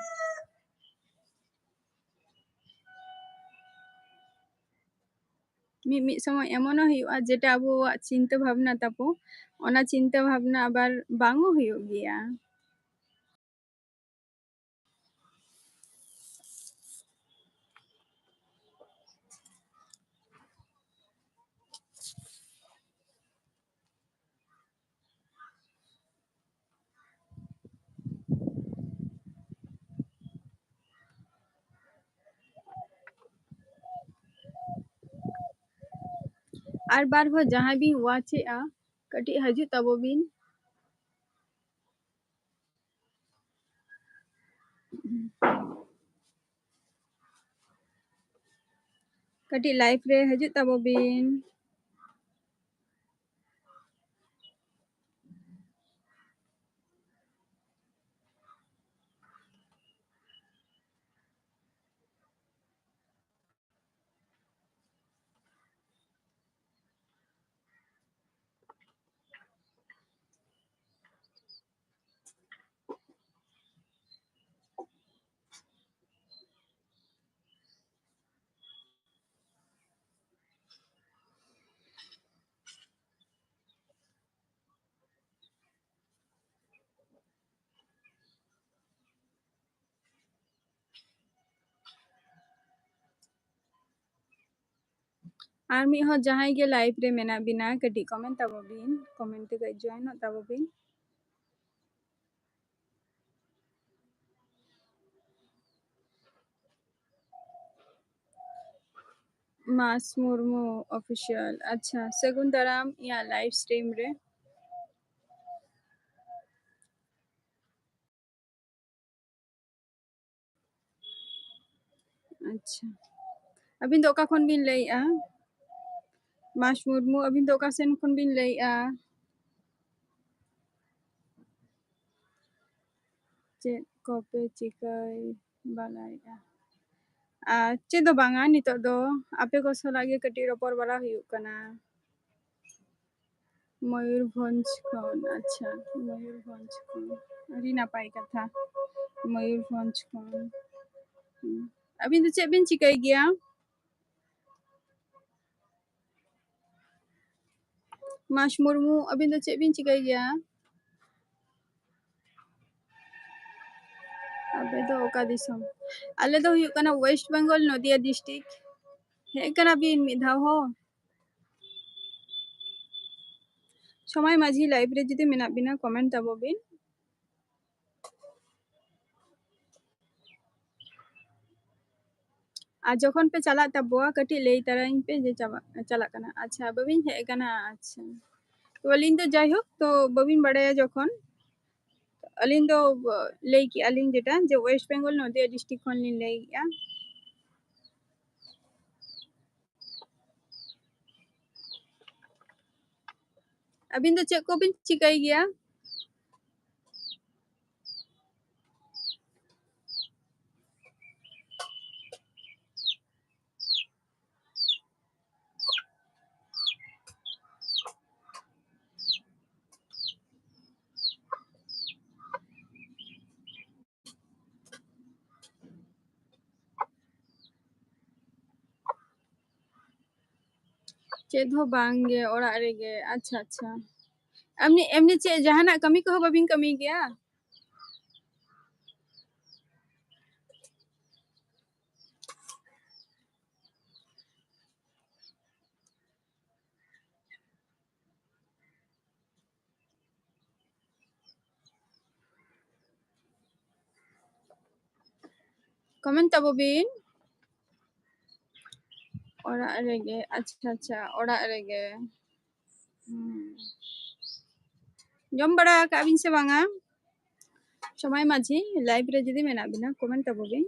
ᱢᱤᱫ ᱢᱤᱫ ᱥᱚᱢᱚᱭ ᱮᱢᱚᱱ ᱦᱚᱸ ᱦᱩᱭᱩᱜᱼᱟ, ᱡᱮᱴᱟ ᱟᱵᱚᱣᱟᱜ ᱪᱤᱱᱛᱟᱹ ᱵᱷᱟᱵᱽᱱᱟ ᱛᱟᱵᱚ, ᱚᱱᱟ ᱪᱤᱱᱛᱟᱹ ᱵᱷᱟᱵᱽᱱᱟ ᱟᱵᱟᱨ ᱵᱟᱝ ᱦᱚᱸ ᱦᱩᱭᱩᱜ ᱜᱮᱭᱟ᱾ ᱟᱨ ᱵᱟᱨ ᱦᱚᱲ ᱡᱟᱦᱟᱸᱭ ᱵᱤᱱ watch ᱮᱜᱼᱟ, ᱠᱟᱹᱴᱤᱡ ᱦᱤᱡᱩᱜ ᱛᱟᱵᱚ ᱵᱤᱱ᱾ ᱠᱟᱹᱴᱤᱡ live ᱨᱮ ᱦᱤᱡᱩᱜ ᱛᱟᱵᱚ ᱵᱤᱱ᱾ ᱟᱨ ᱢᱤᱫ ᱦᱚᱲ ᱡᱟᱦᱟᱸᱭ ᱜᱮ live ᱨᱮ ᱢᱮᱱᱟᱜ ᱵᱤᱱᱟ, ᱠᱟᱹᱴᱤᱡ comment ᱛᱟᱵᱚ ᱵᱤᱱ, comment ᱛᱮ ᱠᱟᱹᱡ joinᱚᱜ ᱛᱟᱵᱚ ᱵᱤᱱ᱾ ᱢᱟᱥ ᱢᱩᱨᱢᱩ official, ᱟᱪᱪᱷᱟ, ᱥᱟᱹᱜᱩᱱ ᱫᱟᱨᱟᱢ ᱤᱧᱟᱹᱜ live stream ᱨᱮ᱾ ᱟᱪᱪᱷᱟ, ᱟᱹᱵᱤᱱ ᱫᱚ ᱚᱠᱟ ᱠᱷᱚᱱ ᱵᱤᱱ ᱞᱟᱹᱭᱮᱜᱼᱟ? ᱢᱟᱥ ᱢᱩᱨᱢᱩ, ᱟᱹᱵᱤᱱ ᱫᱚ ᱚᱠᱟ ᱥᱮᱱ ᱠᱷᱚᱱ ᱵᱤᱱ ᱞᱟᱹᱭᱮᱜᱼᱟ? ᱪᱮᱫ ᱠᱚᱯᱮ ᱪᱤᱠᱟᱹᱭ ᱵᱟᱲᱟᱭᱮᱫᱼᱟ? ᱟᱨ ᱪᱮᱫ ᱫᱚ ᱵᱟᱝᱟ, ᱱᱤᱛᱚᱜ ᱫᱚ ᱟᱯᱮ ᱠᱚ ᱥᱟᱞᱟᱜ ᱜᱮ ᱠᱟᱹᱴᱤᱡ ᱨᱚᱯᱚᱲ ᱵᱟᱲᱟ ᱦᱩᱭᱩᱜ ᱠᱟᱱᱟ᱾ ᱢᱚᱭᱩᱨᱵᱷᱚᱸᱡᱽ ᱠᱷᱚᱱ᱾ ᱟᱪᱪᱷᱟ, ᱢᱚᱭᱩᱨᱵᱷᱚᱸᱡᱽ ᱠᱷᱚᱱ, ᱟᱹᱰᱤ ᱱᱟᱯᱟᱭ ᱠᱟᱛᱷᱟ᱾ ᱢᱚᱭᱩᱨᱵᱷᱚᱸᱡᱽ ᱠᱷᱚᱱ᱾ ᱦᱩᱸ᱾ ᱟᱹᱵᱤᱱ ᱫᱚ ᱪᱮᱫ ᱵᱤᱱ ᱪᱤᱠᱟᱹᱭ ᱜᱮᱭᱟ? ᱢᱟᱥ ᱢᱩᱨᱢᱩ, ᱟᱹᱵᱤᱱ ᱫᱚ ᱪᱮᱫ ᱵᱤᱱ ᱪᱤᱠᱟᱹᱭ ᱜᱮᱭᱟ? ᱟᱯᱮ ᱫᱚ ᱚᱠᱟ ᱫᱤᱥᱚᱢ? ᱟᱞᱮ ᱫᱚ ᱦᱩᱭᱩᱜ ᱠᱟᱱᱟ ᱳᱭᱮᱥᱴ ᱵᱮᱝᱜᱚᱞ, ᱱᱚᱫᱤᱭᱟ ᱰᱤᱥᱴᱨᱤᱠᱴ᱾ ᱦᱮᱡ ᱠᱟᱱᱟ ᱵᱤᱱ ᱢᱤᱫ ᱫᱷᱟᱣ ᱦᱚᱸ? ᱥᱚᱢᱟᱭ ᱢᱟᱹᱡᱷᱤ ᱞᱟᱭᱤᱵᱷ ᱨᱮ ᱡᱩᱫᱤ ᱢᱮᱱᱟᱜ ᱵᱤᱱᱟ, ᱠᱚᱢᱮᱱᱴ ᱛᱟᱵᱚ ᱵᱤᱱ᱾ ᱟᱨ ᱡᱚᱠᱷᱚᱱ ᱯᱮ ᱪᱟᱞᱟᱜ ᱛᱟᱵᱚᱣᱟ, ᱠᱟᱹᱴᱤᱡ ᱞᱟᱹᱭ ᱛᱟᱨᱟᱧ ᱯᱮ ᱡᱮ ᱪᱟᱵᱟᱜ, ᱪᱟᱞᱟᱜ ᱠᱟᱱᱟ᱾ ᱟᱪᱪᱷᱟ, ᱵᱟᱹᱵᱤᱱ ᱦᱮᱡ ᱟᱠᱟᱱᱟ᱾ ᱟᱪᱪᱷᱟ, ᱛᱚ ᱟᱹᱞᱤᱧ ᱫᱚ ᱡᱟᱭᱦᱳᱠ, ᱛᱚ ᱵᱟᱹᱵᱤᱱ ᱵᱟᱲᱟᱭᱟ ᱡᱚᱠᱷᱚᱱ, ᱟᱹᱞᱤᱧ ᱫᱚ, ᱞᱟᱹᱭ ᱠᱮᱜᱼᱟ ᱞᱤᱧ ᱡᱮᱴᱟ, ᱡᱮ ᱳᱭᱮᱥᱴ ᱵᱮᱝᱜᱚᱞ ᱱᱚᱫᱤᱭᱟ ᱰᱤᱥᱴᱨᱤᱠᱴ ᱠᱷᱚᱱ ᱞᱤᱧ ᱞᱟᱹᱭ ᱠᱮᱜᱼᱟ᱾ ᱟᱹᱵᱤᱱ ᱫᱚ ᱪᱮᱫ ᱠᱚᱵᱤᱱ ᱪᱤᱠᱟᱹᱭ ᱜᱮᱭᱟ? ᱪᱮᱫ ᱦᱚᱸ ᱵᱟᱝ ᱜᱮ, ᱚᱲᱟᱜ ᱨᱮᱜᱮ᱾ ᱟᱪᱪᱷᱟ, ᱟᱪᱪᱷᱟ᱾ ᱮᱢᱱᱤ, ᱮᱢᱱᱤ ᱪᱮᱫ ᱡᱟᱦᱟᱱᱟᱜ ᱠᱟᱹᱢᱤ ᱠᱚᱦᱚᱸ ᱵᱟᱹᱵᱤᱱ ᱠᱟᱹᱢᱤ ᱜᱮᱭᱟ? ᱠᱚᱢᱮᱱᱴ ᱛᱟᱵᱚ ᱵᱤᱱ᱾ ᱚᱲᱟᱜ ᱨᱮᱜᱮ᱾ ᱟᱪᱪᱷᱟ, ᱟᱪᱪᱷᱟ, ᱚᱲᱟᱜ ᱨᱮᱜᱮ᱾ ᱦᱩᱸ᱾ ᱡᱚᱢ ᱵᱟᱲᱟ ᱟᱠᱟᱜ ᱵᱤᱱ ᱥᱮ ᱵᱟᱝᱟ? ᱥᱚᱢᱟᱭ ᱢᱟᱹᱡᱷᱤ, ᱞᱟᱭᱤᱵᱷ ᱨᱮ ᱡᱩᱫᱤ ᱢᱮᱱᱟᱜ ᱵᱤᱱᱟ, ᱠᱚᱢᱮᱱᱴ ᱛᱟᱵᱚ ᱵᱤᱱ᱾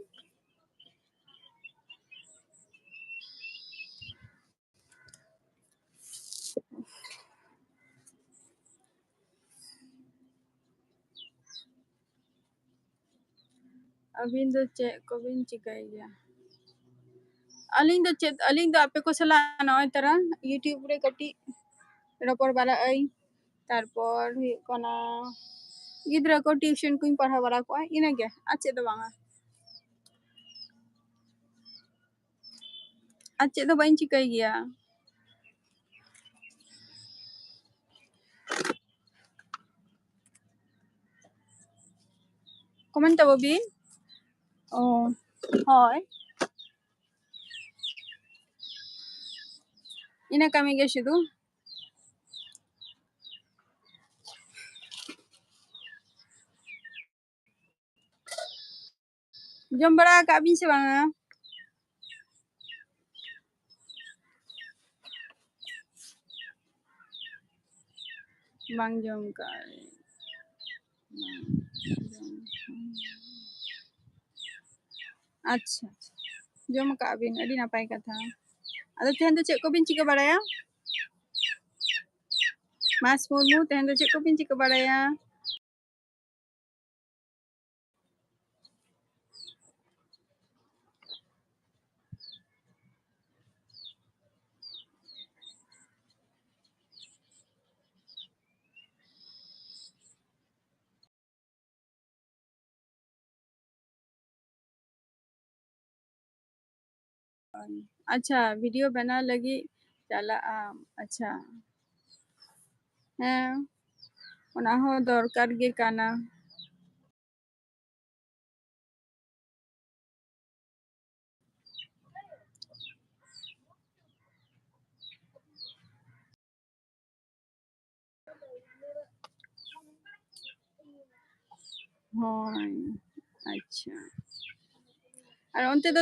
ᱟᱹᱵᱤᱱ ᱫᱚ ᱪᱮᱫ ᱠᱚᱵᱤᱱ ᱪᱤᱠᱟᱹᱭ ᱜᱮᱭᱟ? ᱟᱹᱞᱤᱧ ᱫᱚ ᱪᱮᱫ, ᱟᱹᱞᱤᱧ ᱫᱚ ᱟᱯᱮ ᱠᱚ ᱥᱟᱞᱟᱜ ᱱᱚᱜᱼᱚᱭ ᱛᱟᱨᱟ YouTube ᱨᱮ ᱠᱟᱹᱴᱤᱡ ᱨᱚᱯᱚᱲ ᱵᱟᱲᱟᱜ ᱟᱹᱧ, ᱛᱟᱨᱯᱚᱨ ᱦᱩᱭᱩᱜ ᱠᱟᱱᱟ ᱜᱤᱫᱽᱨᱟᱹ ᱠᱚ tuition ᱠᱚᱧ ᱯᱟᱲᱦᱟᱣ ᱵᱟᱲᱟ ᱠᱚᱣᱟ, ᱤᱱᱟᱹᱜᱮ, ᱟᱨ ᱪᱮᱫ ᱫᱚ ᱵᱟᱝᱟ᱾ ᱟᱨ ᱪᱮᱫ ᱦᱚᱸ ᱵᱟᱹᱧ ᱪᱤᱠᱟᱹᱭ ᱜᱮᱭᱟ᱾ Comment ᱛᱟᱵᱚ ᱵᱤᱱ᱾ ᱚ, ᱦᱳᱭ, ᱤᱱᱟᱹ ᱠᱟᱹᱢᱤ ᱜᱮ ᱥᱩᱫᱷᱩ᱾ ᱡᱚᱢ ᱵᱟᱲᱟ ᱟᱠᱟᱫ ᱵᱤᱱ ᱥᱮ ᱵᱟᱝᱟ? ᱵᱟᱝ ᱡᱚᱢ ᱠᱟᱜ᱾ ᱟᱪᱪᱷᱟ, ᱟᱪᱪᱷᱟ, ᱡᱚᱢ ᱟᱠᱟᱫ ᱵᱤᱱ, ᱟᱹᱰᱤ ᱱᱟᱯᱟᱭ ᱠᱟᱛᱷᱟ᱾ ᱟᱫᱚ ᱛᱮᱦᱮᱧ ᱫᱚ ᱪᱮᱫ ᱠᱚᱵᱤᱱ ᱪᱤᱠᱟᱹ ᱵᱟᱲᱟᱭᱟ? ᱢᱟᱥ ᱢᱩᱨᱢᱩ, ᱛᱮᱦᱮᱧ ᱫᱚ ᱪᱮᱫ ᱠᱚᱵᱤᱱ ᱪᱤᱠᱟᱹ ᱵᱟᱲᱟᱭᱟ? ᱟᱪᱪᱷᱟ, video ᱵᱮᱱᱟᱣ ᱞᱟᱹᱜᱤᱫ ᱪᱟᱞᱟᱜᱼᱟ᱾ ᱟᱪᱪᱷᱟ, ᱦᱮᱸ, ᱚᱱᱟ ᱦᱚᱸ ᱫᱚᱨᱠᱟᱨ ᱜᱮ ᱠᱟᱱᱟ᱾ ᱦᱳᱭ, ᱟᱪᱪᱷᱟ᱾ ᱟᱨ ᱚᱱᱛᱮ ᱫᱚ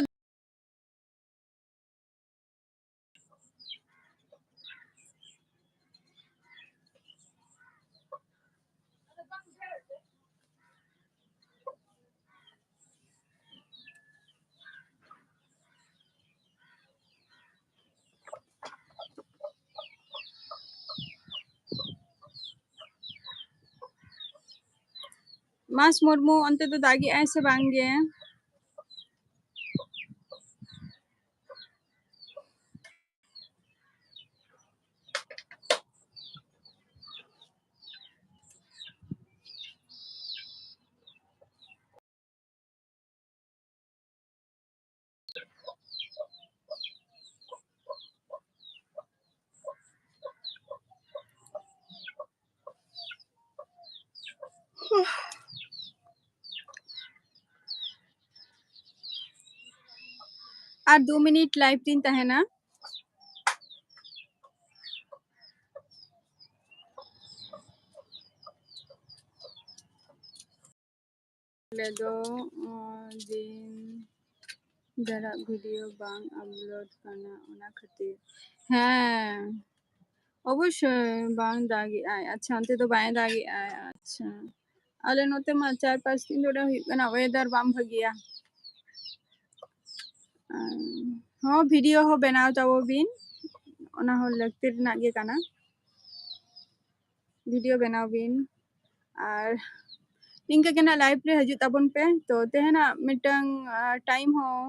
ᱢᱟᱥ ᱢᱩᱨᱢᱩ, ᱚᱱᱛᱮ ᱫᱚ ᱫᱟᱜᱮᱜᱼᱟᱭ ᱥᱮ ᱵᱟᱝ ᱜᱮ? ᱟᱨ ᱫᱩ ᱢᱤᱱᱤᱴ ᱞᱟᱭᱤᱵᱷ ᱨᱤᱧ ᱛᱟᱦᱮᱱᱟ᱾ ᱟᱞᱮ ᱫᱚ, ᱟᱸ, ᱫᱤᱱ ᱫᱟᱨᱟᱜ ᱵᱷᱤᱰᱤᱭᱳ ᱵᱟᱝ ᱟᱯᱞᱳᱰ ᱠᱟᱱᱟ, ᱚᱱᱟ ᱠᱷᱟᱹᱛᱤᱨ᱾ ᱦᱮᱸ, ᱚᱵᱚᱥᱥᱳᱭ ᱵᱟᱝ ᱫᱟᱜᱮᱜᱼᱟᱭ᱾ ᱟᱪᱪᱷᱟ, ᱚᱱᱛᱮ ᱫᱚ ᱵᱟᱭ ᱫᱟᱜᱮᱜᱼᱟᱭ᱾ ᱟᱪᱪᱷᱟ, ᱟᱞᱮ ᱱᱚᱛᱮ ᱢᱟ ᱪᱟᱨ ᱯᱟᱸᱪ ᱫᱤᱱ ᱫᱷᱚᱨᱮ ᱦᱩᱭᱩᱜ ᱠᱟᱱᱟ, ᱳᱭᱮᱫᱟᱨ ᱵᱟᱝ ᱵᱷᱟᱹᱜᱤᱭᱟ᱾ ᱟᱨ ᱦᱚᱸ, ᱵᱷᱤᱰᱤᱭᱳ ᱦᱚᱸ ᱵᱮᱱᱟᱣ ᱛᱟᱵᱚ ᱵᱤᱱ, ᱚᱱᱟ ᱦᱚᱸ ᱞᱟᱹᱠᱛᱤ ᱨᱮᱱᱟᱜ ᱜᱮ ᱠᱟᱱᱟ᱾ ᱵᱷᱤᱰᱤᱭᱳ ᱵᱮᱱᱟᱣ ᱵᱤᱱ᱾ ᱟᱨ ᱱᱤᱝᱠᱟᱹ ᱜᱮ ᱱᱟᱜ ᱞᱟᱭᱤᱵᱷ ᱨᱮ ᱦᱤᱡᱩᱜ ᱛᱟᱵᱚᱱ ᱯᱮ᱾ ᱛᱚ, ᱛᱮᱦᱮᱧᱟᱜ ᱢᱤᱫᱴᱟᱝ, ᱟᱸ, ᱴᱟᱭᱤᱢ ᱦᱚᱸ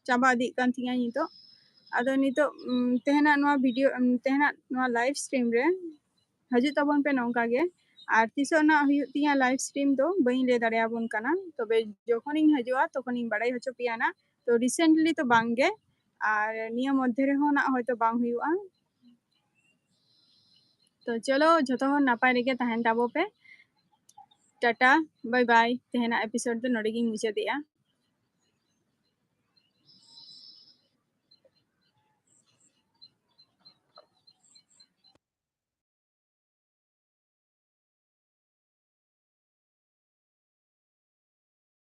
ᱪᱟᱵᱟ ᱤᱫᱤᱜ ᱠᱟᱱ ᱛᱤᱧᱟᱹ ᱱᱤᱛᱚᱜ᱾ ᱟᱫᱚ ᱱᱤᱛᱚᱜ, ᱩᱢ, ᱛᱮᱦᱮᱧᱟᱜ ᱱᱚᱣᱟ ᱵᱷᱤᱰᱤᱭᱳ, ᱩᱢ, ᱛᱮᱦᱮᱧᱟᱜ ᱱᱚᱣᱟ ᱞᱟᱭᱤᱵᱷ ᱥᱴᱨᱤᱢ ᱨᱮ ᱦᱤᱡᱩᱜ ᱛᱟᱵᱚᱱ ᱯᱮ ᱱᱚᱝᱠᱟ ᱜᱮ᱾ ᱟᱨ ᱛᱤᱥᱚᱜ ᱱᱟᱜ ᱦᱩᱭᱩᱜ ᱛᱤᱧᱟᱹ ᱞᱟᱭᱤᱵᱷ ᱥᱴᱨᱤᱢ ᱫᱚ ᱵᱟᱹᱧ ᱞᱟᱹᱭ ᱫᱟᱲᱮᱭᱟᱵᱚᱱ ᱠᱟᱱᱟ, ᱛᱚᱵᱮ ᱡᱚᱠᱷᱚᱱᱤᱧ ᱦᱤᱡᱩᱜᱼᱟ ᱛᱚᱠᱷᱚᱱᱤᱧ ᱵᱟᱲᱟᱭ ᱦᱚᱪᱚ ᱯᱮᱭᱟ ᱱᱟᱜ᱾ ᱛᱚ, recently ᱛᱚ ᱵᱟᱝ ᱜᱮ, ᱟᱨ ᱱᱤᱭᱟᱹ ᱢᱚᱫᱽᱫᱷᱮ ᱨᱮᱦᱚᱸ ᱱᱟᱜ ᱦᱚᱭᱛᱚ ᱵᱟᱝ ᱦᱩᱭᱩᱜᱼᱟ᱾ ᱛᱚ, ᱪᱚᱞᱚ, ᱡᱷᱚᱛᱚ ᱦᱚᱲ ᱱᱟᱯᱟᱭ ᱨᱮᱜᱮ ᱛᱟᱦᱮᱱ ᱛᱟᱵᱚ ᱯᱮ᱾ ᱴᱟᱴᱟ, ᱵᱟᱭ ᱵᱟᱭ᱾ ᱛᱮᱦᱮᱧᱟᱜ ᱮᱯᱤᱥᱳᱰ ᱫᱚ ᱱᱚᱰᱮ ᱜᱤᱧ ᱢᱩᱪᱟᱹᱫᱮᱜᱼᱟ᱾